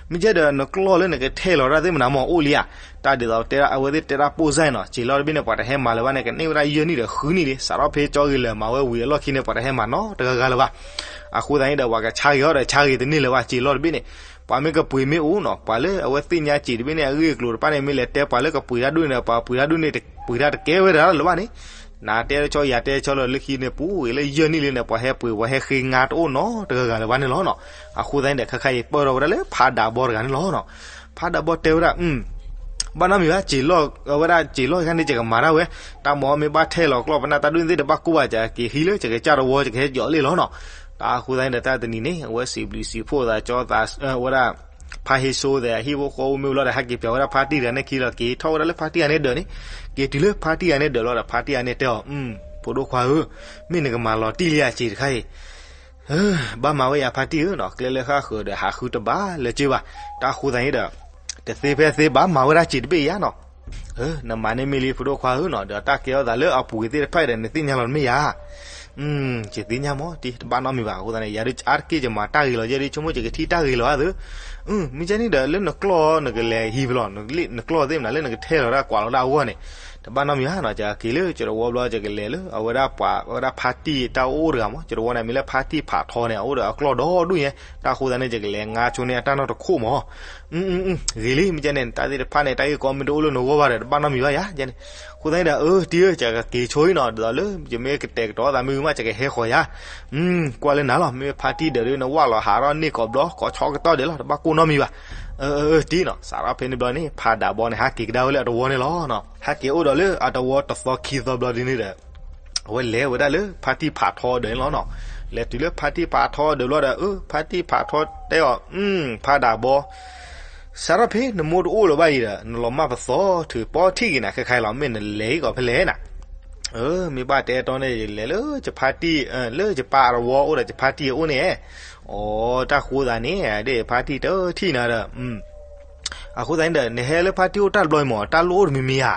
မ့ၢ်ကဲဒီးနကျီၢ်လၢနကထဲလီၤတၢ်သ့ၣ်မနၤမ့ၢ်အိၣ်လံဧါ. တၢ်ဒ်သိးတဲဒၣ်အဝဲသ့ၣ်တဲဒၣ်ပိၢ်စၢ်နီၤ, စံာ်လီၢ်တဘ့ၣ်န့ၣ် ပှၤတဟဲမၤလၢၤဘၣ်န့ၣ် ကန့ၢ်ဝဲဒၣ်ယဲၢ်နံၣ်ဒီးဃုနံၣ်လံ, စးထီၣ်ဖဲကၠီဂ့ၤလၢာ်မၤဝဲဝံၤအလီၢ်ခံန့ၣ် ပှၤတဟဲမၤနီတဂၤဂၤလၢၤဘၣ်. အဃိသတးန့ၣ်ဒီး ပှၤကဆါဂ့ၤအီၤဒီးဆါဂ့ၤတန့ၢ်လၢၤဘၣ်, စံာ်လီၢ်တဘ့ၣ်န့ၣ် ပှၤမ့ၢ်ကပှ့ၤမ့ၢ်အိၣ်နီၤ, ပှၤလၢအဝဲသ့ၣ်ညါစံာ်တဘ့ၣ်န့ၣ် အဂ့ၢ်အကျိၤတဖၣ်န့ၣ် မ့ၢ်လဲၤတဲပှၤလၢကပှ့ၤတၢ်ဒိၣ်န့ၣ်ဒီး ပှၤပှ့ၤတၢ်ဒိၣ်န့ၣ် ပှ့ၤတၢ်တကဲဝဲဒၣ်လၢၤဘၣ်န့ၣ်, နတဲတဆီယၤတဲတဆီလၢလၢခံန့ၣ် ပူၤဝံၤလၢယဲၢ်နံၣ်လံန့ၣ် ပှၤဟဲပှ့ၤပှၤဟဲဃ့ငါတအိၣ်နီတဂၤဂၤလၢၤဘၣ်န့ၣ်လီၤနီၤ. အဃိသတးန့ၣ်ဒီး ခဲခါအံၤပၢၢ်ထီၣ်ဝဲဒၣ်လၢဖးဒးဘီတဂၤန့ၣ်လီၤနီၤ. ဖးဒးဘီတဲဝဲဒၣ် ဘၣ်နီတမံၤဘၣ်, စံာ်လီၢ်ဝဲဒၣ်စံာ်လီၢ်ခါန့ၣ် ယကမၤတၢ်ဝဲ, တၢ်မ့ၢ်မ့ၢ်ဘၣ်ထဲလီၤကျီၢ်ပနၢ်တၢ်ဒိၣ်န့ၣ်သ့ၣ်တဘၣ်ကိၢ်ဘၣ်, ယက့ၤဟံးလၢယကစၢ်တဝီ ယကဟဲယီၤလ့ၣ်လီၤနီၤ. တၢ်အဃိသတးန့ၣ်ဒီး တၢ်တနံၤန့ၣ် အဝဲစံးဘျုးစံးဖှိၣ်သးကၠီသးဝဲဒၣ် ဖါဟ့စိသ့ၣ် အဟံၣ်ဖိဃီဖိမ့ၢ်ဝံၤလီၤဒီး ဟဲက့ၤပၠးဝဲဒၣ်ဖါတံၢ်တဂၤန့ၣ်ခံလီၤ, က့ၤထီၣ်ဝဲဒၣ်လၢဖါတံၢ်တဂၤန့ၣ်ဒၢးန့ၣ်, က့ၤတုၤလၢဖါတံၢ်တဂၤန့ၣ်ဒၢးလီၤဒီး ဖါတံၢ်တဂၤန့ၣ်တဲအီၤ, ဖိဒိၣ်ခွါဧၢ, မ့ၢ်နကမၤလီၤတံၢ်လံဧါစံာ်တခါအံၤ ဘၣ်မၤဝဲယၤဖါတံၢ်ဧၢနီၤ, ကျဲလၢဃၣ်ဃၢၤဒီး ဟးဃုတဘၣ်လၢၤက့ဘၣ်. တၢ်အဃိသတးန့ၣ်ဒီး တသ့ဖဲသ့ဘၣ်မၤဝဲဒၣ်စံာ်တဘ့ၣ်ယါနီၤ. နမၤန့ၢ်မ့ၢ်လံဖိဒိၣ်ခွါဧၢနီၤ, ဒီးတၢ်ကဲထီၣ်သးလၢအပူၤသ့ၣ်တဖၣ်အံၤဒီး နသ့ၣ်ညါလီၤတမ့ၢ်ယါ. ယသ့ၣ်ညါမ့ၢ်တံၢ် တဘၣ်နီတမံၤဘၣ်. အဃိသတးန့ၣ် ယၤဒုးအါတက့ၢ်ယမၤတၢ်ဂ့ၤလီၤ, ယဲဒုးဆိကမိၣ်ယကထံၣ်တၢ်ဂ့ၤလီၤအါသု. မ့ၢ်ကဲန့ၣ်ဒီး လၢနကျီၢ်နကလဲၤဟံးဖဲလဲၣ်, နကျီၢ်သ့ၣ်မနုၤလၢနကထဲလီၤတၢ်ကွၢ်လီၤတၢ်အဂီၢ်န့ၣ် တဘၣ်နီတမံၤဘၣ်နီၤ, ယက့ၤလၢကၠီတဝီဘျီ ယကလဲၤလၢအဝဲဒၣ်ပှၤဝဲဒၣ်ဖါတံၢ်တၢ်အိၣ်တဂၤမး, ကၠီတဝီန့ၣ် မ့ၢ်လၢဖါတံၢ်ဖးထီန့ၣ် အအိၣ်ဒီးအကျီၢ်ဒီဒူၣ်ညါ, တၢ်အဃိသတးန့ၣ် ယကလဲၤငါဆိန့ၢ်အတၢ်နီၢ်တခိၣ်မး. ဂ့ၤလံ, မ့ၢ်ကဲန့ၣ် တၢ်သ့ၣ်တဖၣ်န့ၣ် တၢ်ဂ့ၢ်ကီမ့ၢ်တအိၣ်လၢနဂီၢ်ဘၣ်ဒီး တဘၣ်နီတမံၤဘၣ်ယါ, ကဲန့ၣ်. အဃိသတးန့ၣ်ဒီး အၢ တံၢ်ဧၢ, ယကက့ၤဆိအံၤနီၤ, ဒ်သိးလၢ ယမ့ၢ်ကတဲာ်ကတီၤသးမ့ၢ်ဝံၤမး ယကဟဲဃီၤယါ. ကွၢ်လၢနၤလီၤ, မ့ၢ်ဖါတံၢ်ဒၢးဒီး နဝၣ်လီၤဟးထီၣ်န့ၢ်ကိးဘျီ ကိးဆီကတီၢ်ဒဲးလီၤ, တဘၣ်ကိၢ်နီတမံၤဘၣ်. အၢ အၢ တံၢ်နီၤ, စးထီၣ်ဖဲန့ၣ်ဘျီန့ၣ် ဖါဒးဘီန့ၣ် ဟးက့ၤကဒါဝဲလၢအတဝီန့ၣ်လီၤ. ဟဲက့ၤအိၣ်ဒီးလၢအတဝီတသီခံသီဘျီဒ်န့ၣ်ဒီး အဝဲလဲၤဝဲဒၣ်လၢဖါတံၢ်ဖးထီဒၢးန့ၣ်လီၤနီၤ. လဲၤတုၤလၢဖါတံၢ်ဖးထီဒၢးဘျီဒီး အၢ ဖါတံၢ်ဖးထီတဲအီၤ, ဖါဒးဘီ စးထီၣ်ဖဲနမိၢ်တအိၣ်လၢၤဘၣ်အံၤဒီး နလီၤမၢ်ပသီ ထုးပီထံၣ်က့ၤနၤ ခဲခါအံၤလီၤ, မ့ၢ်နလဲၤအံၤကီးဖဲလဲၣ်နၤ. အၢ မ့ၢ်ဘၣ်တဲတီန့ၣ် ယလဲၤလၢယဖါတံၢ် လၢယပၢ်အတဝီအိၣ်ဒီးယဖါတံၢ်အအိၣ်န့ၣ်. အိ တၢ်ဃိသးန့ၣ် ဒ်ဖါတံၢ်တထံၣ်နၤဒီး အဃိသတးန့ၣ်ဒီး နဟဲလၢဖါတံၢ်အိၣ်တၢ်တဘျီအံၤမး တၢ်လိၣ်အိၣ်တမံၤမံၤဧါ.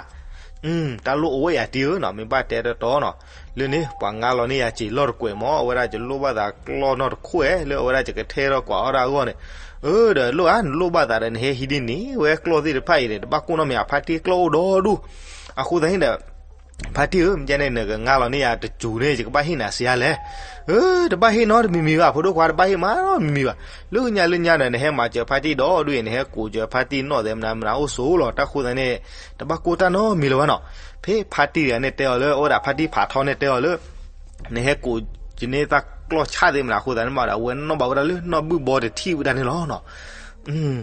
တၢ်လိၣ်အိၣ်ဝဲယၤတံၢ်ဧၢနီၤ, မ့ၢ်ဘၣ်တဲတီတီနီၤ. လၢန့ၣ် ပှၤငါလီၤန့ၢ်ယၤစံာ်လီၢ်တကွဲးမး, အဝဲဒၣ်ယလိၣ်ဘၣ်သးကျီၢ်နီၢ်တခိၣ်ဧဲ လၢအဝဲဒၣ်ယကထဲထီၣ်ကွၢ်အီၣ်တၢ်အဂီၢ်န့ၣ်. အၢ ဒီးလိၣ်ဧါ, နလိၣ်ဘၣ်သးဒီး နဟဲဟံးဒ်န့ၣ် ဝဲကျီၢ်သ့ၣ်တဖၣ်အံၤန့ၣ် တဘၣ်ကိၢ်နီတမံၤဧါ, ဖါတံၢ်ကျီၢ်အိၣ်ဒီဒူၣ်. အဃိသတးန့ၣ်ဒီး ဖါတံၢ်ဧၢ, မ့ၢ်ကဲန့ၣ် နကငါလီၤန့ၢ်ယၤတစူၤန့ၣ် ယကဘၣ်ဟ့ၣ်နၤစံးယါလဲၣ်. အၢ တဘၣ်ဟ့ၣ်နီတမံၤမံၤဘၣ်, ဖိဒိၣ်ခွါ တဘၣ်ဟ့ၣ်မးနီတမံၤမံၤဘၣ်. လၢညါလၢညါဒီး နဟဲမၤစၢၤဖါတံၢ်ဒီဒူၣ်အံၤ နဟဲကိးစၢၤဖါတံၢ်နီၣ်သဲးမနၤမနၤအိၣ်ဆိးလီၤ, တၢ်ဃိသတးန့ၣ် တဘၣ်ကိၢ်တၢ်နီတမံၤလၢၤဘၣ်နီၤ. ဖဲဖါတံၢ်တဂၤန့ၣ်တဲအီၤလၢ အဝဲဒၣ်ဖါတံၢ်ဖးထီန့ၣ်တဲအီၤလၢ နဟဲကိးယန့ၢ်တၢ်ကျီၢ်ဆၣ်သ့ၣ်မနၤအဃိသတးန့ၣ်မးဒီး အဝဲနီၣ်ဘၣ်ဝဲဒၣ်လၢနီၢ်ဘုၣ်ဘီတထံၣ်ဝဲဒၣ်န့ၣ်လီၤနီၤ.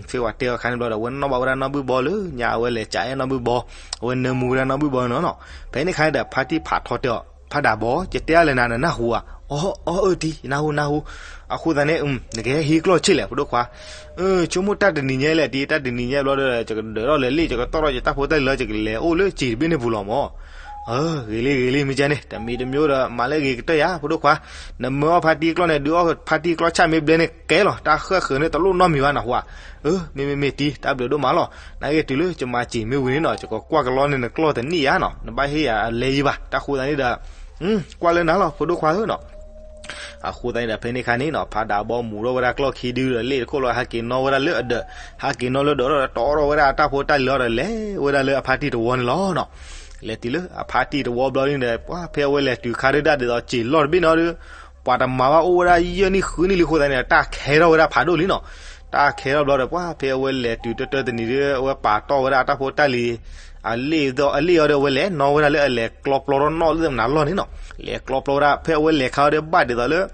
ဖဲပှၤတဲအီၤခါန့ၣ်ဘျီဒီး အဝဲနီၣ်ဘၣ်ဝဲဒၣ်နီၢ်ဘုၣ်ဘီလၢညါ အဝဲလဲၤကးအဲၣ်နီၢ်ဘုၣ်ဘီ, အဝဲနၢမူဝဲဒၣ်နီၢ်ဘုၣ်ဘီန့ၣ်လီၤနီၤ. ဖဲန့ၣ်အခါဒီး ဖါတံၢ်ဖးထီတဲအီၤ, ဖးဒးဘီ, ယတဲအါလဲၣ်နၤ နနၢ်ဟူဧါ. အီ အီ အၢ တံၢ် ယနၢ်ဟူ နၢ်ဟူ. အဃိသတးန့ၣ် နကဟဲဟံးကျီၢ်ဆံးလဲၣ် ဖိဒိၣ်ခွါ. ဆိကမိၣ်တၢ်တနံၤညါလဲၣ်တံၢ်, တၢ်တနံၤညါဘျီဒီး ယကဒၢးထီၣ်လဲၤလ့ၣ် ယကတီၢ်ထီၣ်ယတၢ်ဖိတၢ်လံၤလီၤ ယကလဲၤအိၣ်လၢစံာ်တဘ့ၣ်န့ၣ်ပူၤလီၤမး. ဂ့ၤလံ ဂ့ၤလံ မ့ၢ်ကဲန့ၣ် တမံၤတမံၤဒီး မၤလၢဂ့ၤကတၢၢ်ယါ ဖိဒိၣ်ခွါ. နမၢအီၣ်ဖါတံၢ်ကျီၢ်န့ၣ် ဒုးအီၣ်ဖါတံၢ်ကျီၢ်ဆၣ်မ့ၢ်ဘျဲန့ၣ်ကဲလီၤ, တၢ်ဃၣ်ဃၢၤန့ၣ်တလိၣ်နီတမံၤဘၣ်နဟူဧါ. အၢ မ့မ့ၢ်မ့ၢ်တံၢ် တၢ်ဘျုးဒိၣ်မးလီၤ. နာ်က့တုၤလၢယမၤစံာ်မ့ၢ်ဝံၤန့ၣ်နီၤ ယကကွၢ်ကလီန့ၢ်နကျီၢ်တနံၣ်ယါနီၤ, နဘၣ်ဟ့ၣ်ယၤအလဲယံၤဘၣ်. တၢ်ဃိသတးန့ၣ်ဒီး ကွၢ်လၢနၤလီၤ ဖိဒိၣ်ခွါဧၢနီၤ. အဃိသတးန့ၣ်ဒီး ဖဲန့ၣ်အခါန့ၣ်နီၤ ဖးဒးဘီမူၤထီၣ်ဝဲဒၣ်ကျီၢ်ခံဒုဒီး လ့ၣ်တခိၣ်လီၤ ဟဲက့ၤနီၣ်ဝဲဒၣ်လၢအဒၢး, ဟဲက့ၤနီၣ်လၢဒၢးဒီး တီၢ်ထီၣ်ဝဲဒၣ်အတၢ်ဖိတၢ်လံၤလီၤဒီး လဲၤဝဲဒၣ်လၢအဖါတံၢ်တဝီန့ၣ်လီၤနီၤ. လဲၤတုၤလၢအဖါတံၢ်တဝီဘျီန့ၣ်ဒီး ပှၤဖဲအဝဲလဲၤတုၤခါဒုဒၣ်ဒ်သိးစံာ်လီၢ်တဘ့ၣ်န့ၣ်ဒီး ပှၤတမၤဘၣ်အိၣ်ဝဲဒၣ်ယဲၢ်နံၣ်ဃုနံၣ်လံအဃိသတးန့ၣ်ဒီး တၢ်ခဲထီၣ်ဝဲဒၣ်ဖးဒိၣ်လံနီၤ. တၢ်ခဲထီၣ်ဘျီဒီး ပှၤဖဲအဝဲလဲၤတုၤတၢတၢတနံၤဒီး အဝဲပာ်တီၢ်ဝဲဒၣ်အတၢ်ဖိတၢ်လံၤ အလ့ၣ်အီၤဒီး အဝဲလဲၤနီၣ်ဝဲဒၣ်လၢအလဲၤကျီပျီထီၣ်နီၣ်လၢမနုၤလီၢ်န့ၣ်နီၤ. လဲၤကျီပျီဝဲဒၣ် ဖဲအဝဲလဲၤခါအီၤဒီးဘၣ်ဒ်သိးလၢ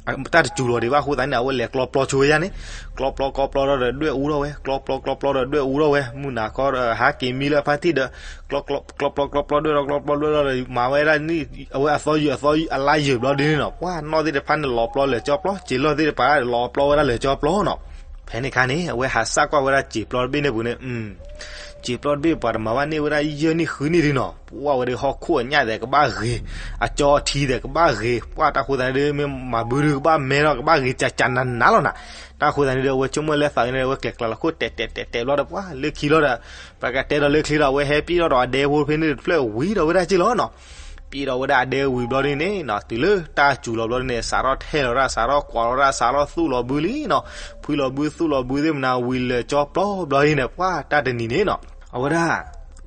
တၢ်တစူၤလီၤဒံးဘၣ်အဃိသတးန့ၣ် အဝဲလဲၤကျီပျီဆိဝဲယါန့ၣ်, ကျီပျီကျီပျီဒီးဒွဲၣ်အူထီၣ်ဝဲ, ကျီပျီကျီပျီဒီးဒွဲၣ်အူထီၣ်ဝဲ, မုၢ်နၤခီဒီးဟးက့ၤမံလၢအဖါတံၢ်ဒီး ကျီပျီကျီပျီဒွဲၣ်ထီၣ်ကျီပျီဒွဲၣ်ထီၣ်ဒီး မၤဝဲဒၣ်န့ၣ် အဝဲအသီယုာ်အသီအလါယုာ်ဘျီဒ်န့ၣ်နီၤ, ပှၤနီၣ်သ့ၣ်တဖၣ်န့ၣ်လီၤပျီလၢာ်ကၠီပျီ, စံာ်လီၢ်သ့ၣ်တဖၣ်လီၤပျီဝဲဒၣ်လၢာ်ကၠီပျီနီၤ. ဖဲန့ၣ်အခါန့ၣ် အဝဲဟးစၢ်ကွၢ်ဝဲဒၣ်စံာ်ပျီတဘ့ၣ်န့ၣ်ပူၤန့ၣ် စံာ်ပျီတဘ့ၣ်ပှၤတမၤဘၣ်န့ၢ်ဝဲဒၣ်ယဲၢ်နံၣ်ဃုနံၣ်ဒ်နီၤ, ပှၤဝဲဒၣ်ဟီၣ်ခိၣ်အညၣ်သဲးကဘၣ်ဂ့ၤ, အကၠီအထံသဲးကဘၣ်ဂ့ၤ, ပှၤတၢ်ဃိသတးန့ၣ်ဒီး မ့ၢ်မၤဘုဒုကဘၣ်မဲထီၣ်ကဘၣ်ဂ့ၤကကနးနးလီၤနၤ. တၢ်ဃိသတးန့ၣ်ဒီး အဝဲဆိကမိၣ်လၢသးန့ၣ် အဝဲကျဲၤကျါလီၤခိၣ်တဲာ်တဲာ်တဲာ်တဲာ်ဘျီဒီး ပှၤလၢခံလီၤဒီး ပှၤကတဲဒီးလၢခံဒီး အဝဲဟဲပံၣ်ထီၣ်ဒီးအဒဲဖိဖဲန့ၣ်တဖျၢၣ်ဝံၤဒီးဝဲဒၣ်က့ၢ်လီၤနီၤ. ပံၣ်ထီၣ်ဝဲဒၣ်အဒဲဝံၤဘျီဒ်န့ၣ်နီၤ, တုၤလၢတၢ်စူၤလီၤဘျီဒ်န့ၣ် စးထီၣ်ထဲလီၤဒၣ် စးထီၣ်ကွၢ်လီၤဒၣ် စးထီၣ်သူၣ်လီၤဘုလံနီၤ, ဖှံလီၤဘုသူၣ်လီၤဘုသ့ၣ်မနၤ ဝံၤလၢာ်ကၠီပျီဘျီဒ်န့ၣ် ပှၤတၢ်တနံၤန့ၣ်နီၤ, အဝဲဒၣ်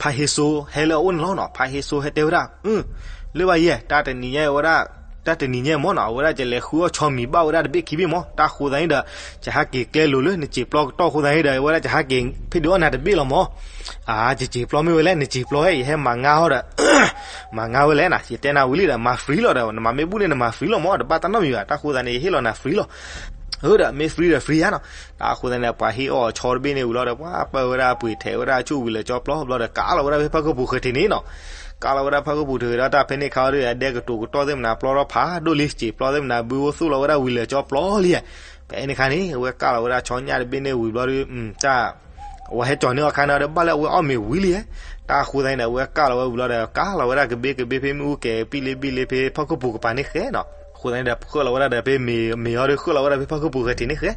ဖါဟ့စိဟဲလၢအအိၣ်န့ၣ်လီၤနီၤ. ဖါဟ့စိဟဲတဲဝဲဒၣ် အၢ လၢဘၣ်ယဲၢ် တၢ်တနံၤညါဝဲဒၣ် တၢ်တနံၤညါမ့ၢ်နီၤ အဝဲဒၣ်ကလဲၤဃုအီၣ်ဆီမံၤဘၣ်ဝဲဒၣ်တဘ့ၣ်ခံဘ့ၣ်မ့ၢ်, တၢ်ဃိသတးန့ၣ်ဒီး ယဟးက့ၤကျဲလိၤလၢနစံာ်ပျီကတီၢ်အဃိသတးန့ၣ်ဒီး အဝဲဒၣ်ယဟးက့ၤဖဲဒုးအီၣ်နၤတဘ့ၣ်လီၤမ့ၢ်. အါ ယစံာ်ပျီမ့ၢ်ဝဲလဲၣ် နစံာ်ပျီဟဲ ယဟဲမၤငါအီၤဒီး မၤငါဝဲလဲၣ်နီၤ, ယတဲနၤဝံၤလံဒီး မၤ free လီၤဒီး နမၤမ့ၢ်ဘူၣ်န့ၣ် နမၤ free လီၤမ့ၢ်, တဘၣ်တၢ်နီတမံၤဘၣ်, တၢ်ဃိသတးန့ၣ် ယဟ့ၣ်လီၤနၤ free လီၤ. အၢဒီး မ့ၢ် free ဒီး free ဧါနီၤ. တၢ်ဃိသတးန့ၣ် ပှၤဟ့ၣ်အီၣ်အဆီတဘ့ၣ်န့ၣ်ဝံၤလီၤဒီး ပှၤပၢဝဲဒၣ်အပှ့ၤထဲးဝဲဒၣ်ဆူၣ်ဝံၤလၢာ်ကၠီပျီဘျီဒီး ကးလီၤဝဲဒၣ်ဖဲဖီခိၣ်ပူၤဃဲၤထံးန့ၣ်နီၤ. ကးလီၤဝဲဒၣ်ဖီခိၣ်ပူၤထံးဒီး တၢ်ဖဲန့ၣ်ခါအီၤဒီး အဒဲကတိၤကတီၢ်သ့ၣ်မနၤပျီထီၣ်ဖးဒိၣ်လံ, စံာ်ပျီသ့ၣ်မနၤဘုအိၣ်သူၣ်လီၤဝဲဒၣ်ဝံၤလၢာ်ကၠီပျီလံ. ဖဲန့ၣ်ခါန့ၣ် အဝဲကးလီၤဝဲဒၣ်ဆီညၣ်တဘ့ၣ်န့ၣ်ဝံၤဘျီဒီး တၢ် အဝဲဟဲကၠီၤန့ၢ်အီၤခါန့ၣ်ဒီး ဘၣ်လၢအဝဲအီၣ်မ့ၤဝံၤလံ. တၢ်ဃိသတးန့ၣ်ဒီး အဝဲကးလီၤဝဲဝံၤလီၤဒီး ကးလီၤဝဲဒၣ်ကဘ့ၣ်ကဘ့ၣ်ဖဲမ့ၣ်အူကဲၤပံၣ်လ့ဘ့ၣ်လ့ဖဲဖီခိၣ်ပူၤကပၤန့ၣ်ဃဲနီၤ. အဃိသတးန့ၣ်ဒီး ဃၢလီၤဝဲဒၣ်ဒီးဖဲမ့ၤ မ့ၤအီၤဒီး ဃၢလီၤဝဲဒၣ်ဖဲဖီခိၣ်ပူၤဃဲၤထံးန့ၣ်ဃဲ,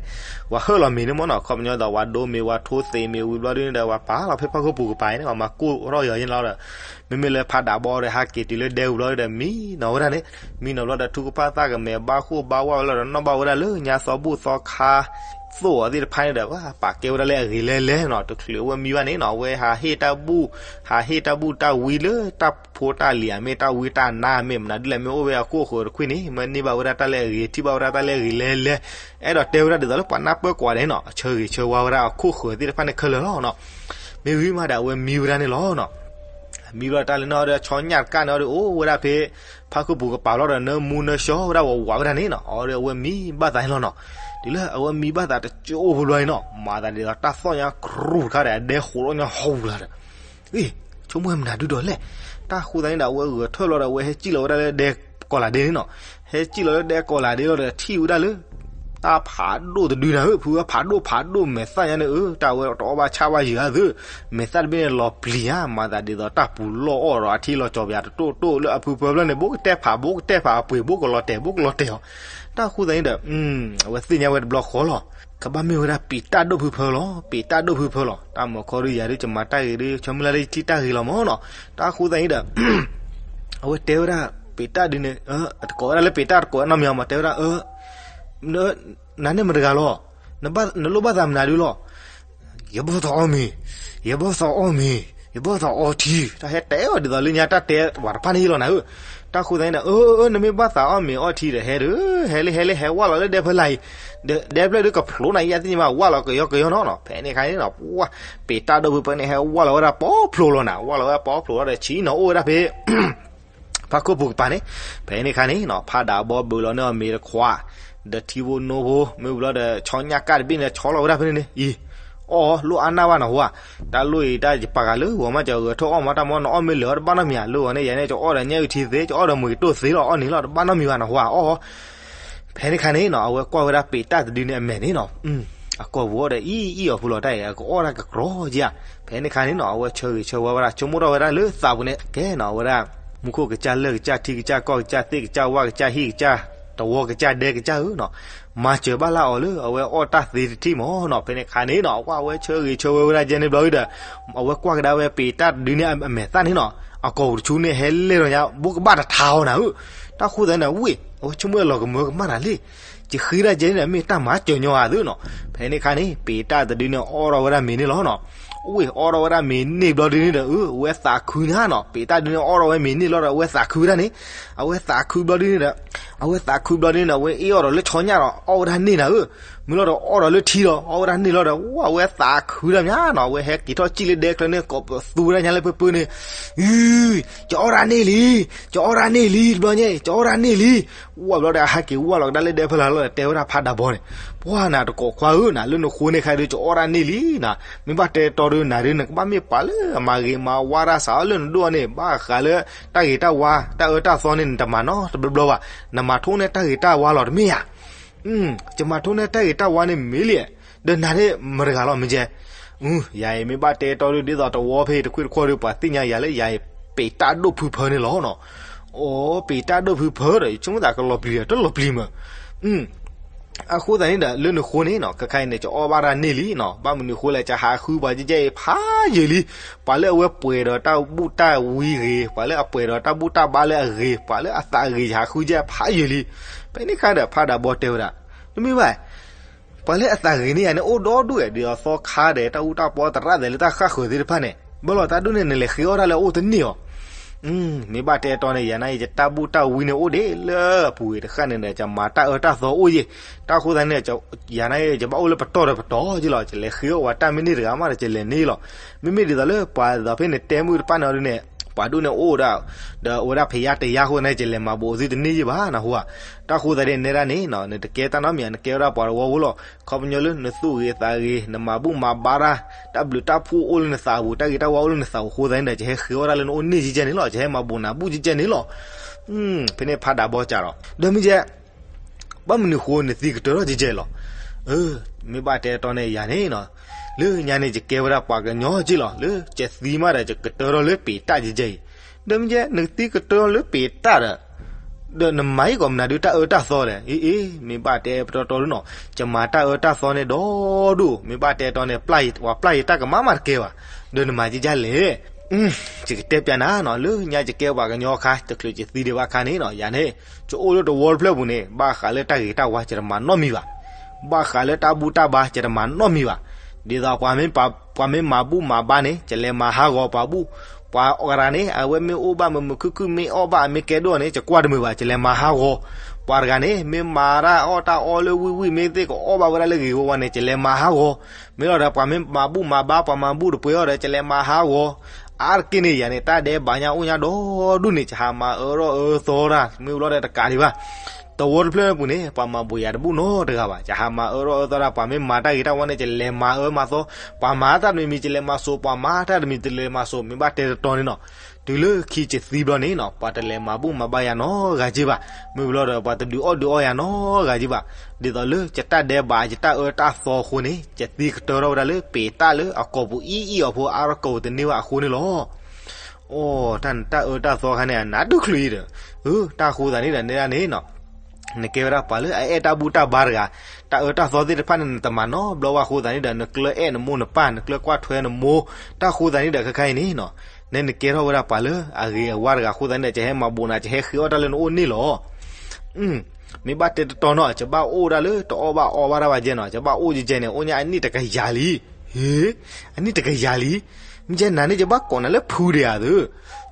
ပှၤဃၢလီၤမ့ၤန့ၣ်မ့ၢ်နီၤ, ခီပညီဒီး ပှၤဒိမ့ၤ ပှၤထိသ့ၣ်မ့ၤဝံၤဘျီဒ်န့ၣ်ဒီး ပှၤပာ်လီၤဖဲဖီခိၣ်ပူၤကပၤန့ၣ် ပှၤမၤကိၢ်ထီၣ်ယီၤယဲၢ်လီၤဒီး မ့မ့ၢ်လၢဖးဒးဘီဒီး ဟးက့ၤတုၤလၢဒဲဝံၤဘျီဒီး မံနီၤဝဲဒၣ်န့ၣ်, မံနီၤဘျီဒီး ထူကဖၣ်သၣ်ကမဲာ်ဘၣ်ဃိၣ်ဘၣ်ဝၣ်ဝဲလီၤဒီး နီၣ်ဘၣ်ဝဲဒၣ်လၢညါသီဘူၣ်သီခါ သိၣ်အီၤသ့ၣ်တဖၣ်န့ၣ်ဒီး ပာ်ကဲဝဲဒၣ်လၢအဂ့ၤလဲၤလဲၤနီၤ, တချုးအဝဲမံဘၣ်န့ၣ်နီၤ, အဝဲဟးဟ့ၣ်တၢ်ဘူၣ်, ဟးဟ့ၣ်တၢ်ဘူၣ်တၢ်ဝံလၢတၢ်ဖိတၢ်လံၤအမ့ၢ် တၢ်ဝံတၢ်နါအမ့ၢ် မနုၤဒ်လဲၣ်မ့ၢ်အိၣ်ဝဲအခိၣ်ဃၢၤတခွံန့ၣ် မ့ၢ်န့ၢ်ဘၣ်ဝဲဒၣ်တၢ်လၢအဂ့ၤ ထံၣ်ဘၣ်ဝဲဒၣ်တၢ်လၢအဂ့ၤလဲၤလဲၤ, အဲၣ်ဒိးတဲဝဲဒၣ်ဒ်သိးလၢပှၤနၢ်ပၢၢ်ကွၢ်ဒဲးနီၤ, အဆၢဂ့ၤဆၢဝါဝဲဒၣ်အခိၣ်ဃၢၤသ့ၣ်တဖၣ်န့ၣ်ခဲလၢာ်လီၤနီၤ. မ့ၢ်ဝံၤမးဒီး အဝဲမံဝဲဒၣ်န့ၣ်လီၤနီၤ. မံဘျီတၢ်လၢနီၤဒီး ဆီညၣ်တကၣ်န့ၣ်ဒီး အိၣ်ဝဲဒၣ်ဖဲ ဖါခိၣ်ပူၤကပၤလီၤဒီး နၢမူနၢဆှီဝဲဒၣ်ဝးဝးဝဲဒၣ်န့ၣ်နီၤ, အီၤဒီးအဝဲမံဘၣ်သးန့ၣ်လီၤနီၤ. တုၤလၢအဝဲမံဘၣ်သးတကၠိၢ်ဖိဘျီန့ၣ်နီၤ, မၤသးဒ်သိးတၢ်သီၣ်ညါကရူၢ်တခါဒီး အဒဲဃိးထီၣ်ညါဟီၣ်ပူၤလၢ်ဒီး အ့ ဆိကမိၣ်ဝဲမနုၤဒုဒီးလဲၣ်. တၢ်ဃိသတးန့ၣ်ဒီး အဝဲဂဲၤထၢၣ်လီၤဒီး အဝဲဟဲစံၣ်လီၤဝဲဒၣ်လၢဒဲကီၢ်လးဒဲန့ၣ်နီၤ. ဟဲစံၣ်လီၤလၢဒဲကီၢ်လးဒဲလီၤဒီး ထံၣ်ဝဲဒၣ်လၢ တၢ်ဖးဒိၣ်တဒုနၤဧၢ, ဖုဝဲဖးဒိၣ်ဖးဒိၣ်မဲာ်သၣ်ညါန့ၣ်ဧၢ, တၢ်ဝဲတအီၣ်ဘၣ်ဆၣ်ဘၣ်ယုာ်ဧါသု, မဲာ်သၣ်တဘ့ၣ်န့ၣ်လီၤပျံၤဧါ, မၤသးဒ်သိးတၢ်ပူၤလီၢ်အီၣ်ဒီး အထံလီၤကၠီၤပယၤတတိၢ်တိၢ်လၢအဖုဖၢဖျၢၣ်န့ၣ် ဘိကတဲဖး ဘိကတဲဖးအပှ့ၤ ဘိကလီၤတဲာ် ဘိကလီၤတဲာ်အီၤ. တၢ်ဃိသတးန့ၣ်ဒီး အဝဲသ့ၣ်ညါဝဲတဘျီဃီလီၤ. ကဘၣ်မ့ၢ်ဝဲဒၣ်ပ့းတၢ်ဒိၣ်ဖုဖၢလီၤ, ပ့းတၢ်ဒိၣ်ဖုဖၢလီၤ. တၢ်မၤခီဒုးယၤဒုး ယမၤတၢ်ဂ့ၤဒုး ဆၢမုၢ်လၢ်ဒုး ယထံၣ်တၢ်ဂ့ၤလီၤမ့ၢ်နီၤ. တၢ်ဃိသတးန့ၣ်ဒီး အဝဲတဲဝဲဒၣ် ပ့းတၢ်ဒုးန့ၣ် တကိးဝဲဒၣ်လၢပ့းတၢ်တကိးနီတမံၤမး တဲဝဲဒၣ် နၤန့ၣ်မတဂၤလီၤ, နလိၣ်ဘၣ်သးမနုၤဒုလီၤ. ယဘၣ်သးအီၣ်မ့ၤ, ယဘၣ်သးအီၣ်မ့ၤ, ယဘၣ်သးအီထံ, တၢ်ဟဲတဲအီၤဒ်သိးလၢညါတၢ်တဲပှၤတဖၣ်န့ၣ်လီၤနၤဧၢ. တၢ်ဃိသတးန့ၣ်ဒီး အၢ အၢ နမ့ၢ်ဘၣ်သးအီၣ်မ့ၤအီထံဒီး ဟဲဒုး ဟဲလံ ဟဲလံ ဟဲဝၣ်လီၤလၢဒဲဖဲလာ်အံၤ, ဒဲဖျၢၣ်ဒုးကဖျိးနၤ ယသ့ၣ်ညါဘၣ် ဝၣ်လီၤကယီကယီနီၤနီၤ. ဖဲန့ၣ်အခါန့ၣ်နီၤ ပှၤ ပ့းတၢ်ဒိၣ်ဖုဖၢန့ၣ် ဟဲဝၣ်လီၤဝဲဒၣ်ပီဖျိးလီၤနၤ, ဝၣ်လီၤဝဲဒၣ်ပီဖျိးလီၤဒီး ဆံးနီၤအိၣ်ဝဲဒၣ်ဖဲ ဖါခိၣ်ပူၤကပၤန့ၣ်. ဖဲန့ၣ်အခါန့ၣ်နီၤ ဖးဒးဘီဘုးလီၤန့ၢ်အီၤမ့ၤတခွး ဒီးထံဖိနိဖိ မ့ၢ်ဘျီဒီး ဆီညၣ်ကၣ်တဘ့ၣ်န့ၣ် ဆီလီၤဝဲဒၣ်ဖဲန့ၣ်န့ၣ် အံၤ အီၣ်လီၢ်အါနၢ်ဘၣ်နီၤဟူဧါ. တၢ်လိၣ်အံၤ တၢ်ယပာ်ဃာ်လၢဂီၤမး ကဂဲၤထၢၣ်အီၣ်မး တၢ်မ့ၢ်နအီၣ်မ့ၢ်လၢာ်အီၤတဘၣ်နီတမံၤဧါ, လၢဂီၤန့ၣ် ယၤန့ၣ် ကအီၣ်ဒီးညၣ်အုၣ်ထံသ့ ကအီၣ်ဒီးမုၢ်ကတိၢ်သ့လီၤ အီၣ်န့ၣ်လီၤ တဘၣ်နီတမံၤဘၣ်နီၤဟူဧါ အီၣ် ဖဲန့ၣ်အခါန့ၣ်နီၤ အဝဲကွၢ်ဝဲဒၣ်ပ့းတၢ်တဒုန့ၣ်အမဲာ်န့ၣ်နီၤ, အကိာ်ပူၤအီၣ်ဒီးအံၣ်အံၣ်အီၤဖုလီၤတၢ်အံၤ အကအီၣ်တၢ်ကကြီကၢ်. ဖဲန့ၣ်အခါန့ၣ်နီၤ အဝဲဆၢဂ့ၤဆၢဝါဝဲဒၣ် ဆိကမိၣ်ထီၣ်ဝဲဒၣ်လၢသးပူၤန့ၣ် ကဲနီၤ အဝဲဒၣ် မူခိၣ်ကစၢ် လၢၢ်ကစၢ် ထံကစၢ် ကီၢ်ကစၢ် သ့ၣ်ကစၢ် ဝၣ်ကစၢ် ဟံၣ်ကစၢ် တဝီကစၢ် ဒဲကစၢ်ဧၢနီၤ, မၤစၢၤဘၣ်လၢအီၤလၢအဝဲအီၣ်တၢ်သ့တထံၣ်မးနီၤ. ဖဲန့ၣ်အခါန့ၣ်နီၤ အဝဲဆၢဂ့ၤဆၢဝါဝဲဒၣ်ကဲန့ၣ်ဘျီဒီး အဝဲကွၢ်ကဒါဝဲပ့းတၢ်တဒုန့ၣ်အမဲာ်သၣ်န့ၣ်နီၤ, အကိာ်ပူၤတဆူန့ၣ် ဟဲလဲၢ်ထီၣ်ညါ ဘိကဘၣ်တထါအီၤနၤဧၢ. တၢ်ဃိသတးန့ၣ် ဝ့ၢ် အဝဲဆိကမိၣ်လီၤကမၢကမၣ်နၤလံ, ယဃ့တၢ်ကဲန့ၣ် မ့ၢ်တၢ်မၤစၢၤညီဧါသုနီၤ. ဖဲန့ၣ်အခါန့ၣ် ပ့းတၢ်တဒုန့ၣ်အီၣ်ထီၣ်ဝဲဒၣ်မ့ၤန့ၣ်လီၤနီၤ. ဝ့ၢ်အီထီၣ်ဝဲဒၣ်မ့ၤန့ၢ်ဘျီဒုန့ၣ်ဒီး အဝဲသးခုညါနီၤ, ပ့ၤတၢ်ဒုန့ၣ်အီထီၣ်ဝဲမ့ၤန့ၢ်လီၤဒီး အဝဲသးခုဝဲဒၣ်န့ၣ်, အဝဲသးခုဘျီဒုန့ၣ်ဒီး, အဝဲသးခုဘျီဒုန့ၣ်ဒီး အဝဲအ့ၣ်အီၣ်ဒီးလၢဆီညၣ်ဒီး အီၣ်ဝဲဒၣ်န့ၢ်နၤဧၢ, မ့ၢ်လီၤဒီးအီၣ်ဒီးလၢထံဒီး အီၣ်ဝဲဒၣ်န့ၢ်လီၤဒီး ဝဲအဝဲသးခုတၢ်မးနီၤ, အဝဲဟဲက့ၤထီၣ်စံၣ်လၢဒဲချၢန့ၣ် ကိးပသူဝဲဒၣ်ညါလၢပၢပၢန့ၣ်, အု, ကၠီအီၣ်ဒၣ်န့ၢ်လံ, ကၠီအီၣ်ဒၣ်န့ၢ်လံ တဘျီညါ ကၠီအီၣ်ဒၣ်န့ၢ်လံ, ဝဲဘျီဒီးအဟဲက့ၤဝဲလီၤကဒါလၢဒဲဖဲလၢ်လီၤဒီး တဲဝဲဒၣ်ဖးဒးဘီန့ၣ်, ပှၢ်နၤတကိးခွါဧၢနၤ လၢနဃိန့ၣ်ခါဒီး ကၠီအီၣ်ဒၣ်န့ၢ်လံနၤ, မ့ၢ်ဘၣ်တဲတီဒီးနၤဒီး နကဘၣ်မ့ၢ်ပှၤလၢအမၤဂ့ၤမၤဝါတၢ်စးအီၤလၢနဒိၣ်အီၤန့ၣ်, ဘၣ်ဃးလၢတၢ်ဂ့ၤတၢ်ဝါ တၢ်အၢတၢ်သီန့ၣ် နတမၤနီတဘျီဘျီဘၣ်, နမၤထိၣ်န့ၢ်တၢ်ဂ့ၤတၢ်ဝါလီၤတမ့ၢ်ဧါ. ယမၤထိၣ်န့ၢ်တၢ်ဂ့ၤတၢ်ဝါန့ၣ်မ့ၢ်လံ, ဒီးနၤန့ၣ်မတၤတဂၤလီၤမ့ၢ်ကဲ, ယၤအံၤမ့ၢ်ဘၣ်တဲတီဒီး ဒ်သိးတဝီဖဲတခွံၣ်တခွီဒီး ပှၤသ့ၣ်ညါယၤလၢယၤအံၤ ပ့ၤတၢ်ဒိၣ်ဖုဖၢန့ၣ်လီၤနီၤ, အိ ပ့ၤတၢ်ဒိၣ်ဖုဖၢဒီး ယဆိကမိၣ်သးကလီၤပျံၤဒီး တလီၤပျံၤမး အဃိသတးန့ၣ်ဒီး လၢနဃိန့ၣ်နီၤ ခဲခါအံၤန့ၣ် ကၠီအီၣ်ဘၣ်ဒၣ်န့ၢ်လံနီၤ, ဘၣ်မနုၤဃိလဲၣ် ကဟးဃုပှၤကဲကဲအံၤဖးယံာ်လံ, ပှၤလၢအဝဲပှဲၤဒီးတၢ်ဘူၣ်တၢ်ဝံဂ့ၤ, ပှၤလၢအပှဲၤဒီးတၢ်ဘူၣ်တၢ်ဘါလၢအဂ့ၤ, ပှၤလၢအသးဂ့ၤ ယဟးဃုကဲဖးယံာ်လံ, ဖဲန့ၣ်ခါဒီး ဖးဒးဘီတဲဝဲဒၣ်, တမ့ၢ်ဘၣ် ပှၤလၢအသးဂ့ၤန့ၢ်ယၤန့ၣ် အိၣ်ဒီဒူၣ်ဝဲ ဒ်သိးသီခါဒီး တၢ်အူတၢ်ပီသရၣ်သဲးလၢတၢ်ဃၣ်ဃၢၤသ့ၣ်တဖၣ်န့ၣ်, ဘၣ်လီၤတၢ်ဒိၣ်န့ၣ် နလဲၤဃ့အီၣ်တၢ်လၢအအိၣ်တန့ၢ်အီၤ, မ့ၢ်ဘၣ်တဲတီန့ၣ် ယၤန့ၣ်အံၤ ယတၢ်ဘူၣ်တၢ်ဝံန့ၣ်အိၣ်ဒံးလၢပူၤဂ့ၤတဃၣ်န့ၣ်ဒီး ယမၤတၢ်အၢတၢ်သီအိၣ်ယဲၢ်, တၢ်အဃိသတးန့ၣ် ယၤန့ၣ်အံၤ ယဘၣ်အိၣ်လၢပတီၢ်ဒီးပတီၢ်က့လီၤ, ယလဲၤဃ့အီၣ်ပှၤတၢ်မ့ၢ်န့ၢ်တဂၤမးဒီး ယလဲၤန့ၢ်လီၤ, မ့မ့ၢ်ဒ်သိးလၢပှၤဒ်သိးဖဲန့ၣ်တဲမုၢ်တဖၣ်န့ၣ်ဒ်န့ၣ် ပှၤဒိၣ်န့ၢ်အိၣ်ဒၣ် ဒီးအဝဲဒၣ်ဖဲယါတယါအဃိန့ၣ် ယလဲၤမၤဘူးအီၤသုတန့ၢ်ယဲၢ်ဘၣ်နၢ်ဟူဧါ, တၢ်အဃိသတးန့ၣ် နဲဒၣ်န့ၣ်နီၤ နတကဲတၢ်နီတမံၤ နကဲဝဲဒၣ်ပှၤတဝီဖိလီၤ, ခီပညီလၢနသူၣ်ဂ့ၤသးဂ့ၤ နမၤဘူၣ်မၤဘါတၢ်, တၢ်ဘျုးတၢ်ဖှိၣ်အိၣ်လၢနသးပူၤ တၢ်ဂ့ၤတၢ်ဝါအိၣ်လၢနသးပူၤအဃိသတးန့ၣ်ဒီး ယဟဲဃ့အီၣ်တၢ်လၢနအိၣ်န့ၢ်ကဲကဲန့ၣ်လီၤ, ယဟဲမၤဘူးနၤဘူၣ်ကဲကဲန့ၣ်လီၤ, ဖဲန့ၣ်ဖးဒးဘီစးဒီး ဒီးမ့ၢ်ကဲ ဘၣ်မနုၤဃိနသံကတၢၢ်ထီၣ်ကဲကဲလီၤ, မ့ၢ်ဘၣ်တဲတီန့ၣ် ယၤန့ၣ်နီၤ လၢညါန့ၣ် ယကဲဝဲဒၣ်ပှၤကညီက့လီၤ, လၢယသံမးဒီး ယကတၢၢ်ထီၣ်လၢပ့ၤတၢ်ကဲကဲအံၤ, ဒီးမ့ၢ်ကဲ နသံကတၢၢ်ထီၣ်လၢပ့ၤတၢ်ဒီး ဒီးနမၤဟံၣ်ကီးမနုၤဒုးတၢ်အၢတၢ်သီလဲၣ်, အ့ အ့ မ့ၢ်ဘၣ်တဲပတီတီလၢနီၤ ယမၤတၢ်အၢတၢ်သီန့ၣ်ဒီဒူၣ်, မ့ၢ်ဘၣ်တဲတီန့ၣ် ပျၢ်ယတၢ်ကမၣ်မးတကဲဘၣ်, ဒီးနမၤကဲကဲလဲၣ် ယကတဲပျးနၤနီၤ လၢညါယကဲပှၤကညီအခါ တချုးယသံဒံးဘၣ်အခါန့ၣ်နီၤ ယၤန့ၣ် ယအိၣ်လၢတဝီတဖျၢၣ်ပူၤန့ၣ် ဘၣ်ဃးလၢတၢ်ဂ့ၤတၢ်ဝါ ယတမၤနီတမံၤဘၣ်, ဘၣ်ဃးလၢတၢ်ဘူၣ်တၢ်ဘါ ယတမၤနီတမံၤဘၣ်, ဒ်သိး ပှၤမ့ၢ်မၤဘူၣ်မၤဘါန့ၣ် ယလဲၤမၤဟးဂီၤပှၤဘူၣ်, ပှၤတဂၤန့ၣ် အဝဲမ့ၢ်အိၣ်ဘၣ်မုာ်မုာ်ခုၣ်ခုၣ် မ့ၢ်အီၣ်ဘၣ် မ့ၢ်ကဲဒိၣ်န့ၣ် ယကွၢ်တမုာ်ဘၣ် ယလဲၤမၤဟးဂီၤ, ပှၤတဂၤန့ၣ် မ့ၢ်မၤတၢ်အီၣ်တၢ်အီလၢဝံၣ်ဝံၣ် မ့ၢ်သ့ၣ်ကအီၣ်ဘၣ်ဝဲဒၣ်လၢဂ့ၤဂ့ၤဝါဝါန့ၣ် ယလဲၤမၤဟးဂီၤ, မ့ၢ်လီၤဒီး ပှၤမ့ၢ်မၤဘူၣ်မၤဘါ ပှၤမၤဘူၣ်တပှဲၤအီၤဒီး ယလဲၤမၤဟးဂီၤ, အါတက့ၢ်န့ၣ် ယၤန့ၣ် တၢ်ဒဲးဘးညါအိၣ်ညါဒီဒူၣ်န့ၣ် ယဟးမၤအၢထီၣ်အၢသီတၢ် မ့ၢ်ဘျီဒီးတကးဒံးဘၣ်, တဝီတဖျၢၣ်ပူၤန့ၣ် ပှၤမၤဘူးယၤတဘူၣ်နီတဂၤဘၣ်, ယဟးမၤအၢထီၣ်အၢသီတၢ် ပှၤမ့ၢ်မၤတၢ်ဂ့ၤတၢ်ဝါန့ၣ် ယလဲၤမၤအၢမၤသီ, ပှၤမၤတၢ်တမံၤမံၤ ယလဲၤမၤစိး, ပှၤမၤတၢ်တမံၤ ယလဲၤမၤစိး, မ့ၢ်ဘၣ်တဲတတီန့ၣ်နီၤ တုၤလၢခံယသံဘျီန့ၣ်နီၤ ပှၤတလဲၤမၤဘူၣ်မၤဘါယၤနီတဂၤက့ဘၣ်, မ့ၢ်ဘျီဒီး ပှၤတဒုးအီၣ်ဒုးအီယၤနီတဂၤက့ဘၣ်, ဒ်သိးလၢယတၢ်ဒဲးဘး ယတၢ်အၢတၢ်သီအဃိန့ၣ် ယသံကတၢၢ်ထီၣ်ဝဲဒၣ်လၢပ့ၤတၢ်လၢအကိာ်ပူၤအံၤအံၤအီၤဖိ အါထီၣ်ကိာ်ပူၤတန့ၢ်ဘၣ်အဃိန့ၣ်လီၤ. အိ တၢ်နတၢ်အၢတၢ်သီခါန့ၣ် အနးဒိၣ်ချုးအံၤဒီး, တၢ်အဃိသတးန့ၣ်ဒီး နဲဒၣ်န့ၣ်နီၤ နကဲဝဲဒၣ်ပှၤလၢအအဲၣ်တၢ်ဘူၣ်တၢ်ဘါတဂၤ, တၢ်အၢတၢ်သီသ့ၣ်တဖၣ်န့ၣ် နတမၤနီတဘျီဘၣ်အဃိသတးန့ၣ်ဒီး နကျၢၤအဲၣ်နမိၢ်နပၢ် နကျၢၤကွၢ်ထွဲနမိၢ်, တၢ်အဃိသတးန့ၣ်ဒီး ခဲခါအံၤန့ၣ်နီၤ နဲနကဲထီၣ်ဝဲဒၣ်ပှၤလၢအဂ့ၤအဝါတဂၤအဃိသတးန့ၣ်ဒီး ယဟဲမၤဘူးနၤ ယဟဲဃ့အီၣ်တၢ်လၢနအိၣ်န့ၢ်လီၤ. မ့ၢ်ဘၣ်တဲတတီနီၤ ယဘၣ်အိၣ်ဒၣ်လၢတအီၣ်ဘၣ်အီဘၣ်တၢ်ဘၣ်ကဲနီၤ ယဘၣ်အိၣ်ကဲကဲန့ၣ် အိၣ်ညါအနံၣ်တကယၤလံ. ဟ့, အနံၣ်တကယၤလံ. မ့ၢ်ကဲနၤန့ၣ် ယဘၣ်ကိးနၤလၢဖုဒံးဧါသု.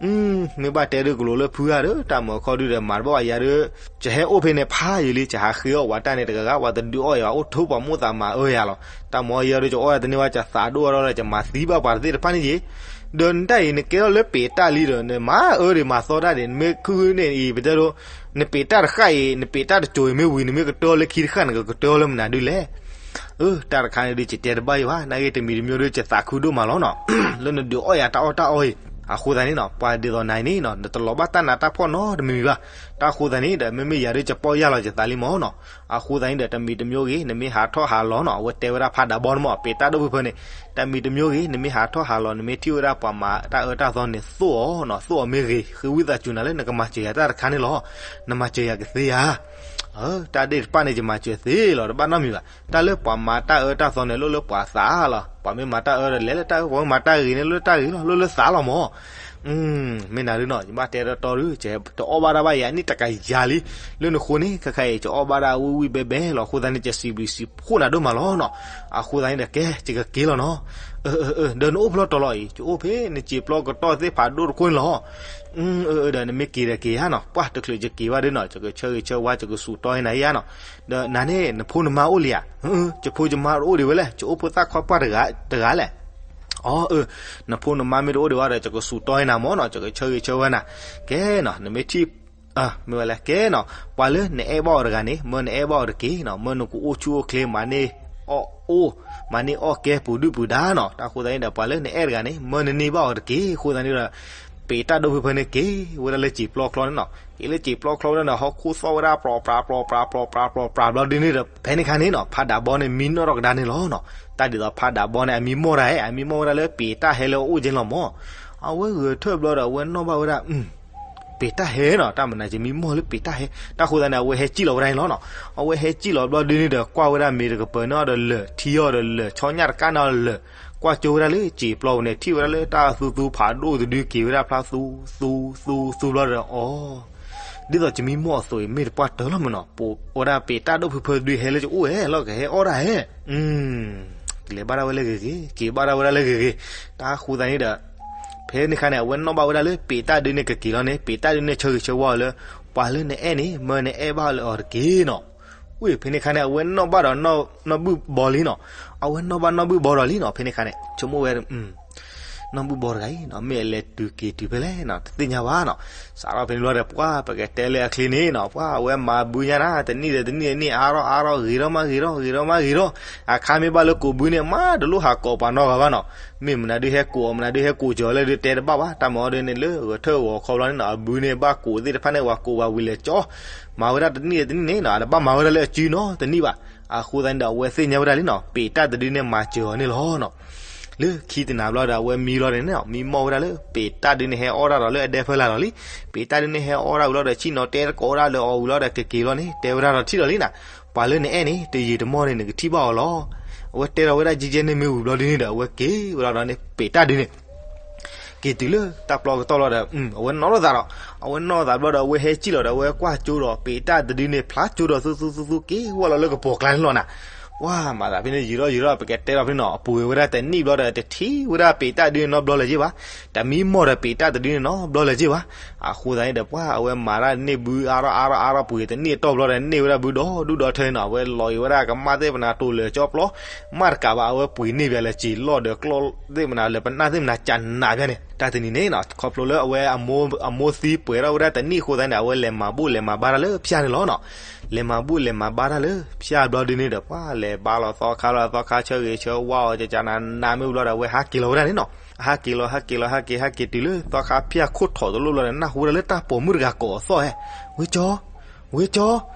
မ့ၢ်ဘၣ်တဲဒုးကလိၤလၢဖုဧါဒီး တၢ်မၤခီဒုးဒီး မၤတဘၣ်ဘၣ်ယၤဒီး ယဟဲအိၣ်ဖဲန့ၣ်ဖးယံာ်လံ ယဟးဃ့အီၣ်ပှၤတၢ်န့ၣ်တဂၤဂၤ ပှၤတဒုးအီၣ်ယၤဘၣ် အိၣ်ထိၣ်ပှၤမိၣ်သးမၤအၢယၤလီၤ. တၢ်မၤအီယဲဒီး ယအီၣ်ယၤတန့ၢ်ဘၣ် ယသးဒိၣ်ထီၣ်ဒီး ယမၤသံဘၣ်ပှၤတသ့ၣ်တဖၣ်န့ၣ်ယ့ၣ်. ဒီးနတၢ်အံၤ နကဲထီၣ်လၢပ့ၤတၢ်လံဒီး နမၤအၢဒံးမၤသီတၢ်ဒံး နမ့ၢ်ခုန့ၣ်အံၤ ပတဲဒိ နပ့ၤတၢ်တဃၣ်အံၤ နပ့ၤတၢ်တစိၤအံၤမ့ၢ်ဝံၤ နမ့ၢ်ကတၢၢ်လၢခံတဃၣ် နကကတၢၢ်လၢမနုၤဒုးလဲၣ်. အၢ တၢ်တခါန့ၣ်ဒုး ယတဲတဘၣ်ယံၤဘၣ် နာ်က့တမံၤတမံၤဒုး ယသးခုဒိၣ်မးလီၤနီၤ လၢနဒုးအီၣ်ယၤတၢ်အီၣ်တၢ်အီအံၤ. အဃိသတးန့ၣ်နီၤ ပှၤဒ်သိးနၤအံၤန့ၣ်နီၤ နတလီၤဘၣ်တၢ်နးတၢ်ဖှီၣ်နီတမံၤမံၤဘၣ်. တၢ်အဃိသတးန့ၣ်ဒီး မ့မ့ၢ်ယၤဒုး ယပီၢ်ယၢ်လီၤယသးလံမးနီၤ. အဃိသတးန့ၣ်ဒီး တမံၤတမံၤဂ့ၤ နမ့ၢ်ဟးထီၣ်ဟးလီၤနီၤ အဝဲတဲဝဲဒၣ်ဖးဒးဘီန့ၣ်မး ပ့ၤတၢ်ဒိၣ်ဖုဖၢန့ၣ် တမံၤတမံၤဂ့ၤ နမ့ၢ်ဟးထီၣ်ဟးလီၤ နမ့ၢ်ထံၣ်ဝဲဒၣ်ပှၤမၤတၢ်အၢတၢ်သီန့ၣ် သိၣ်အီၤနီၤ သိၣ်အီၤမ့ၢ်ဂ့ၤ ဃ့ဝံသးစူၤနၤလၢနကမၤစၢၤယၤတၢ်တခါန့ၣ်လီၤ. နမၤစၢၤယၤကသ့ဧါ. တၢ်ဒ့ၣ်တဖၣ်န့ၣ် ယမၤစၢၤသ့လီၤ တဘၣ်နီတမံၤဘၣ်. တၢ်လၢပှၤမၤတၢ်အၢတၢ်သီန့ၣ် လိၣ်လၢပှၤသးလီၤ. ပှၤမ့ၢ်မၤတၢ်အၢဒီးလဲၤလၢတၢ်အၢ ပှၤမ့ၢ်မၤတၢ်ဂ့ၤန့ၣ် လိၣ်လၢတၢ်ဂ့ၤလီၤ လိၣ်လၢသးလီၤမး. မ့ၢ်နၤဒုနီၤ, ယဘၣ်တဲတီတီဒု, တအီၣ်ဘၣ်ဒၣ်ဘၣ်ယၤန့ၣ်တကယၤလံ. လၢနဃိန့ၣ် ခဲခါအံၤ ကအီၣ်ဘၣ်ဒၣ်ဝံၣ်ဝံၣ်ဘဲဘဲလီၤ. အဃိသတးန့ၣ် ကစံးဘျုးစံးဖှိၣ်နၤဒိၣ်မးလီၤနီၤ. အဃိသတးန့ၣ်ဒီး ကဲ ယကက့ၤလီၤနီၤ. ဒီးနအိၣ်ဖဲလဲၣ်တတီၤလီၤအံၤ. ယအိၣ်ဖဲနစံာ်ပျီကတီၢ်သ့ၣ်ဖးဒိၣ်တခိၣ်န့ၣ်လီၤ. ဒီးနမ့ၢ်က့ၤဒီးက့ၤဧါနီၤ. ပှၢ်တချုးယက့ၤဘၣ်ဒုနီၤ, ယကဆၢဂ့ၤဆၢဝါ ယကစူးတီနၤဧါနီၤ. ဒီးနၤန့ၣ် နဖိနမါအိၣ်လံဧါ. ယဖိယမါတအိၣ်ဒံးဝဲလဲၣ်, ယအိၣ်ဖိသၣ်ခွါပှၢ်တဂၤလဲၣ်. အိ နဖိနမါမ့ၢ်တအိၣ်ဒံးဘၣ်ဒီး ယကစူးတီနၤမၢ်နီၤ, ယကဆၢဂ့ၤဆၢဝါနၤ. ကဲနီၤ, နမ့ၢ်ထံၣ်, မ့ၢ်ဝဲလဲၣ်, ကဲနီၤ, ပှၤလၢနအဲၣ်ဘၣ်အီၤတဂၤန့ၣ် မၢနအဲၣ်ဘၣ်အီၤတက့ၢ်နီၤ. မၢနကအိၣ်ဆူၣ်အိၣ်ချ့ မၤန့ၢ်အီၣ်အိၣ်, မၤန့ၢ်အီၣ်ကဲပူၤဒုၣ်ပူၤဒါနီၤ. တၢ်အဃိသတးန့ၣ်ဒီး ပှၤလၢနအဲၣ်တဂၤန့ၣ် မၢနန့ၢ်ဘၣ်အီၤတက့ၢ်. အဃိသတးန့ၣ်ဒီး ပ့းတၢ်ဒိၣ်ဖုဖုန့ၣ်က့ၤဝဲဒၣ်လၢစံာ်ပျီချီန့ၣ်နီၤ. က့ၤလၢစံာ်ပျီချီဝဲဒၣ်န့ၣ် ဟီၣ်ခိၣ်သီၣ်ဝဲဒၣ် ပြီပြးပြီပြးပြီပြးပြီပြး ဘျီဒုန့ၣ်ဒီး ဖဲန့ၣ်ခါန့ၣ်နီၤ ဖးဒးဘီန့ၣ် မံနီၣ်ထီၣ်ကဒါန့ၣ်လီၤနီၤ. တၢ်ဒ်သိးဖးဒးဘီန့ၣ် အမံမီၢ်တၢ်ဧါ, အမံမီၢ်ဝဲဒၣ်လၢပ့းတၢ်ဟဲလၢအအိၣ်က့လီၤမၢ်. အဝဲဂဲၤထၢၣ်ဘျီဒီး အဝဲနီၣ်ဘၣ်ဝဲဒၣ် ပ့းတၢ်ဟဲနီၤ, တၢ်မနုၤယမံမီၢ်လၢပ့းတၢ်ဟဲ. တၢ်အဃိသတးန့ၣ် အဝဲဟဲစံၣ်လီၤဝဲဒၣ်န့ၣ်လီၤနီၤ. အဝဲဟဲစံၣ်လီၤဘျီဒုန့ၣ်ဒီး ကွၢ်ဝဲဒၣ်မ့ၤတကပၤန့ၣ်ဒီး လၢာ်ထံအီၤ ဒီးလၢာ်ဆီညၣ်တကးန့ၣ်ဒီး လၢာ်ကွၢ်ကၠိဝဲဒၣ်လၢစံာ်ပျီပူၤန့ၣ် ထံၣ်ဝဲဒၣ်လၢတၢ်သူသူဖးဒိၣ်တဒုက့ၤဝဲဒၣ်ဖျါသူသူသူသူဘျီဒီး အီၤ ဒ်သိးယမံမီၢ်အသိးအံၤ မ့ၢ်တပှၢ်တၢၢ်လီၤမၢ်နီၤ. ပဝဲဒၣ်ပ့းတၢ်ဒိၣ်ဖုဖုဒုဟဲလၢယအိၣ်ဧါ, လီၤကဟဲအီၣ်ဒၣ်ဧါ. ကလဲၤဘၣ်ဒၣ်ဝဲလၢဂ့ၤဂ့ၤ, က့ၤဘၣ်ဒၣ်ဝဲဒၣ်လၢဂ့ၤဂ့ၤ. တၢ်အဃိသတးန့ၣ်ဒီး ဖဲန့ၣ်ခါန့ၣ် အဝဲနီၣ်ဘၣ်ဝဲဒၣ်လၢပ့းတၢ်ဒုန့ၣ်ကက့ၤလီၤန့ၣ် ပ့းတၢ်ဒုန့ၣ်ဆၢဂ့ၤဆၢဝါအီၤလၢ ပှၤလၢနအဲၣ်န့ၣ် မၢနအဲၣ်ဘၣ်လၢအီၤတက့ၢ်နီၤ. ဝ့ၢ်ဖဲန့ၣ်ခါန့ၣ် အဝဲနီၣ်ဘၣ်ဒီးနီၢ်ဘုၣ်ဘီလံနီၤ. အဝဲနီၣ်ဘၣ်နီၢ်ဘုၣ်ဘီဒီးလံနီၤ. ဖဲန့ၣ်ခါန့ၣ် ဆိကမိၣ်ဝဲ နီၢ်ဘုၣ်ဘီတဂၤအံၤနီၤ မ့ၢ်အလဲၤတုၤက့ၤတုၤဖဲလဲၣ်နီၤ တသ့ၣ်ညါဘၣ်နီၤ. စးထီၣ်ဖဲန့ၣ်ဘျီဒီး ပှၢ်ပကတဲလၢအချ့န့ၣ်နီၤ ပှၢ်အဝဲမၤဘုညါနၤ တနံၣ်ဒီးတနံၣ်န့ၣ် အါထီၣ်အါထီၣ် ဂ့ၤထီၣ်မးဂ့ၤထီၣ် ဂ့ၤထီၣ်မးဂ့ၤထီၣ်. အခါမ့ၢ်ဘၣ်လၢကိးဘုန့ၣ် မၤတလိၣ်ဟးကိးပှၤနီတဂၤဘၣ်နီၤ. မ့ၢ်မနုၤဒုးဟဲကိးအီၤ မနုၤဒုးဟဲကိးစၢၤလၢဒုးတဲတဘၣ်ဘၣ်. တၢ်မၤအီၤဒုးန့ၣ်လၢဂဲၤထၢၣ်ဂီၤခီဘျီန့ၣ်နီၤ အဘုန့ၣ်ဘၣ်ကိးသ့ၣ်တဖၣ်န့ၣ် ပှၤကိးပှၤဝံၤလဲၤကၠီ မၤဝဲဒၣ်တနံၣ်ဒီးတနံၣ်န့ၣ်နီၤ အတဘၣ်မၤဝဲဒၣ်လၢအစုနီတနံၣ်ဘၣ်. အဃိသတးန့ၣ်ဒီး အဝဲသ့ၣ်ညါဝဲဒၣ်လံနီၤ ပ့းတၢ်တဒုန့ၣ်မၤစၢၤအီၤန့ၣ်လီၤနီၤ. လၢခံတနၤဘျီဒီး အဝဲမံဘျီန့ၣ်နီၤ မံမီၢ်ဝဲဒၣ်လၢ ပ့းတၢ်ဒုန့ၣ်ဟဲအီၣ်တၢ်ဒီးလၢအဒဲဖၢလာ်လီၤလံ. ပ့းတၢ်ဒုန့ၣ်ဟဲအီၣ်တၢ်ဝံၤလီၤဒီး ဆ့ၣ်နီၤတဲတကိးဒၣ်လၢအီၤဝံၤလီၤဒီး ကက့ၤလီၤန့ၣ် တဲဝဲဒၣ်ဒီးထံၣ်လီၤလံနီၤ ပှၤလၢနအဲၣ်န့ၣ် တယံာ်တမီၢ်န့ၣ် နကထံၣ်ဘၣ်အီၤလီၤ. အဝဲတဲထီၣ်ဝဲဒၣ်ကဲကဲန့ၣ်မ့ၢ်ဝံၤဘျီဒုန့ၣ်ဒီး အဝဲက့ၤဝဲဒၣ်ဒီးန့ၣ် ပ့းတၢ်ဒုန့ၣ် က့ၤတုၤလၢတၢ်ပျီကတီၢ်လီၤဒီး အဝဲနီၣ်ထီၣ်သးဒီး အဝဲနီၣ်ထီၣ်သးဘျီဒီး အဝဲဟဲစံၣ်လီၤဒီး အဝဲကွၢ်ကၠိဒီး ပ့းတၢ်တဒုန့ၣ် ဖျါကၠိဒီးသူသူသူသူ က့ၤဝဲလီၤလၢကပိာ်ကျါန့ၣ်လီၤနီၤ. ပှၢ်မၤသးဖဲန့ၣ်ယံာ်ထီၣ်ယံာ်ထီၣ် ပကတဲထီၣ်ဖဲန့ၣ်နီၤ အပှ့ၤဝဲဒၣ်တနံၣ်ဘျီဒီး တထံၣ်ဝဲဒၣ်ပ့းတၢ်ဒုန့ၣ်နီတဘျီလၢၤက့ၢ်ဘၣ်. တမံမီၢ်ဒီးပ့းတၢ်တဒုန့ၣ်နီတဘျီလၢၤက့ၢ်ဘၣ်. အဃိသတးန့ၣ်ဒီး ပှၢ်အဝဲမၤတၢ်န့ၢ်ဘုအါထီၣ်အါထီၣ်အါထီၣ် ပှ့ၤတနံၣ်အတီၢ်ဘျီဒီး န့ၢ်ဝဲဒၣ်ဘုဒီဒူၣ်ဒီထၢန့ၣ်နီၤ အဝဲလီၤအံၤဝဲဒၣ်ကမၣ်သ့ၣ်မနၤ တိၤလၢာ်ကၠီပျီ မ့ၢ်တကးဘၣ် အဝဲပှ့ၤန့ၢ်ပှၤလၢစံာ်လီၢ်ဒီးကျီၢ်သ့ၣ်မနၤ လၢပနၢ်သ့ၣ်မနၤ ကနးပှၤန့ၣ် တၢ်တနံၤန့ၣ်နီၤ ခီဖျိလၢအဝဲအမိၢ်သံပှဲၤထီၣ်ဝဲဒၣ်တနံၣ်အဃိသတးန့ၣ် အဝဲလဲၤမၤဘူၣ်လဲၤမၤဘါတၢ်လၢဖၠၣ်န့ၣ်လီၤနီၤ. လဲၤမၤဘူၣ်လဲၤမၤဘါတၢ်လၢဖၠၣ်ဘျီဒုန့ၣ်ဒီး ပှၢ်လဲၤဘါလီၤသီခါလီၤ သီခါဆၢဂ့ၤဆၢဝါအီၤ ကကနးနးမ့ၢ်ဘျီဒီး အဝဲဟးက့ၤလီၤဝဲဒၣ်န့ၣ်နီၤ. ဟးက့ၤလီၤ ဟးက့ၤလီၤ ဟးက့ၤ ဟးက့ၤတုၤလၢသီခါဖၠၣ်ခိၣ်ထီၣ်တလိၣ်ဘျီဒီး နၢ်ဟူဝဲဒၣ်လၢတၢ်ပိာ်မုၣ်တဂၤကိးအသီၣ်ဧါ ဝ့ကၠီ ဝ့ကၠီ.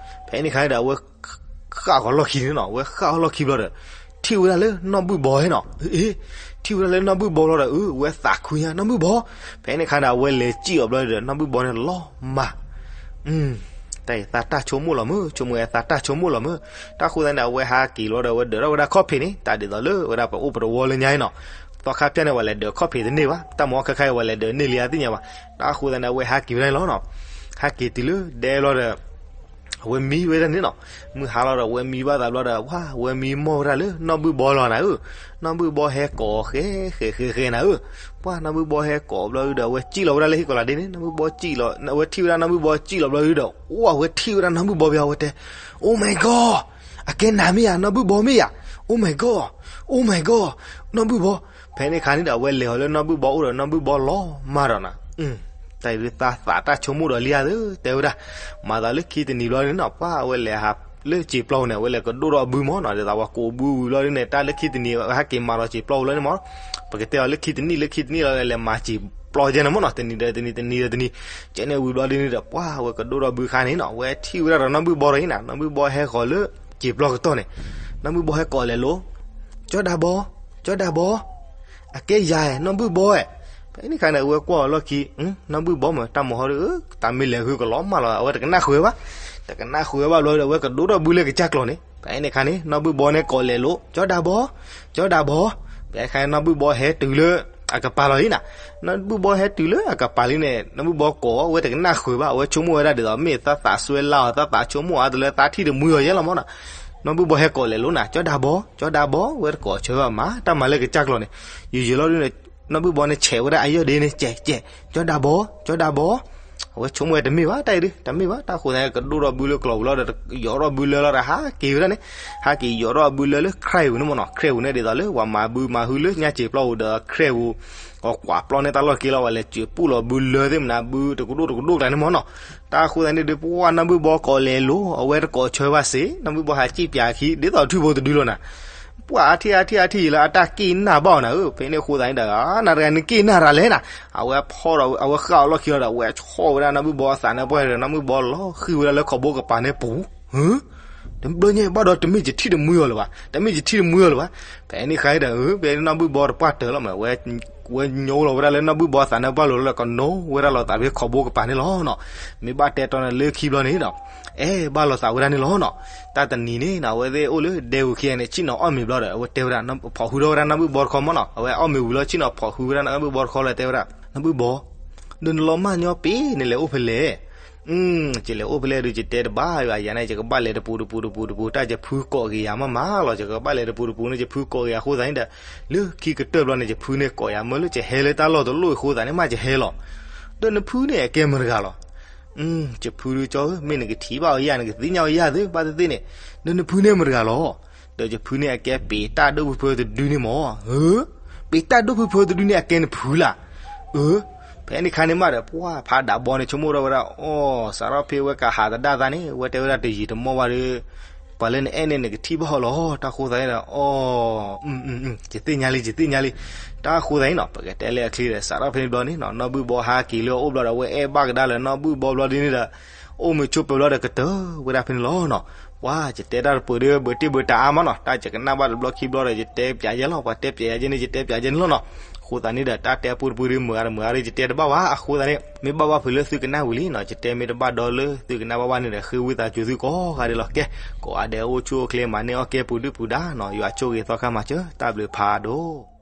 ဖဲန့ၣ်ခါန့ၣ်ဒီး အဝဲဃၣ်ဃီၤလီၢ်ခံန့ၣ်နီၤ အဝဲဃၣ်ဃီၤလီၢ်ခံဘျီဒီး ထံၣ်ဝဲဒၣ်လၢနီၢ်ဘုၣ်ဘီနီၤ. အ့ ထံၣ်ဝဲဒၣ်လၢနီၢ်ဘုၣ်ဘီဘျီဒီး အဝဲသးခုညါ နီၢ်ဘုၣ်ဘီ. ဖဲန့ၣ်ခါန့ၣ် အဝဲလဲၤစံၣ်အီၤဘျီဒီး နီၢ်ဘုၣ်ဘီန့ၣ်လီၤမၢ် တၢ်အံၤသးတၢ်ဆိကမိၣ်လီၤမၢ် ဆိကမိၣ်အသးတၢ်ဆိကမိၣ်လီၤမၢ်. တၢ်အဃိသတးန့ၣ် အဝဲဟးက့ၤလီၤဒီး အဝဲဒၢးထီၣ်ဝဲဒၣ်ခီၣ်ဖံးန့ၣ် တၢ်ဒ်သိးလၢဝဲဒၣ်ပအိၣ်ပတဝီလၢညါအံၤနီၤ သီခါဖၠၣ်န့ၣ် ပှၤလဲၤဒၢးခီၣ်ဖံးတန့ၢ်ဘၣ် တၢ်မၤအီၣ်ခဲခါအံၤ ပှၤလဲၤဒၢးန့ၢ်လံအသ့ၣ်ညါဘၣ်. တၢ်အဃိသတးန့ၣ် အဝဲဟးက့ၤဝဲဒၣ်န့ၣ်လီၤနီၤ. ဟးက့ၤတုၤလၢဒဲဘျီဒီး အဝဲမံဝဲဒၣ်န့ၣ်နီၤ. မုၢ်ဟါလီၤဒီး အဝဲမံဘၣ်သးဘျီဒီး ပှၢ် အဝဲမံမီၢ်ဝဲဒၣ်လၢနီၢ်ဘုၣ်ဘီလီၤနၤဧၢ. နီၢ်ဘုၣ်ဘီဟဲကိးအီၤဃဲဃဲဃဲဃဲနၤဧၢ. ပှၢ်နီၢ်ဘုၣ်ဘီဟဲကိးဘျီဒုဒီး အဝဲစံၣ်လီၤဝဲဒၣ်လၢဟံၣ်ကီၤလၤဒ့န့ၣ် နီၢ်ဘုၣ်ဘီစံၣ်လီၤ အဝဲထံၣ်ဝဲဒၣ်နီၢ်ဘုၣ်ဘီစံၣ်လီၤဘျီဒုဒီး အိၣ် အဝဲထံၣ်ဝဲဒၣ်နီၢ်ဘုၣ်ဘီဘၣ် အဝဲတဲ Oh my god အကဲနၤမ့ၢ်ဧါ နီၢ်ဘုၣ်ဘီမ့ၢ်ဧါ Oh my god Oh my god နီၢ်ဘုၣ်ဘီ. ဖဲန့ၣ်ခါန့ၣ်ဒီး အဝဲလဲၤအီၤလၢနီၢ်ဘုၣ်ဘီအိၣ်ဒီး နီၢ်ဘုၣ်ဘီလီၤမၢ်ဒီးနၤ တၢ်အံၤသးသးတၢ်ဆိကမိၣ်ဒီးလံဧါသၢ တဲဝဲဒၣ်. မၤသးလၢခံတနံၤဘျီန့ၣ်နီၤ ပှၢ်အဝဲလဲၤဟးလၢစံာ်ပျီန့ၣ် အဝဲလဲၤကဒိၣ်ထီၣ်ဘုမၢ်နီၤ ဒ်သိးပှၤကိးဘုဝံၤဘျီဒ်န့ၣ် တၢ်လၢခံတနံၤ ဟဲက့ၤမၤဒီးစံာ်ပျီဝံၤလီၤန့ၣ်မၢ် ပကတဲအီၤလၢခံတနံၣ်လၢခံတနံၣ်လီၤ လဲၤမၤစံာ်ပျီကဲန့ၣ်မၢ်နီၤ တနံၤဒီးတနံၤ တနံၤဒီးတနံၤ ကဲန့ၣ်ဝံၤဘျီဒ်န့ၣ်ဒီး ပှၢ်အဝဲကဒိၣ်ထီၣ်ဘုခါန့ၣ်နီၤ အဝဲထံၣ်ဝဲဒၣ်ဒီးနီၢ်ဘုၣ်ဘီဒီးအံၤနၤ နီၢ်ဘုၣ်ဘီဟဲဃီၤလၢစံာ်ပျီကတီၢ်န့ၣ် နီၢ်ဘုၣ်ဘီဟဲကိးလဲၤလိာ် ကၠီဒၤဘီ ကၠီဒၤဘီ အကဲယၤဧါ နီၢ်ဘုၣ်ဘီဧါ. ဖဲန့ၣ်ခါန့ၣ် အဝဲကွၢ်အီၤလီၢ်ခံ နီၢ်ဘုၣ်ဘီမ့ၢ်တၢ်မၤဟီဒီး တၢ်မ့ၢ်လဲၤဃုကလီၤမၢ်လီၤ အဝဲတကနၣ်ဃုာ်ဝဲဘၣ် တကနၣ်ဃုာ်ဝဲဘၣ်ဘျီဒီး အဝဲကဒိၣ်ထီၣ်ဘုလၢကစၢ်ကျီၤန့ၣ် ဖဲန့ၣ်ခါန့ၣ် နီၢ်ဘုၣ်ဘီန့ၣ်ကိးလဲၤလိာ် ကၠီဒၤဘီ ကၠီဒၤဘီ ဖဲခါန့ၣ် နီၢ်ဘုၣ်ဘီဟဲတုၤလၢ အကပၤလီၤလံနၤ. နီၢ်ဘုၣ်ဘီဟဲတုၤလၢအကပၤလံန့ၣ် နီၢ်ဘုၣ်ဘီကိးဝဲတကနၣ်ဃုာ်ဘၣ်, အဝဲဆိကမိၣ်ဝဲဒၣ်ဒ်သိး မ့ၢ်သးသးစွဲလၢ်အီၤ သးသးဆိကမိၣ်အါတလၢသးထံၣ်တမှံအီၤယဲလီၤမၢ်နီၤ. နီၢ်ဘုၣ်ဘီဟဲကိးလဲၤလိၤနၤ, ကၠီဒၤဘီ, ကၠီဒၤဘီ, ဝဲတကိးဆၢဘၣ်မး တၢ်မၤလၢကစၢ်ကျီၤန့ၣ်, ယယလီၤဒုန့ၣ် နီၢ်ဘုၣ်ဘီန့ၣ်ဆဲးဝဲဒၣ်အယီၢ်ဒ့န့ၣ် ကဲးကဲး, ကၠီဒၤဘီ, ကၠီဒၤဘီ. အဝဲဆိကမိၣ်ဝဲတမ့ၢ်ဘၣ် တၢ်အံၤဒု တမ့ၢ်ဘၣ်, တၢ်ဃိသတးန့ၣ် ကဒိၣ်ထီၣ်ဘုလၢကျီၤပူၤလီၤဒီး ယီၤထီၣ်ဘုလၢလီၤဒီး ဟးက့ၤဝဲဒၣ်န့ၣ်, ဟးက့ၤယီၤထီၣ်ဘုလၢလၢ ခရဲးပူၤန့ၣ်မၢ်နီၤ. ခရဲးပူၤန့ၣ်ဒ်သိးလၢပှၤမၤဘုမၤဟုလၢညါစ့ၤပျီပူၤဒီး ခရဲးပူၤ အကွၢ်ပျီန့ၢ်တၢ်လီၢ်တက့ၢ်လီၤ, ပှၤလဲၤစၢၤပူၣ်လီၤဘုလၢသ့ၣ်မနုၤ ဘုတကဒိၣ်တကဒိၣ်ကျါန့ၣ်မၢ်နီၤ. တၢ်ဃိသတးန့ၣ်ဒုး ပှၢ်နီၢ်ဘုၣ်ဘီကိးလဲၤလိၤ အဝဲတကိးဆၢဘၣ်စ့ၢ်, နီၢ်ဘုၣ်ဘီဟးစံၣ်ပၠးခံ ဒ်သိးထွံၣ်ဖိတဒုလီၤနၤ. ပှၢ်အါထံၣ်အါထံၣ်အါထံၣ်ယံာ်လၢအတၢ်က့ၣ်နၢ်ဘၣ်အီၤနၤဧၢ, ဖဲန့ၣ်အဃိသတးန့ၣ်ဒီး နၤတဂၤနက့ၣ်နၢ်ရၤလဲၣ်နၤ. အဝဲဖီၣ်ဒီး အဝဲဃၣ်အီၤလီၢ်ခံလီၤဒီး အဝဲဆီၣ်ဝဲဒၣ်နီၢ်ဘုၣ်ဘီအသးန့ၣ်ပှၢ်ဒီး နီၢ်ဘုၣ်ဘီလီၤဃံၤဝဲဒၣ်လၢခီၣ်ဘိကပၤန့ၣ်ပူၤ တဘျီညါဘၣ်ဒီး တမ့ၢ်ယထံၣ်တမှံအီၤလၢၤဘၣ်, တမ့ၢ်ယထံၣ်တမှံအီၤလၢၤဘၣ်. ဖဲန့ၣ်ခါဒီး ဖဲနီၢ်ဘုၣ်ဘီတပှၢ်တၢၢ်လီၤမး ဝဲညိလီၤဝဲဒၣ်လၢနီၢ်ဘုၣ်ဘီသးန့ၣ်ပှၢ်လိၤလီၤဒီး ကနိဝဲဒၣ်လိာ်သးဖဲခီၣ်ဘိကပၤန့ၣ်လီၤနီၤ. မ့ၢ်ဘၣ်တဲတီနၤလၢခံဘျီန့ၣ်ဒီး အဲၣ်ဘၣ်လိာ်သးဝဲဒၣ်န့ၣ်လီၤနီၤ. တၢ်တနံၤန့ၣ်နီၤ အဝဲသ့ၣ်အိၣ်လၢဒဲဝုၤခံဂၤန့ၣ် ဆ့ၣ်နီၤအီၣ်မ့ၤဘျီဒီး အဝဲတဲဝဲဒၣ် ဖိးဟုထီၣ်ဝဲဒၣ်နီၢ်ဘုၣ်ဘီတခီမၢ်နီၤ. အဝဲအီၣ်မ့ၤဝံၤလီၤ ဆ့ၣ်နီၤဖိးဟုဝဲဒၣ်နီၢ်ဘုၣ်ဘီတခီလီၤ တဲဝဲဒၣ် နီၢ်ဘုၣ်ဘီ ဒီးနလီၤမၢ်ညီပ့ၤ နလဲၤအိၣ်ဖဲလဲၣ်. ယလဲၤအိၣ်ဖဲလဲၣ်ဒီး ယတဲတဘၣ်ယၤန့ၣ် ယကဘၣ်လဲၤတပူၤတပူၤတပူၤတပူၤ တၢ်ယဖုကိးက့ၤယၤမးမးလီၤ. ယကဘၣ်လဲၤတပူၤတပူၤန့ၣ် ယဖုကိးက့ၤယၤအဃိသတးန့ၣ်ဒီး လၢခံကတၢၢ်ဘျီန့ၣ် ယဖုန့ၣ်ကိးယၤမၢလၢ ယဟဲလၢတၢ်လီၢ်တလီၢ်အဃိသတးန့ၣ် မ့ၢ်ယဟဲလီၤ. ဒီးနဖုန့ၣ်အကဲမတၤတဂၤလီၤ. ယဖုဒုးကၠီဧၢ မ့ၢ်နကထံၣ်ဘၣ်အီၤယၤ နကသ့ၣ်ညါအီၤယၤသ့ ဘၣ်သ့ၣ်သ့ၣ်န့ၣ် ဒီးနဖုန့ၣ်မတၤတဂၤလီၤ. ဒီးယဖုန့ၣ်အကဲပ့ၤတၢ်ဒိၣ်ဖုဖၢတဒုန့ၣ်မၢ်. ပ့ၤတၢ်ဒိၣ်ဖုဖၢတဒုန့ၣ် အကဲနဖုလၢ်. အၢ ဖဲန့ၣ်ခါန့ၣ်မးဒီး ပှၢ်ဖးဒးဘီန့ၣ် ဆိကမိၣ်ထီၣ်ဝဲဒၣ် အိ စးထီၣ်ဖဲဝဲကဟးသဒၣ်သးန့ၣ် ဝဲတဲဝဲဒၣ်တယံာ်တမီၢ်ဘၣ်ဒီး ပှၤလၢနအဲၣ်န့ၣ် နကထံၣ်ဘၣ်အီၤလီၤ. တၢ်ဃိသတးန့ၣ်ဒီး အိ ယသ့ၣ်ညါလံ ယသ့ၣ်ညါလံ. တၢ်ဃိသတးန့ၣ်နီၤ ပကတဲလၢအချံဒီး စးထီၣ်ဖဲန့ၣ်ဘျီန့ၣ်နီၤ နီၢ်ဘုၣ်ဘီဟးက့ၤလၢအအိၣ်ဘျီဒီး အဝဲအဲၣ်ဘၣ်ကဒါလၢနီၢ်ဘုၣ်ဘီဘျီဒ်န့ၣ်ဒီး အိၣ်မုာ်ဆိးပၢၤဘျီဒီးကတၢၢ်ဝဲဒၣ်ဖဲန့ၣ်လီၤနီၤ. ပှၢ်ယတဲတၢ်တပှဲၤဒီး ဘၢတ့ၢ်ဘၢတၢ်အါမးနီၤ တၢ်ယကနၣ်ဘၣ်တဘျီခံဘျီဒီး ယတဲပၠးယဲလီၤ ပှၤတဲပၠးယၤယဲန့ၣ် ယတဲပၠးယဲန့ၣ်လီၤနီၤ. အဃိသတးန့ၣ်ဒီး တၢ်တဲပူတပူဒီး မုာ်ဂၤတမုာ်ဂၤဒီး ယတဲတဘၣ်ဘၣ်. အဃိသတးန့ၣ် မ့ၢ်ဘၣ်ဘၣ်ဖုးလၢသုကနၣ်ဝံၤလံနီၤ ယတဲမ့ၢ်တဘၣ်ဒီးလၢသုကနၣ်ဘၣ်ဘၣ်န့ၣ်ဒီး ဃ့ဝံသးစူၤသုကိးဂၤဒဲးလီၤ. ကဲ ကိးဂၤဒဲးအိၣ်ဆူၣ်အိၣ်ချ့မၤန့ၢ်အီၣ်ကဲပူၤဒုၣ်ပူၤဒါနီၤ ယွၤဆိၣ်ဂ့ၤသီခါမၤစၢၤ တၢ်ဘျုးဖးဒိၣ်.